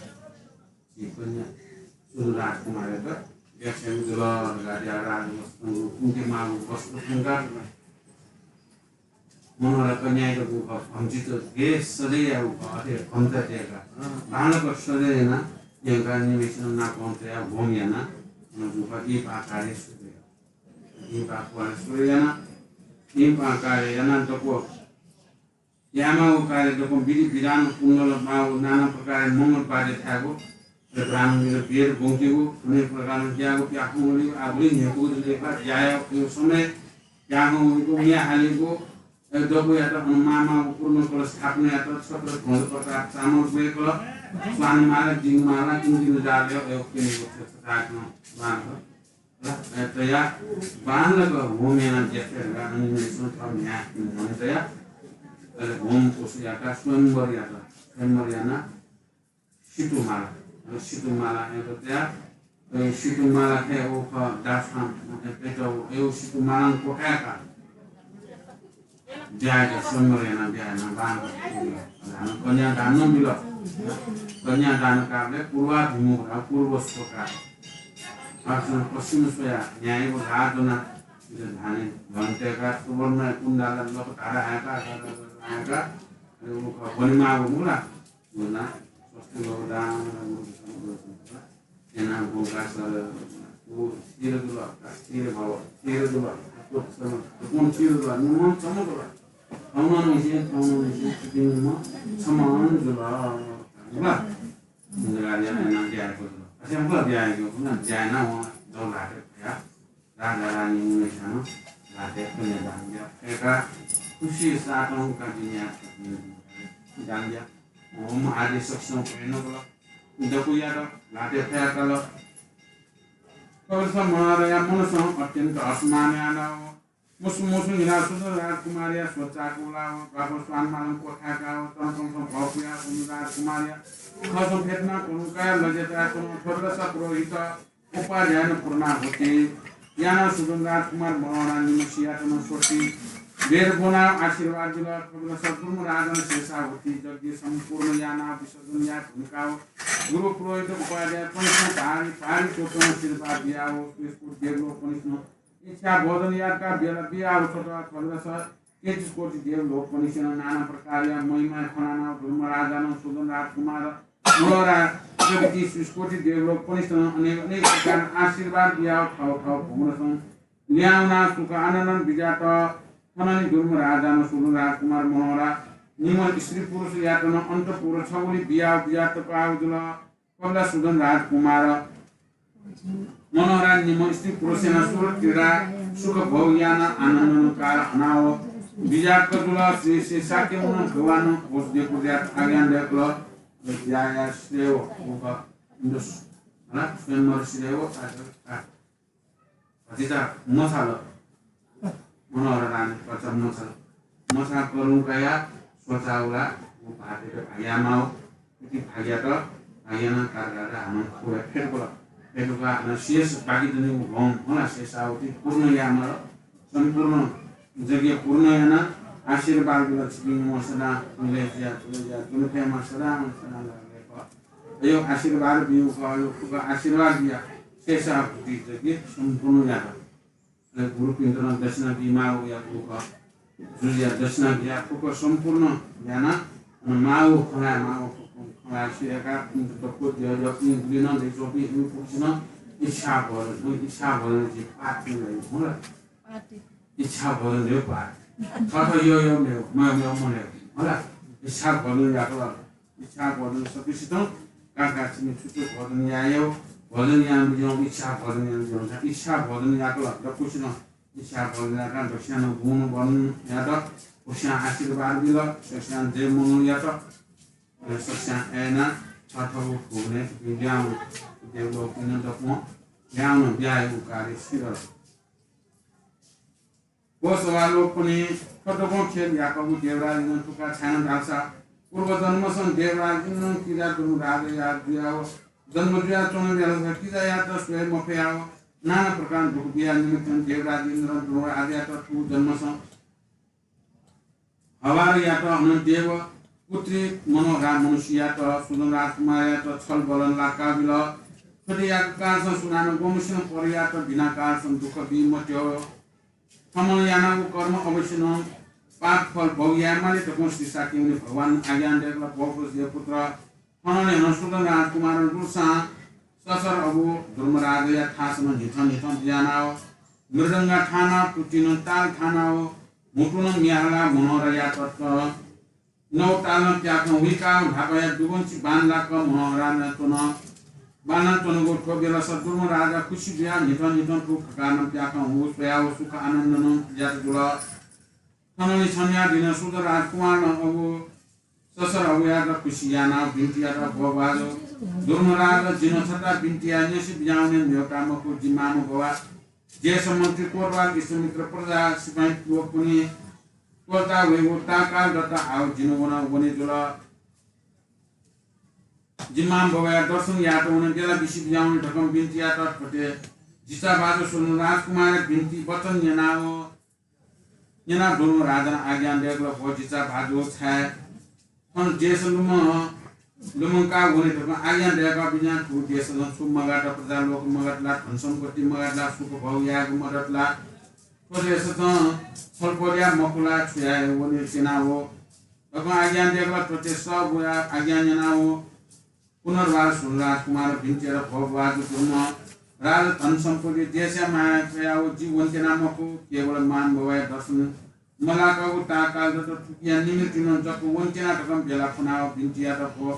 झी कन्या सुन्दर राजकुमारयात ब्याहा यानाब्यूगु जुल धकाः धया राजवस्त्रं कुन्ति माःगु वस्त्र थ्यंकाः मनोहरा कन्यायात गुखः भम्चित गे सजय् याःगु खः, अथे भम्चा दय्काः बांलाक सजय् यानाः यंकाः निम्हय्सिनं नापं तयाः होम यानाः गुखः इपाः कार्य सुरु याः। इपाः कार्य सुरु यानाः, इपाः कार्य यानाः दक्व यायेमाःगु कार्य दक्वं विधि विधान, कुण्डल माःगु नाना प्रकारया मंगल वाद्य थायेगु, अले ब्राह्मणपिन्त वेद ब्वंकेगु, अनेक प्रकारं ज्याःगु प्याखं वनीगु, आः गुलि न्ह्यइपुगु दु लेखा, ज्या याःगु समय प्याखं वनीगु, म्ये हालीगु, अले दक्वयात अन माःमाःगु पूर्ण कलश स्थापना यात, छत्र ध्वज प्रताप चामल ब्वय्कल, स्वान माला, दिग माला, किंकिन जाल, अले क्यनेगु छत्र थाय्कं बांलाक तयाः बांलाक होम यानाः ज्या यात। अन निम्हय्सिनं थः म्ह्याय् न्ह्यःने तयाः अले होम कुश याकाः स्वयम्वर यात। स्वयम्वर यानाः सितुमाला, अले सितुमाला यात तयाः, अले सितुमाला हे व खः दास्वां, अले पेटव, अले सितुमालां क्वखाय्काः ब्याहा यात, स्वयम्वर यानाः ब्याहा यानाः बांलाक हानं कन्यादान नं बिल। कन्यादान कालय् पूर्वाभिमुख धाः, पूर्व स्वकाः। अथवा पश्चिम स्वयाः न्ह्याइगु ल्हाः ज्वनाः इमित ध्यानय् ध्वनि तय्काः सुवर्ण कुण्डाला लख धारा हाय्काः, धारा हाय्काः, अले व खः वनेमाःगु मुला। गुना स्वस्ति भव दान यानाः गुंकासर व स्थिर जुल, स्थिर भव, स्थिर जुल, कोन स्थिर जुल, निम्हं छम्ह जुल। थौंनं निसें, थौंनं निसें, थुपिं निम्हं छम्ह जुल। जुल। इन्द्रराज यानाः ब्याहा याःगु जुल। अथे ब्याहा याःगु जुल, ब्याहा यानाः वं दौलाटे फया राजा रानी उमेशानं ल्हातय् कन्यादान याः। फय्काः खुसी साथं काजिन्या दान याः। होम आदि सकसिनं भय् नकल। दक्वयात ल्हातय् फयाकाल। कलश मनोहराया मनसं अत्यन्त असमान यानाव मुसु मुसु हिलाः सुन्दर राजकुमारया स्वचाक उलाव द्वापस्वान मालं क्वखाय्काव चनकलसं भः पुयाः सुन्दर राजकुमारया खसं फेतना कलुं काया लज्या तयाः च्वन। थ्वदलसा पुरोहित उपाध्यायनं पूर्णाहुति यानाः सुन्दर राजकुमार मनोहरा निम्हसियात नं स्वस्ति वेद ब्वनाः आशीर्वाद बिल। थ्वदलसा धर्मराजनं शेषाहुति यज्ञ सम्पूर्ण यानाः विसर्जन याये धुंकाः गुरु पुरोहित उपाध्यायपनिसेनं भारी भारी चोटनं आशीर्वाद बियाः व स्वेस्पुर देवलोकपनिसेनं इच्छा भोजन याकाः बेला बियाः उछत। थ्वदलसा तेत्तिस कोटि देवलोकपनिसेनं नाना प्रकारया महिमा खनानाः धर्मराजानं सुन्दर राजकुमार मनोहरा कोटि देवलोक पनिस्तनं अनेक अनेक प्रकार आशीर्वाद बियाव थव थव भुवनसं ल्यावना सुख आनन्दं बिजात। थननि दुर्म राजानं सुदन राजकुमार मनोहरा निम्ह स्त्री पुरुषयात नं अन्तपुर छगुली बियाव बिजात पाव जुल। कबला सुदन राजकुमार मनोहरा निम्ह स्त्री पुरुषयानं सुर क्रीडा सुख भोग याना आनन्दनं काल हनाव बिजात जुल। श्री श्री शाक्यमुनि भगवान वसुदेव पुत्रया आज्ञा दयकल। विद्याया श्रेय उक इंद्र स्वयंवर श्रेय आ भतिचा मछाल। मनोहर रानी भतिचा मछाल। मछाः करुं कयाः स्वचाः वला व भाःतयात भाग्यामाव। इति भाग्यात भाग्यानं काल काल हानं खुया फेतुकल। फेतुकाः हानं शेष बाकी दनि व भौं होला शेषावधि पूर्ण यामाल। सम्पूर्ण यज्ञ पूर्ण यानाः आशीर्वाद बिल। छिपिं सदां उल्लेख या, उल्लेख या, तुलफेमा सदां सदां अयो आशीर्वाद बिउ खः। अयो फुक्क आशीर्वाद बिया शेषावधि यज्ञ सम्पूर्ण यात। अले गुरुपिन्त नं दक्षिणा बीमाः वया गुरु खः। जुजुया दक्षिणा बिया फुक्क सम्पूर्ण याना। अन माव खलाय माव फुक्क खलाय सिरका पिन्त दक्व द्यः द्यः पिं गुलि नं दइ च्वंपिं इमि फुक्कसिनं इच्छा भोजन, इच्छा भोजन जि पाठ पिं गइ होला। इच्छा भोजन रे पाठ। थथ यो यो मेव, मेव, मेव, मेव, होला। इच्छा भोजन याकल। इच्छा भोजन सकसितं काका छिमि छु छु भोजन यायेव, भोजन यानाबिज्याहुँ, इच्छा भोजन यानाबिज्याहुँ। इच्छा भोजन याकल दक्वसिनं इच्छा भोजन याकाः दक्षिणां गुण वर्ण यात। उस्यां आशीर्वाद बिल। दक्षिणां जय मंगल यात। दक्षिणां अय्‌ना छथगु भुवनय् ल्यावं देवलोकपिं दक्वं ल्यावं ब्यायेगु कार्य सिधल। व सभालोकपनि थ्व दक्वं खेल याकःगु देवराज इन्द्रं थुका छाय्‌नं धाःसा, पूर्व जन्मसं देवराज इन्द्रं किजा दुर्म राजाया जुयाव जन्म जुयाच्वना बेलस किजायात स्वये मफयाव नाना प्रकारं दुःख बिया निमित्तं देवराज इन्द्रं दुर्म राजायात थुगु जन्मसं हवार यात। अन देव पुत्री मनोहरा मनुष्ययात सुदन राजकुमारयात छल बलन लाकाबिल। थथे याक कालसं सुनानं गुम्हसिनं परयात बिना कालसं दुःख बी मत्यो। थमं यानागु कर्म अवश्यनं पाप फल भोग यायेमाली धकं श्री शाक्यमुनि भगवान आज्ञा दयकल। भो वसुदेव पुत्र, थनंलि हनं सुदन राजकुमारं दुसां ससर अबु धर्मराजया थासनं न्हिथं न्हिथं बिज्यानाव मृदंगा थानाव तुतिनं ताल थानाव म्हुतुनं म्ये हाला मनोहरयात नौ तालं प्याखं हुइकाव न्हापाया दुगंची बान लाक मनोहरानं च्वन। बानं च्वनगु थ्व बेलस दुर्म राजा खुसी जुयाव न्हिथं न्हिथं थुगु खकानं प्याखं हु स्वयाव सुख आनन्दनं यात जुल। थनंलि छन्हु दिनं सुदन राजकुमारनं अबु ससर अबुयात खुसी यानाव बिन्ति यात, भो बाजु दुर्म राजा, जिनं छता बिन्ति याये न्यसि बिज्याहुने मेवता मखु, जि मां बवा देश मन्त्री कोटवाल विश्वामित्र प्रजा सिपाइँ लोकपनि त्वलता वयेगु ताकाल दत। आव जिनं वन वने जुल। जि मां बवाया दर्शन यात वने बेला बिसि बिज्याहुने धकं बिन्ति यात। थथे जिचा बाजु सुदन राजकुमारया बिन्ति वचन न्यनाव न्यनाव दुर्म राजानं आज्ञा दयकल, भो जिचा बाजु, छाय् थन देश लुमं लुमंकाव वने धकं आज्ञा दयकाव बिज्यानाव थुगु देशसं छु मगात, प्रजा लोक मगात ला, धन सम्पत्ति मगात ला, सुख भोग यायेगु मदत ला? थ्व देशसं छलपोल याये मखु ला, छु याये वने त्यनाव धकं आज्ञा दयकल। थथे सब वया आज्ञा न्यनाव पुनर्वार सुदन राजकुमारं बिन्ति यात, भो बाजु दुर्म राजा, धन सम्पत्ति देशया माया कयाव जि वने त्यना मखु, केवल मां बवाया दर्शन मलाकागु ताकाल दत, थुकिया निमित्तिनं जक वने त्यना धकं बेला फ्वनाव बिन्ति यात, भो।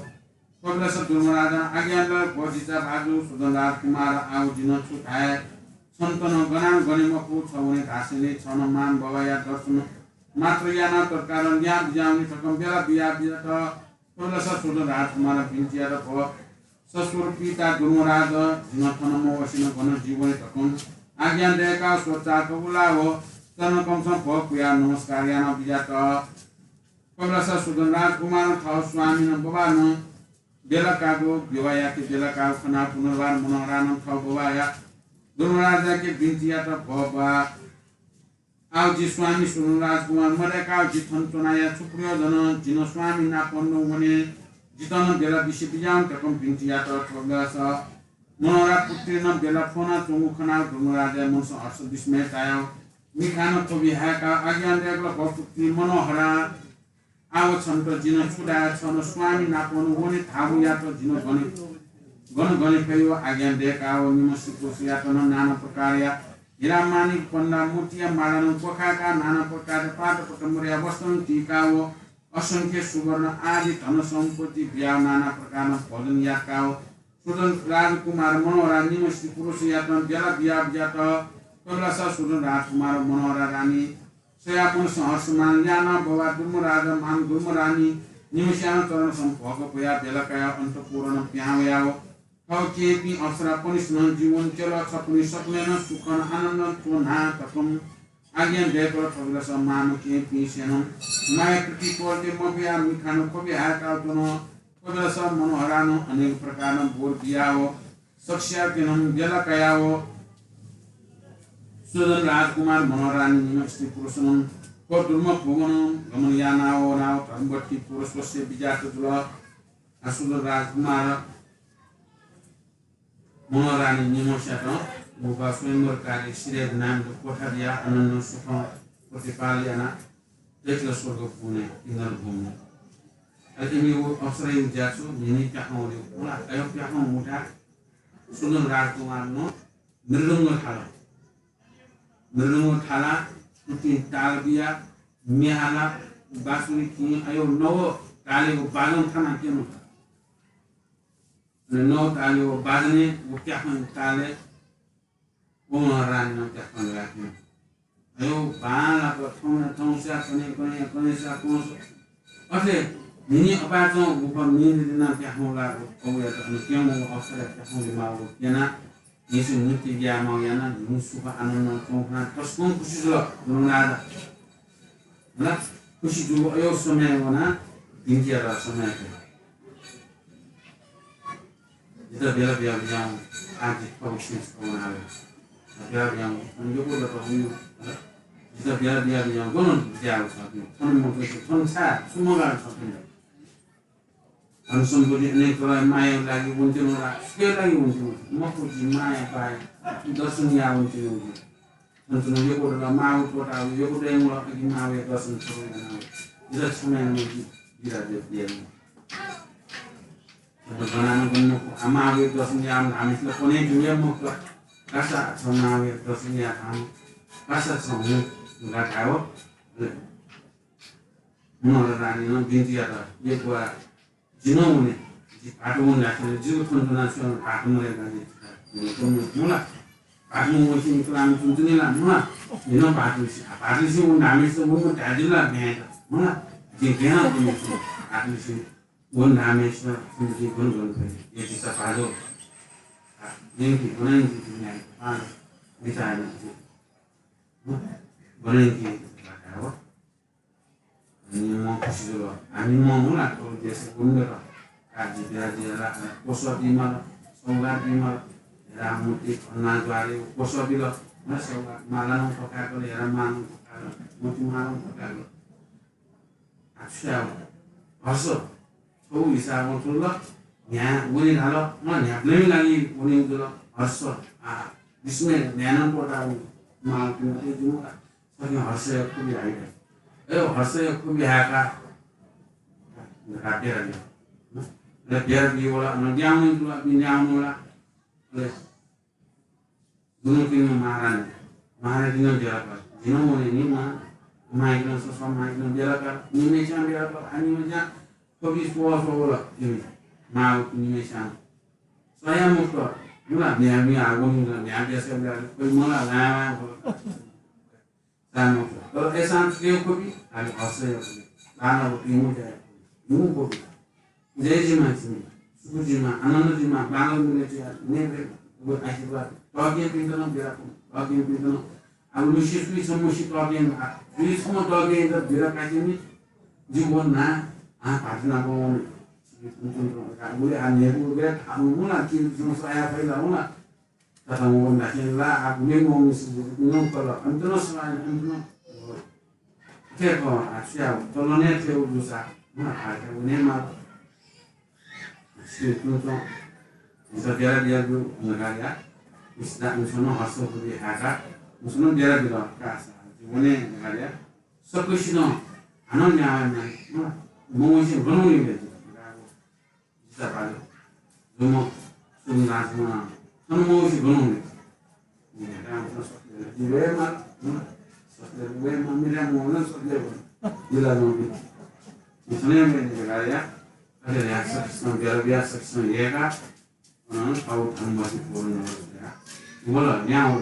थ्व बेलस दुर्म राजानं आज्ञा दल, भो जिचा बाजु सुदन राजकुमार, आव जिनं छु धाये, छन्त नं गनानं गने मखु, छ वने धासेंलि छं मां बवाया दर्शन मात्र यानाव तत्कालं ल्याहां बिज्याहुने धकं बेला बिया बियात। थ्व बेलस सुदन राजकुमारं बिन्ति यात, भो ससुर पिता दुर्म राजा, जिनं थन मवसेनं गन जि वने धकं आज्ञा दयकाव स्वचाः कबुलाव चरणकमलसं भ्वपुयाव नमस्कार यानाव बिज्यात। थ्व बेलस सुदन राजकुमारं थव स्वामिनं बवानं बेला काःगु विवाहयाके बेला काःगु खनाव पुनर्वार मनोहरानं थव बवाया दुर्म राजायाके बिन्ति यात, भो बवा, आव जि स्वामी सुदन राजकुमार मदय्काव जि थन च्वनाया छु प्रयोजन? जिनं स्वामी नापं वने, जितः नं बेला बिसि बिज्याहुने धकं बिन्ति यात। थ्व बेलस मनोहरा पुत्रीनं बेला फ्वनाच्वंगु खनाव दुर्म राजाया मनसं हर्ष विस्मय तायाव मिखानं थ्व बिहाय्काव आज्ञा दयकल, भो पुत्री मनोहरा, आव छन्त जिनं छु धाये, छं स्वामी नापं वने धाःगुयात जिनं गने गन गने फयो आज्ञा दय्काव निम्ह स्त्री पुरुषयात नं नाना प्रकारया हिरा माणिक पन्दा मोतिया माला नं क्वखाय्काः नाना प्रकारया पाटपट्ट मदया वस्त्रं तीकाव असंख्य सुवर्ण आदि धन सम्पत्ति बियाव नाना प्रकारं भोजन याकाव सुदन राजकुमार मनोहरा निम्ह स्त्री पुरुषयात बेला बियाव यात। कबिलासा सुदन राजकुमार मनोहरा रानी सयाः मनसं हर्षमान यानाः बवा दुर्मराज मान दुर्मरानी निम्हस्यां चरणसं भोग पयाः बेला कायाः अन्तःपुरं पिहां वयाव थव केहेँपिं अप्सरापनिसेनं जीवन च्यल। छपनि सकलेनं सुखं आनन्दं च्वना धकं आज्ञा दय्कल। थुगुलस माम केहेँपिंसेनं माया प्रीति त्वःते मफयाः मिखानं ख्वबि हाय्काव च्वन। थुगुलस मनोहरानं अनेक प्रकारं बोर बियाव सकस्यां बेला कायाव सुदन राजकुमार मनोहरानी निम्ह स्त्री पुरुषनं थ्व दुर्मभुवनं गमन यानाव नाव धर्मवती पुरुषवश्य बिज्यात जुल। आ सुदन राजकुमार मनोहरानी निम्हस्यात गुफा स्वयंवर कार्य सिरेद नाम कोठा बियाः आनन्दं सुखं प्रतिपाल यानाः दय्कल स्वर्गभुवनय् इन्द्रभूमिइ। अले इमि व अप्सराया ज्या छु न्हिन्हि प्याखं वनेगु। अय् प्याखं मुथाय् सुदन राजकुमारनं मृदंग थाल। मृदंग थालाः तुतिं ताल बियाः म्ये हालाः बाँसुरी किं अय् नव तालय् व बाजं थानाः क्यन। अले नव तालय् व बाजनय् व प्याखं तालय् व मनोहरानीनं प्याखं ल्हाः क्यन। अय् बांलाक थौंया थौंस्यां कन्हय् कन्हय् कन्हय्स्यां कंस अथे न्हिन्हि अपाय्चं गुफा मिने दिनाः प्याखं ल्हाःगु कबुयात अन क्यंगु अप्सराया प्याखं लिमाःगु क्यनाः न्हिसुं नृत्य यायेमाःगु यानाः न्हिसुं सुख आनन्दं च्वंखनाः तसकं खुसी जुल। गुरुनाथ हला, खुसी जूगु अय् समय वनाः बिन्ति यात। समय कयाः जितः बेला बियाबिज्याहुँ, आः जि थःगु छेँय् छकः वनावये। बेला बियाहुँ, अन यक्व जक हुँ, हला, जितः बेला बियाबिज्याहुँ, गन बिज्याःगु छ, थन मखु, थन छाय्, छु मगाः छ थन? धन सम्पत्ति अनेक प्रकारया माया लागि वनेत्यनागु ला, सुखया लागि वनेत्यनागु मखु, जि माया पाय् दर्शन याः वनेत्यनागु। थन च्वनाः यक्व दु ला, माःगु त्वःताः यक्व दय्‌गु ला, अकिं माःया दर्शन छकः यानागु। जितः क्षमा यानादिसँ, जि बिदा जुयागु। थन गनानं गन मखु, आ माःया दर्शन याः धाःम्हय्‌सित पने जूगु मखु ला। कासा छ माःया दर्शन याः धाःम्ह, कासा छ हुँ धकाः धायेव। मनोहरानीनं बिन्ति यात, ए बुवा, जि नं वने, जि भाःत वने धाःसा जिगु थन च्वनाः छु याये, भाःत मदय्‌काः जि थन च्वने मखु ला। भाःत मवंसे मिक्क लाःम्ह जुइ मखुनि ला, मखु ला। जि नं भाःत लिसे, आ, भाःत लिसे वने धाःम्हय्‌सित वने धाये जुल ला म्ह्याय्‌त, मखु ला। जिं गय् यानाः वने मखु, भाःत लिसे वने धाःम्हय्‌सित जिं गन गन फइ। ए जितः भाजु। आ, यंकि, गन यंकि, जिं म्ह्याय्‌त, आ, बिचाः याना जि। गन यंकि, भाःत व। निम्हं खुसी जुल। आ निम्हं हुँ ला, थ्व देशय् गुण दत। काजी बिराजी हला, कोसः बीमाल, सौगात बीमाल। हेरा मूर्ति खन्ना द्वारे कोसः बिल। न सौगात माला नं फकाय्‌कल, हेरा मां नं फकाय्‌कल, मोती माला नं फकाय्‌कल। आ छु याये हर्ष। छगू हिसाबं च्वंगु ला, म्ह्याय् वने धाल, मला न्ह्याबलें लागि वने जुल। हर्ष, आ, विस्मय, न्यानं त्वःताः वने। मां पिने जुल। थुकिं हर्षया खुबी हाइका। अय् हर्षया खुबी हाय्‌काः धकाः बेरा बिल। अले बेरा बिवल, अन ल्याहां वने जुल, अले ल्याहां वने वल। अले दुनुकिं महारानी, महारानीं नं बेरा काल। जि नं वने नि मां, मांयाकिं नं ससः, मांयाकिं नं बेरा काल। निम्हय्‌सिनं बेरा काल, आ निम्हय्‌सिनं खुबी स्वः स्वः वल इमि। मां निम्हय्‌सिनं सयाः मुक्त, मला म्ह्याय् म्ह्याय् हाः वने जुल, म्ह्याय् बेसय् बेला, कोइ मला लाय् लाय् वल। सानो, तर अय्‌सां छु याये खुबी? आः हर्ष याये खुबी। बांलाःगु भिंगु ज्या याये खुबी। भिंगु खुबी। जय जुइमा छिमि, सुख जुइमा, आनन्द जुइमा, बांलाःगु मिले जुया, ने बे, व आशीर्वाद। तःग्यंपिन्त नं बेरा खुबी, तःग्यंपिन्त नं। आः लुसि सुइ छम्ह सि तःग्यं, आ, सुइ छम्ह तःग्यंत बेरा कासेंनि, जि व ना, आ, भाःत नाप वने। उलि आ न्हेगु बे थामु मुला, कि जुं सया फैला मुला। तता मवं धाःसा ला, आ गुलि मवंनिसें गुलि नं कल, अन्त नं सवाल, अन्त नं। अथे खः, आ छु याये, तलने थेउ दुसा, म हालका वने माल। श्री तुं तुं, जितः बेरा बियाबिउ धकाः या, उसिता उन्सनं हर्ष खुबी हाय्‌काः, उन्सनं बेरा बिल, कासा, जि वने धकाः या, सकसिनं हानं न्याय माइ, म, मवंसे गन वने बे जि। जितः भाजु, जुम्ह सुन्दर राजकुमार थन मौसी गन हुने। रामकृष्ण सत्य, जिवेमा, हं? सत्य, वेमा, मिरा मोहन सत्य, जिला नौबी। इसने में निकाया, अरे यार, सत्य, बेला बिया सत्य, ये का, अनंत अवतार मति पूर्ण हो गया। बोला, यहाँ हो।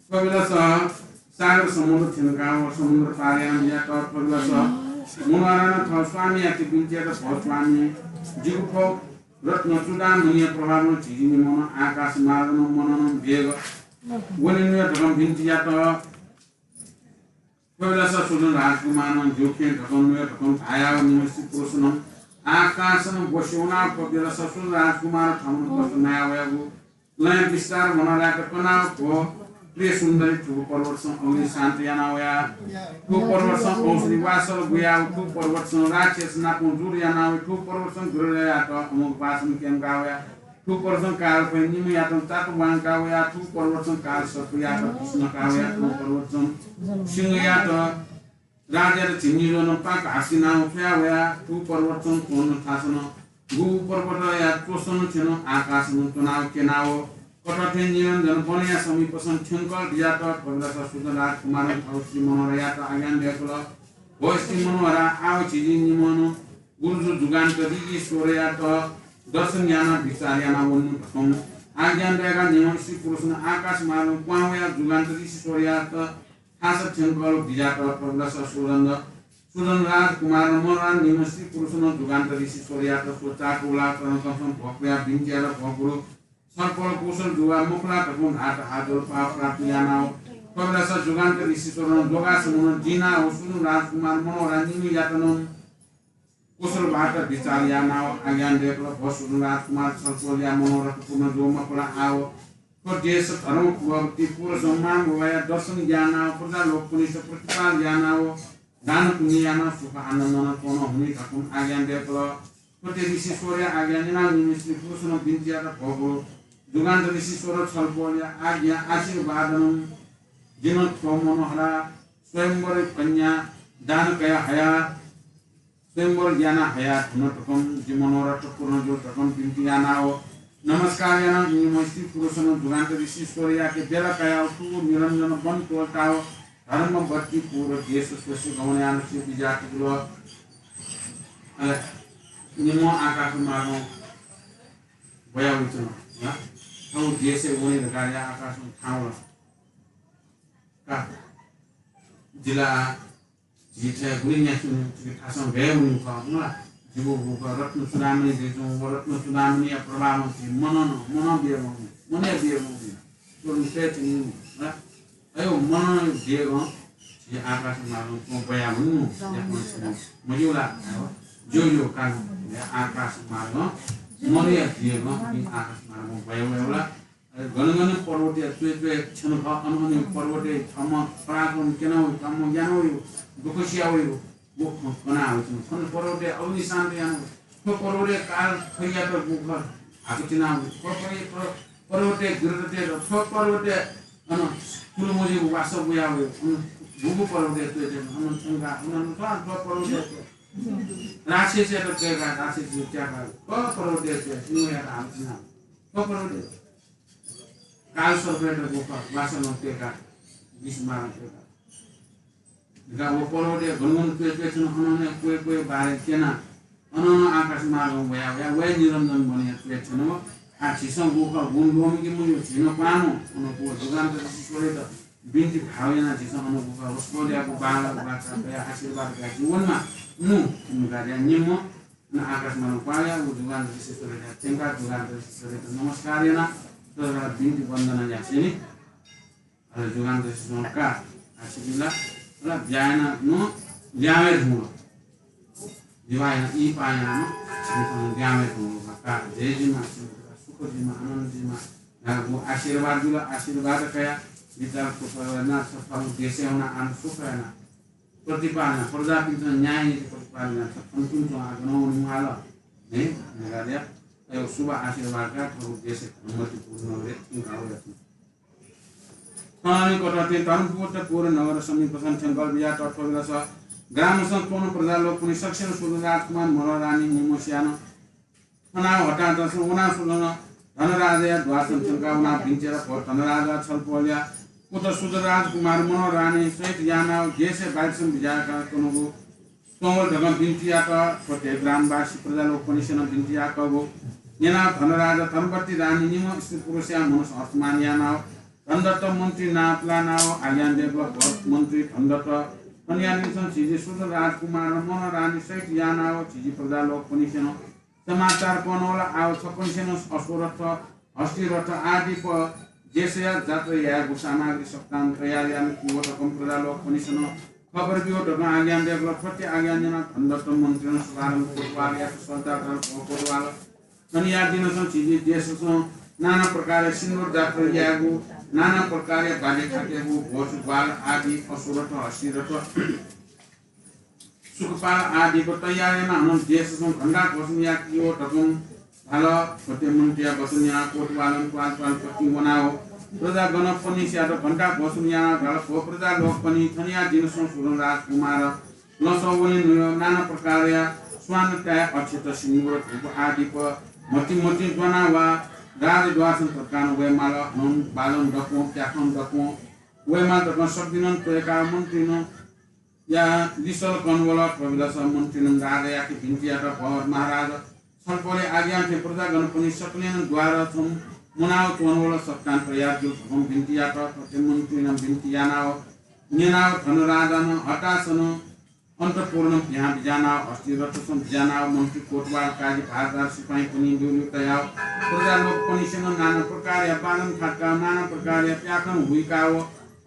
थ्व बेलास सागर समुद्र थ्यंकाः व समुद्र पार यानाबियात थ्व बेलास मनोहरां थः स्वामीयाके बिन्ति यात, भो स्वामी, जिगु फौ रत्न चूडामणिया प्रभावं झीगु निम्हं आकाश मार्गं मननं वेग वने नु धकं बिन्ति यात। थ्व बेलास सुदन राजकुमारं ज्यू खँ धकं नु धकं धायाव निम्ह स्त्री पुरुषनं आकाशं ब्वस्यु वनाव थ्व बेलास सुदन राजकुमार थःम्हं कष्ट नयावयागु लँया विस्तार मनोहरायात कनाव थ्व प्रिय सुन्दरी थुगु पर्वतसं अग्नि शान्त यानावया, थुगु पर्वतसं औषधि वासल बुयाव, थुगु पर्वतसं राक्षस नाप जुद्ध यानाव, थुगु पर्वतसं गृहयात अमोघ वासन क्यंकावया, थुगु पर्वतसं काल फै निम्हयात चात वांकावया, थुगु पर्वतसं काल सर्पयात विष्णुकावया, थुगु पर्वतसं सिंहयात राजायात झिंनिद्वनं पाक हासिनाव थ्वयावया, थुगु पर्वतसं त्वनं थासनं, गुगु पर्वतया त्वसनं थ्यनं आकाशनं त्वनाव क्यनाव, कथं थें निरञ्जन वनया समीपसं थ्यंकल बियात थ्व बेलास सुदन राजकुमारं थः स्त्री मनोहरायात आज्ञा दय्कल, भो स्त्री मनोहरा, आव झीजि निम्हं गुरुजु जुगान्त ऋषीश्वरयात दर्शन यानाव विचार यानाव वनेनु धकं आज्ञा दय्काः निम्ह स्त्री पुरुषनं आकाश मार्गं क्वहां वयाव जुगान्त ऋषीश्वरयात थासं थ्यंकल बियात थ्व बेलास सुदन, सुदन राजकुमारं मनोहरां निम्ह स्त्री पुरुषनं जुगान्त ऋषीश्वरयात स्वचाक उलाव चरणकमलसं भ्वपुयाव बिन्ति यात, भो गुरु, छलपोल कुशल जू वा मखु ला धकं धाःत आः ज्वजलपा प्राप्त यानाव थ्व बेलास जुगान्त ऋषीश्वरं जोगासनं जिनाव सुदन राजकुमार मनोहरां निम्हयात नं कुशल वार्ता विचार यानाव आज्ञा दय्कल, भो सुदन राजकुमार, छलपोलया मनोरथ पूर्ण जू मखु ला? आव थ्व देश धर्म भक्ति पुरुष मां बुबाया दर्शन यानाव प्रजा लोकपनिस प्रतिपाल यानाव दान पुण्य यानाव सुख आनन्दनं च्वने हुने धकं आज्ञा दय्कल। थ्व थें ऋषीश्वरया आज्ञा न्यनाव निम्ह स्त्री पुरुषनं बिन्ति यात, भो गुरु, जुगान्त ऋषीश्वर छलपोलया आज्ञा आशीर्वादनं जिं थ्व मनोहरा स्वयंवर कन्या दान कया हया स्वयंवर याना हया धुन धकं जि मनोरथ पूर्ण जू धकं बिन्ति यानाव नमस्कार यानाव निम्ह स्त्री पुरुषनं जुगान्त ऋषीश्वरयाके बेला कयाव थुगु निरञ्जन वन त्वःताव धर्म भक्ति पूर्ण देश स्वसे गमन यानाव बिज्यात। अले निम्हं आकाश मार्गं ब्वया वइच्वन। थौं देशय् वने धकाः आकाशं थाहां वल। का जिला झी थें गुलि न्यासि वने, थुकी थासं गय् वने खः, मला। जिगु गुखः रत्न चूडामणि जुइच्वं, व रत्न चूडामणिया प्रभावं झी मननं, मनं बियेवं, मनया बियेवं, व रुपय् तिनि, मला। अयो मननं बियेवं, झी आकाश मार्गं च्वं ब्वया वनेनु, याकनं छिं मज्यू ला? ज्यू, ज्यू, का, आकाश मार्गं, मनया बियेवं, झी आकाश मार्गं ब्वया वयेवं ला। अले गन गन पर्वतया च्वय् च्वय् थ्यन खः, अन अन पर्वतय् थःम्हं पराक्रम क्यना वइ, थःम्हं याना वइ, दुःख सिया वइ, व खँ कना वइच्वन। थन पर्वतय् अग्नि शान्त याना वइ। थ्व पर्वतय् काल फैयात गुखः हाकचिना वइ। थ्व पर्वतय्, थ्व पर्वतय् गृहतय्, थ्व पर्वतय् अन कुलुमजिगु वासः बुया वइ। अन गुगु पर्वतय् च्वय् च्वय् अन थ्यंका, अन, अन थ्व, थ्व पर्वतय् राक्षसयात च्वय्का, राक्षसयात त्याका, थ्व पर्वतय् च्वय्, सिंहयात हाकचिना वइ। थ्व पर्वतय् काल सर्पयात गुखः वासलं त्वय्काः, विष मारं त्वय्काः। धकाः व पर्वतय् गन गन च्वय् च्वय् थ्यन, अन अन क्वय् क्वय् बारे क्यनाः, अन अन आकाश मार्गं वया वया वये निरञ्जन वनया च्वय् थ्यन। आः झीसं गुखः गुण ल्वःमंके मज्यू, झी नं क्वहां वं, अन व जुगान्त ऋषीश्वरयात बिन्ति भाव यानाः झीसं अन गुखः वसपोलयागु बांलाःगु बाचा कयाः आशीर्वाद कयाः झी वनेमाः। नु, धकाः धयाः निम्हं अन आकाश मार्गं क्वहां वयाः व जुगान्त ऋषीश्वरयात थ्यंकाः जुगान्त ऋषीश्वरयात नमस्कार यानाः तसकं बिन्ति वन्दना यासेंलि। अले जुगान्त ऋषीश्वरं का, आः छिपिं ला, ला ब्याहा यानाः नं ल्याहां वये धुंकल। विवाह यानाः इहिपाः यानाः नं छिपिं ल्याहां वये धुंकल। का, जय जुइमा, सुख जुइमा, आनन्द जुइमा धकाः व आशीर्वाद बिल। आशीर्वाद कयाः बिचाः कुशल यानाः थःगु देशय् वनाः आनन्द सुख यानाः प्रतिपाल यानाः प्रजापिन्त न्याय नीति प्रतिपाल यानाः थन तुं च्वं आः गनं वनेमाल। हे, धकाः धयाः अयो शुभ आशीर्वाद कयाः थःगु देशय् धनवती पूर्ण नगरय् थ्यंकाः वयाच्वन। थनं कथं थें धर्मपुत्र पूर्ण नगर समीपसं थ्यंकल बियात थ्व बेलास ग्रामसं च्वंम्ह प्रजा लोकपनि सकसिनं सुदन राजकुमार मनोहरां निम्हसियानं थनाव हतातसं वनाव सुधन धनराजाया द्वारसं थ्यंकाव वनाव बिन्ति यात। भो धनराजा, छलपोलया पुत्र सुधन राजकुमार मनोहर रानी सहित यानाव देशया बाहिरसं बिज्याकाच्वनागु च्वंवल धकं बिन्ति यात। थ्व हे ग्रामवासी प्रजालोकपनिसेनं बिन्ति याकःगु न्यनाव धनराजा धनवती रानी निम्ह स्त्री पुरुषया मनस हर्षमान यानाव धनदत्त मन्त्री नापलानाव आज्ञा दयेकल। भो मन्त्री धनदत्त, थनिया दिनसं झीजि सुधन राजकुमार मनोहर रानी सहित यानाव झीजि प्रजालोकपनिसेनं समाचार कनावल। आव छकनिसेनं अश्वरथ, हस्ती रथ आदि प देशया जात्रा यायेगु सामग्री सकतां तयार यानाक्यु धकं प्रजालोकपनिसेनं खबर ब्यु धकं आज्ञा दयेकल। थ्व हे आज्ञा न्यनाव धनदत्त मन्त्रीनं शुभारम्भ कोतवालयात श्रद्धा दरं भो कोतवाल, थनिया दिनसं झीजि देशसं नाना प्रकारया सिन्दुर जात्रा यायेगु, नाना प्रकारया बाजे थाकेगु, भोज ग्वाल आदि, अश्वरथ, हस्ती रथ, सुकपाल आदिको तयार यानाव हानं देशसं घण्टा घोषणा याक्यु धकं धाल। थ्व हे मन्त्रीया वचन न्यनाव कोतवालं त्वालत्वालपतिं वनाव प्रजागणपनिसेयात घण्टा घोषणा यानाव धाल, भो प्रजालोकपनि, थनिया दिनसं सुधन राजकुमार लसः वने नुयः नाना प्रकारया स्वान, ताय्, अक्षत, सिन्दुर, धूप आदि प म्हतिं म्हतिं ज्वनाव वा राजद्वारसं ततान वयेमाल। हनं बालं दक्वं, प्याखं दक्वं वयेमाल धकं सकदिनं त्वय्काव मन्त्रीनं या लिसल कनावल। थ्व बेलस मन्त्रीनं राजायाके बिन्ति यात, भो महाराज, छलपोलया आज्ञा थें प्रजागणपनि सकलेनं द्वारसं मुनाव च्वनावल, सकतां तयार जुल धकं बिन्ति यात। थ्व हे मन्त्रीनं बिन्ति यानाव न्यनाव धनराजानं हतासं अन्तःपुरनं पिहां बिज्यानाव हस्ती रथसं बिज्यानाव मन्त्री कोतवाल काजी भारदार सिपाइँपनि ल्यूल्यू तयाव प्रजालोकपनिसेनं नाना प्रकारया बालं थाकाव नाना प्रकारया प्याखं हुइकाव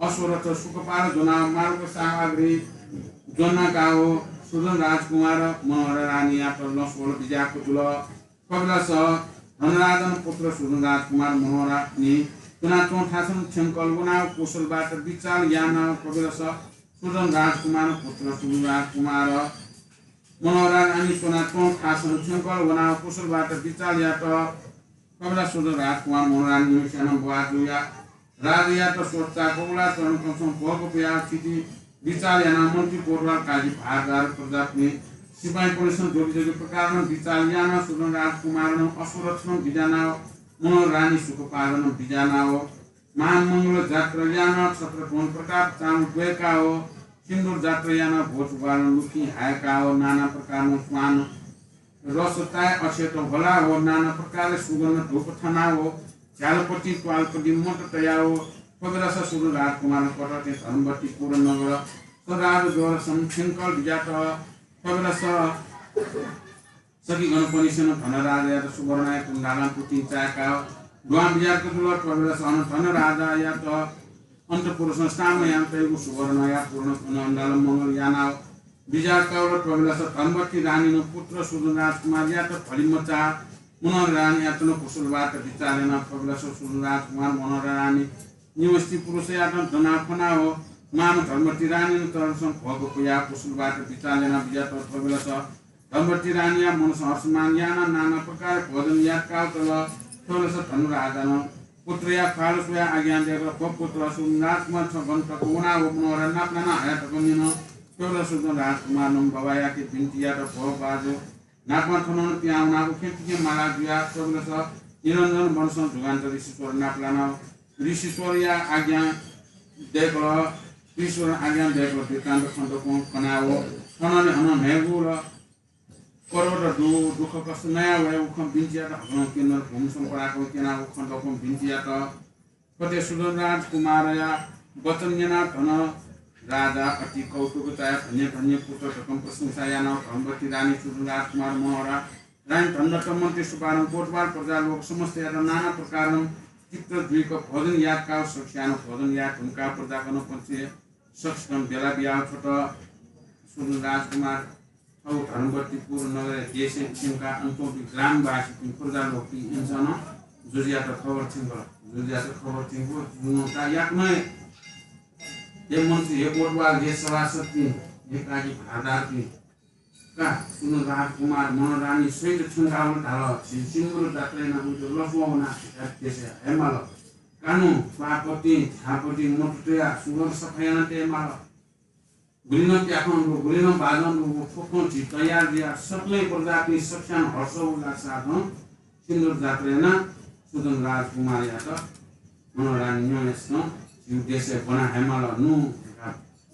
अश्वरथ सुकपाल ज्वनाव मार्ग सामग्री ज्वनाकाव सुधन राजकुमार मनोहर रानीयात लसवल बिज्याक जुल। थ्व बेलस धनराजन पुत्र सुधन राजकुमार मनोहर रानी च्वनाच्वं थासं थ्यंकल वनाव कुशलबाट बिचाल यानाव थ्व बेलस सुधन राजकुमार पुत्र सुधन राजकुमार मनोहर रानी च्वनाच्वं थासं थ्यंकल वनाव कुशलबाट बिचाल यात। थ्व बेलस सुधन राजकुमार मनोहर रानी निम्हस्यानं ब्वाः जुया राजायात सोचाक उलाचरणकसं भोग पुयाव थिति बिचाल यानाव मन्त्री कोतवाल काजी भारदार प्रजापनि सिपाइँपनिसेनं जोगिजोगी प्रकारनं बिचाल यानाव सुधन राजकुमारनं अश्वरथनं बिज्यानाव मनोहर रानी सुकपालनं बिज्यानाव महामंगल जात्रा यानाव छत्रपवन प्रताप चामु ब्वय्काव सिन्दुर जात्रा यानाव भोज ग्वालं लुखिं हाय्काव नाना प्रकारनं स्वान रस, ताय्, अक्षत, होला व नाना प्रकारया सुगन्ध धूप थनाव झ्यालपतिं त्वालपतिं मत तयाव थ्व बेलस सुधन राजकुमारं कथं थें धनवतीपुर नगर स राजद्वारसं थ्यंकल बिज्यात। थ्व बेलस सकि गणपनिसेनं धनराजायात सुवर्णया कुण्डालं पुतिं चाय्काव दुहां बिज्याक जुल। थ्व बेलस अन धनराजायात अन्तःपुरसं सामयां तयागु सुवर्णया पूर्ण कुण्डालं मंगल यानाव बिज्याकाव थ्व बेलस धनवती रानीनं पुत्र सुधन राजकुमारयात भलिमचा मनोहर रानीयात नं कुशलबाट बिचाल यानाव थ्व बेलस सुधन राजकुमार मनोहर रानी निम्ह स्त्री पुरुषयात दनाव खनाव मां धनवती रानीनं तरसं भोग पुयाव कुशलबाट बिचाल यानाव बिज्यात। थ्व बेलस धनवती रानीया मनसं हर्षमान यानाव नाना प्रकारया भोजन याकाव तल। थ्व बेलस धनराजानं पुत्रया ख्वाल स्वयाव आज्ञा दय्कल, भो पुत्र सुधन राजकुमार, छ गन तक वनाव मनोहर नापलाना हया धकं न्यन। थ्व बेलस सुधन राजकुमारनं बाबायाके बिन्ति यात, भो बाजु, नापं थनं पिहां वनाव उखें तिखें माला जुयाव थ्व बेलस निरञ्जन वनसं जुगान्त ऋषीश्वर नापलानाव ऋषीश्वरया आज्ञा दय्कल। ऋषीश्वरं आज्ञा दय्कल वृत्तान्त खँ दक्वं कनाव थनंलि हनं न्हय्गू ला पर्वत दु, दुःखकष्ट नयाव वये उखं बिन्ति यात। हकनं केन्द्र भूमि सम्पदाकं क्यनाव खँ दक्वं बिन्ति यात। थथे सुधन राजकुमारया वचन न्यनाव धनराजा अति कौतुक चायाव धन्य धन्य पुत्र धकं प्रशंसा यानाव धनवती रानी सुधन राजकुमार मनोहर रानी धनदत्त मन्त्री सुपारं कोतवाल प्रजा लोक समस्तयात नाना प्रकारं तृप्त जुइक भोजन याकाव सकस्यानं भोजन याये धुंकाव प्रजागणपनिसें सकस्यां बेला बियाव छ्वत। सुधन राजकुमार थौं धनवतीपुर नगरय् देशय् थ्यंकाः अन च्वंपिं ग्रामवासीपिं प्रजा लोकपिं इमिसं नं जुजुयात खबर थ्यंकल। जुजुयात खबर थ्यंकल, जुजुं का याकनं हे, हे मन्त्री, हे कोतवाल, हे सभासदपिं, हे काजी भारदारपिं, का सुधन राजकुमार मनोहर रानी सहित थ्यंकाः वल धाल। झी सिन्दुर जात्रा यानाः वइत लसवं वनाः झीथाय् देशय् हयेमाल। कानु त्वालपतिं, झ्यालपतिं मत तयाः सुगन्ध सफा यानातयेमाल। गुलिनं प्याखं दु, गुलिनं बाजं दु, व थ्व खँ झी तयार जुयाः सकलें प्रजापिं सकस्यां हर्ष उल्लास साथं सिन्दूर जात्रा यानाः सुदन राजकुमारयात मनोहरा न्यं यासें झीगु देशय् ब्वना हयेमाल नु धकाः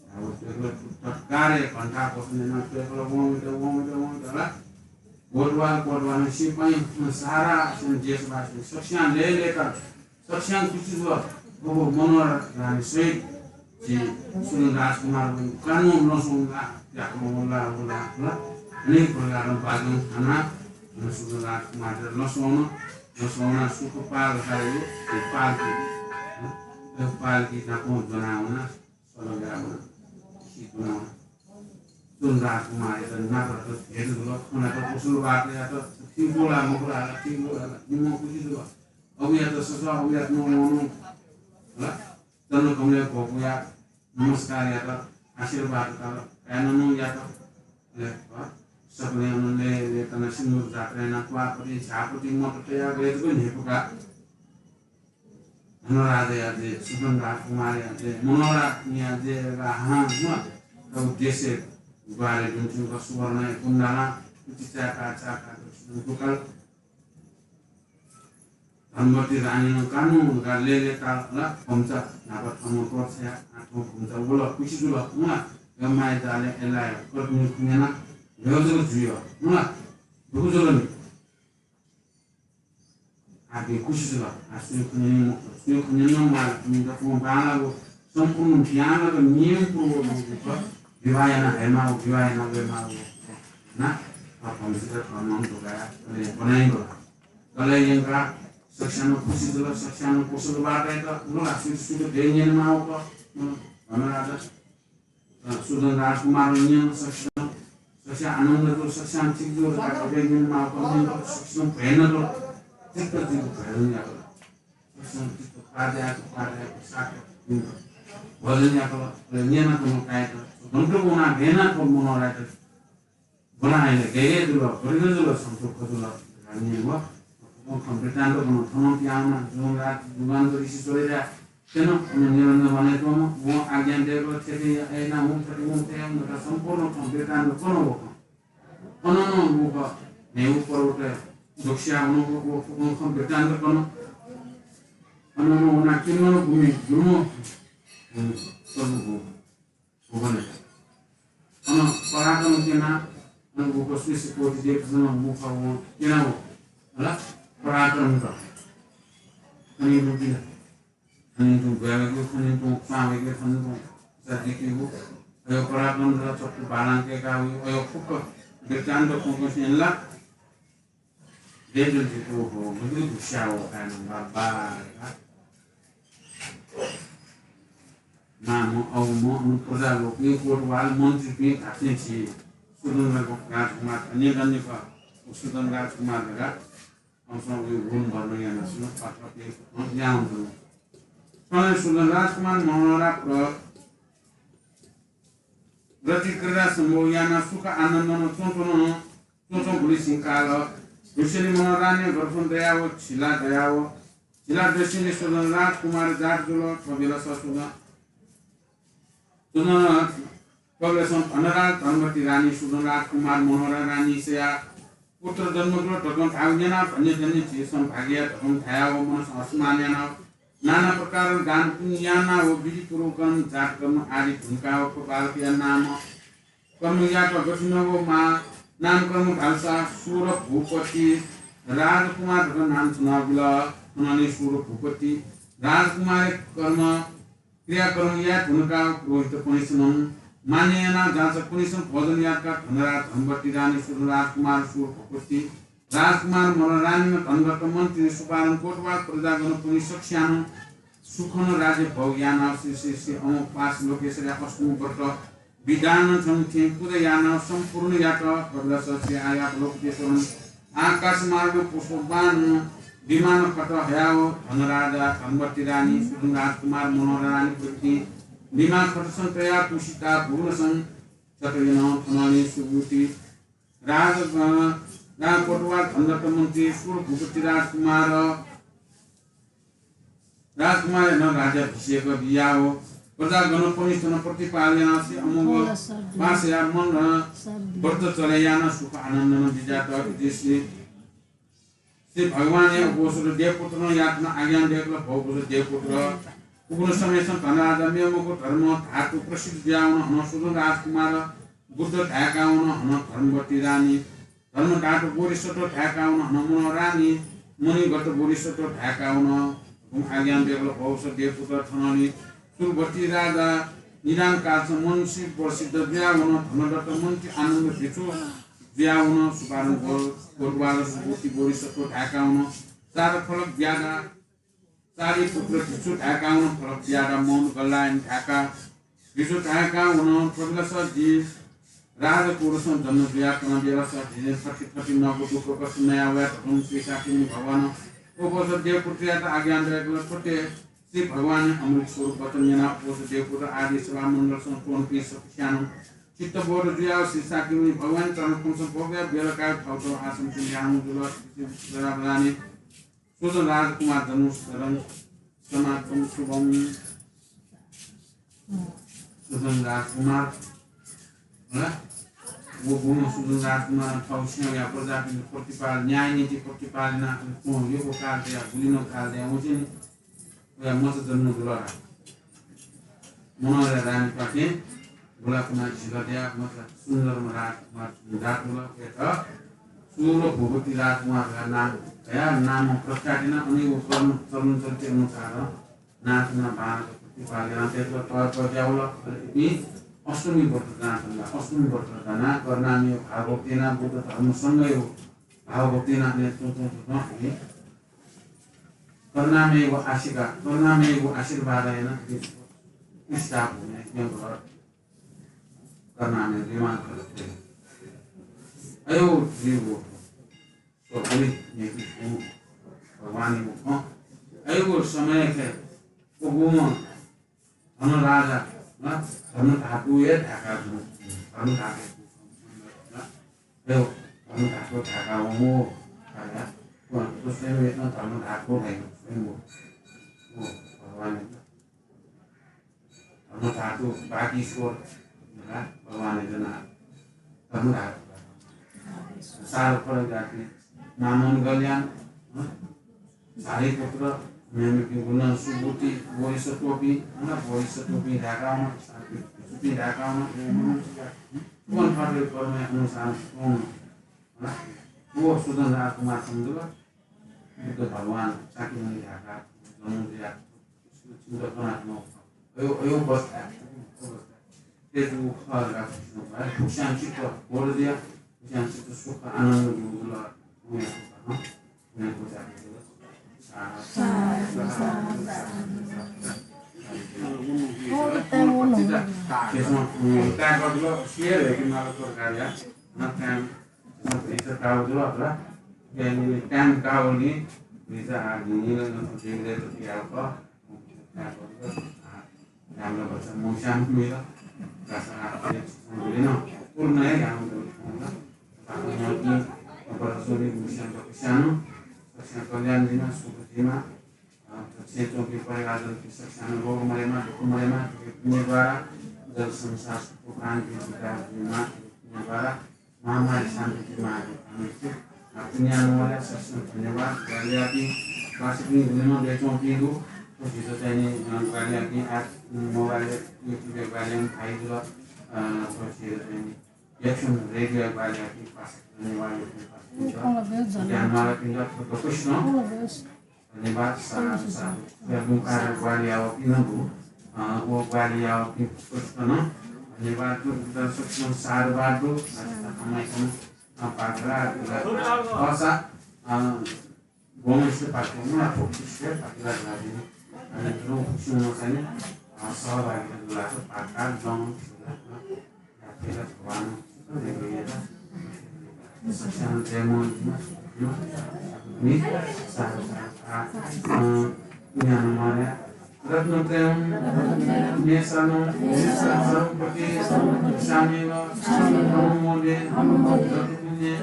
धाःगु। तत्कालय् घण्टा बसने यानाः वं वं वं वं कोतवाल कोतवाल सिपाइँ सारा देशवासी सकस्यां लय्‌लय्‌ताः सकस्यां खुसी जुल। अबु मनोहरा रानी सहित झी सुदन राजकुमार कानु लसौं ला, याकु ला, ला, ला, अनेक प्रकारं बाजं हानाः सुदन राजकुमार लसौं, लसौं सुख पाल धायो, पालकी, पालकी नापं ज्वनावना, सलगावना, सिकुनावना। सुदन राजकुमारयात नापरत भेट जुल, खनात कुशल वार्तायात, ठीक ला, मखु ला, ठीक ला, निम्ह खुसी जुल। अबुयात ससः, अबुयात नं वनु, होला। तन कमले घोकुया नमस्कार यात, आशीर्वाद काल, काय्‌नं नं यात। ले, ह? सकलें अन लय्‌लय्‌ताः सिन्दूर जात्रा यानाः क्वाःपति, झाःपति, मत तयाः गय् जक न्ह्यइपुका। धनराजया जे, सुदन राजकुमारया जे, मनोहराया जे, ला हां, ह? तब देशे ग्वारे जुन थ्यंक सुवर्णया कुण्डला, उति चाका, चाका, दुकाल। धनवती रानीनं कानु धकाः लय्‌लय्‌ताः ला, भम्चा न्हापा थःम्हं त्वःछाया, आः थौं भम्चा वल, खुसी जुल, हुँ ला, व माया जालय् अय्‌लाया कर्पिनि खँ न्यना, न्ह्यः जक जुइ, हुँ ला, दुगु जुल नि। आः बे खुसी जुल, आः सुयां खँ न्यने मखु, सुयां खँ न्यने नं म्वाः, इमित थ्वं बांलाःगु सम्पूर्ण ज्ञान व नियमपूर्वक विवाह याना हयेमाःगु, विवाह याना वयेमाःगु ना, अ, भम्चा धर्मं धुकाः अले ब्वनाइ ग्वल। अले यंकाः सकस्यां नं खुसी जुल, सकस्यां नं कुशल वार्ता यात, नुगः सुइत सुइत गय् न्यनेमाःगु, अ, धनराजा, अ, सुदन राजकुमारं न्यन, सकस्यां, सकस्यां आनन्द जुल, सकस्यां ठीक जुल, धकाः गय् न्यनेमाःगु न्यन, सकस्यां भय नं जुल, चित्त जुइ भय नं यात। सकस्यां चित्त पादयाक, पादयाक साक भजन यात, अले न्यन थ्व काय्‌त, गन तक वनाः गय् यानाः थ्व मनोहरायात ब्वना हयेमाः, गय् गय् जुल, गथे गथे जुल, सन्तोष जुल धकाः न्यन। व थुकथं खँ वृत्तान्त ब्वन। थनं पिहां वनाः जुं रात जुगान्त ऋषि स्वरेया थें अन निरञ्जन वने च्वंम्ह, वं आज्ञा दयेकल, थथे याना हुँ, थथे हुँ, थथे हुँ धकाः सम्पूर्ण खँ वृत्तान्त कन। व खँ अन नं वंक न्हय्‌गू पर्वतय् दक्वस्याः वंक व थुकथं खँ वृत्तान्त कन। अन नं वनाः किन्नर भूमि, दुर्गम, अ, प्रभु भूमि। भुवनय्। अन पराक्रम क्यनाः, अन गुक स्वीसे कोटि देवतानं मुख वं क्यनाव, हला, पराक्रम त। खनिं तुं किन? खनिं तुं ग्वायेगु, खनिं तुं पावयेगु, खनिं तुं जातिकेगु। अयो पराक्रम त चक्कु बालां कय्‌कावयेगु, अयो फुक्क वृत्तान्त फुक्क स्यंला। देजल जितु हो, मधु दुस्याव काय्‌नं बाबा। मामं, अवमं, अन प्रजालोकय् कोतवाल मन्त्रीपिं धात्थें झी सुदन राजकुमार धन्य धन्य खः। व सुदन राजकुमार धकाः अनसं वइ गुण वर्णन यानाः सुनं पात्र पे यावं। थन सुदन राजकुमार मनोहरा प्र रति क्रीडा सम्भोग यानाः सुख आनन्दनं च्वंच्वन। च्वंच्वंगुलिं सिंकाल। ऋषिले मनोहराने गर्भं दयाव झिला दयाव, झिला दस्युले सुदन राजकुमार जात जुल। थ्व बेलस सुदन, सुदन, थ्व बेलसं धनराज धनवती रानी सुदन राजकुमार मनोहरा रानीसया पुत्र जन्म जुल धकं धाःगु न्यनाव धन्य धन्य झीसं भाग्य धकं धायाव मनसं हर्षमान यानाव नाना प्रकार दान पुण्य यानाव विधिपूर्वक कर्म जात कर्म आदि धुंकाव थ्व बालकया नाम कर्म यात। गथिं व मा नामकरण धालसा सूर भूपति राजकुमार धकाः नाम छुनाबिल। थनंलि सूर भूपति राजकुमार कर्म क्रियाकर्म याये धुंकाः पुरोहितपनिसनं मान्य यानाः जाँचकपनिसनं भोजन यात का। धनराज धनवती रानी सुदन राजकुमार सूर भूपति राजकुमार मनोहरा रानीनं धनदत्त मन्त्री सुपारण कोतवाल प्रजागणपनि सकस्यानं सुखनं राज्य भोग यानाव श्री श्री श्री अमोघपाश लोकेश्वरया अष्टमी व्रत विधान छन्थें पूजा यानाव सम्पूर्ण यात। कपिलस श्री आयाव लोकेश्वरं आकाश मार्ग पुष्पवान विमान खट हयाव धनराजा धनवती रानी सुदन राजकुमार मनोहरा रानी प्रभृति विमान खटसं तयाव तुसिता भुवनसं चतयन। थनंलि सुभूति राज, अ, राज कोतवाल धनदत्त मन्त्री सूर भूपति राजकुमार राजकुमारयानं राज्याभिषेक बियाव प्रजागणपनिसन प्रतिपाल यानाः श्री अमोघ पास यानाः मन धन व्रत चले यानाः सुख आनन्दनं बिज्यात। इति श्री श्री भगवानया उपवसत देवपुत्रं यातना आज्ञा दयेकल। भवपुत्र देवपुत्र। उगुण समयसं धनराजा मेमको धर्म धातु प्रसिद्ध जुयावन। हनं सुधन राजकुमार बुद्ध धायेकावन। हनं धर्मवती रानी धर्मधातु बोधिसत्व धायेकावन। हनं मनोरानी मणिगत बोधिसत्व धायेकावन। आज्ञा दयेकल। भवपुत्र देवपुत्र थनंलि सुरवती राजा निदान कालसं मनुष्य प्रसिद्ध जुयावन। धनदत्त मन्त्री आनन्द भिक्षु जुयावन। सुपारण गो-, गोटवार सुरवती बोधिसत्व धायेकावन। सार फलक ब्यादा सारी पुत्र भिक्षु धायेकावन। फलक ब्यादा मौन गल्लायन धायेका भिक्षु धायेकावन। कपिलास जि राजकुलसं जन्म जुया कना बेलास जिं थथे थथे नगु दुःख कष्ट नया वया धकं श्री शाक्यमुनि भगवान उपवसत देवपुत्रयात आज्ञा दयेकल। थथे श्री भगवान अमृत स्वरूप वचन यानाः उपवसत देवपुत्र आदि सभा मण्डलसं च्वंपिं सकसियानं चित्तबोध जुयाः श्री शाक्यमुनि भगवान चरण कमलसं भव्य बेलकाय थौथौ आसन पिंध्याहुं जुल। सुधन राजकुमार जन्म शरण समागम शुभम। सुधन राजकुमार, हला? व गुण सुधन राजकुमार थौ स्यां या प्रजापिं प्रतिपाल, न्याय नीति प्रतिपालना अनि कों यो काल दया, गुलिनो काल दया, वचन या मचा जन्म दुला। मनोहर रानीपाखें बुलाकुना झिलद्या मचा सुन्दर राजकुमार सुन्दर दुला। एत सूर भूपति राजकुमार का नाम, या नाम प्रख्यात ना अनि वो कर्म चलन चलते अनुसार नाचना बाणक प्रतिपाल यानाः तर्क द्यावल। अनि इपिं अष्टमी व्रत दाना, अष्टमी व्रत दाना करुणामय भावभक्तिना बुद्ध धर्म संघयो भावभक्तिना अनि तुं तुं तुं अनि करुणामय व आशिका, करुणामय व आशीर्वाद याना इष्टा भूमि यंग करुणामय विमान करते। अयो जीव तो हरि नेकी भगवान को अयो समय के उगुम धन राजा, हँ? धन धातु हे धाका धन, धन धातु। हँ? यो धन धातु धाका हो, राजा। तो स्वयं वेतना धन धातु है, स्वयं हो। वो भगवान है। धन धातु बागीश्वर, हँ? भगवान है जना। धन धातु। सार फल जाति, मामन गल्यान, हँ? सारिपुत्र, मेमेपिं गुणन सुबुति, बोधिसत्वपिं, हँ, बोधिसत्वपिं धाकाउन, सुपिं धाकाउन, कोन फाटे कर्म अनुसार कोन, हँ, वो सुधन राजकुमार समझल, बुद्ध भगवान शाक्यमुनि धाका, जन्म दिया, चिन्ता कनात्मक। अयो, अयो अवस्था, अवस्था। तेजु खर राजकुमार, भूषण चित्त, बोल दिया, भूषण चित्त सुख आनंद गुरुला, उन्हें सुख, हँ? कल्याण दिना, सुख दिना, अ, तक्षण चौकी परिवार जन की सकसान रोग मरेमा, दुःख मरेमा, पुण्य द्वारा जल संसार सुख प्राण की विकास दिना, पुण्य द्वारा महामारी शान्ति की मार्ग, अ, पुण्यानुमोदन सकसान धन्यवाद। गालियापी वासिपी गुलिमा बेचौं पीदु, तो जितो चाहिने, अ, गालियापी आज मोबाइल YouTube गालियाम भाई जुल, अ, तो जितो चाहिने यक्षम रेडियो बालियाकी पास धन्यवाद। ज्ञानमाला पिंड प्रकृष्ण धन्यवाद। साधु साधु। या मुकार ग्वालिया पिंदु, अ, वो ग्वालिया पिंदु धन्यवाद। दर्शक साधुवाद। हमारे पात्रा असा, अ, गोमेश्वर पार्टी, मुना फोकस पार्टी लागिने अनि ग्रुप सुनो चाहिँ, अ, सहभागिता दुलाको पार्टी जम, भगवान, रत्नत्रयं मेषानं सर्वपति सामेव अनुमोदे।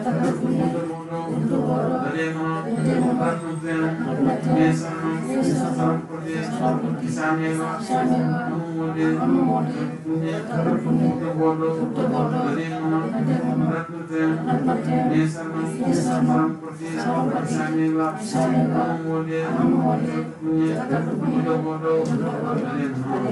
दधे मम रत्नत्रयं मे शरणं शरणं प्रपद्ये। तेषामेव अहं मोदे। बुद्धबोधो दधे मम रत्नत्रयं मे शरणं शरणं प्रपद्ये। तेषामेव अहं मोदे। बुद्धबोधो दधे मम।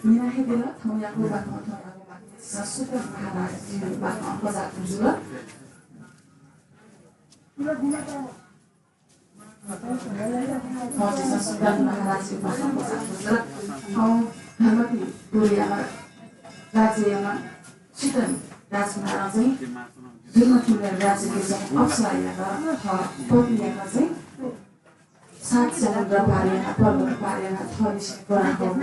मिना हे दिल थौंयागु बाखं, थौंयागु बाखं। संस्कृत महाराजजीगु बाखं कजाःगु जुल। थौं झीसं सुदन महाराजजीगु बाखं कजाःगु जुल। थौं धर्मपीपुरया राज्यया सुदन राजकुमारं चाहिँ धर्मपुरया राज्यया चाहिँ अप्सरायात थः पत्नीयात चाहिँ सात समुद्र पार यानाः, पर्वत पार यानाः थःलिसे कनातःगु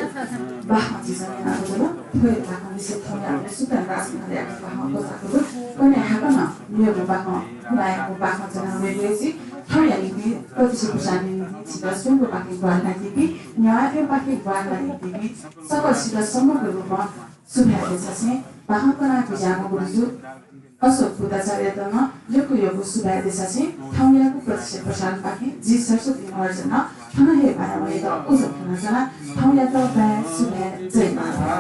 बाखं झीसं न्यनागु जुल। थ्व हे बाखंलिसे थौंयागु सुदन राजकुमारयागु बाखं कजाःगु दु। कन्हय् हाकनं मेगु बाखं, कुनायागु बाखं च्वना वयेगु जुइ। थौंया निंतिं प्रत्यक्ष प्रसारण निंतिं झीत स्वयम्भूपाखें ग्वाहालि यानादीपिं, न्ह्याःपाखें ग्वाहालि यानादीपिं सकलसित समग्र रूपं सुभाय् देछासें बाखं कना बिज्याःम्ह गुरुजु अशोक बुद्धाचार्ययात नं यक्व यक्व सुभाय् देछासें थौंयागु प्रत्यक्ष प्रसारणपाखें जि सरस्वती महर्जनं थन हे बाय् वयेत उजं फ्वनाच्वना। थौंयात बाय् सुभाय्, जय माता।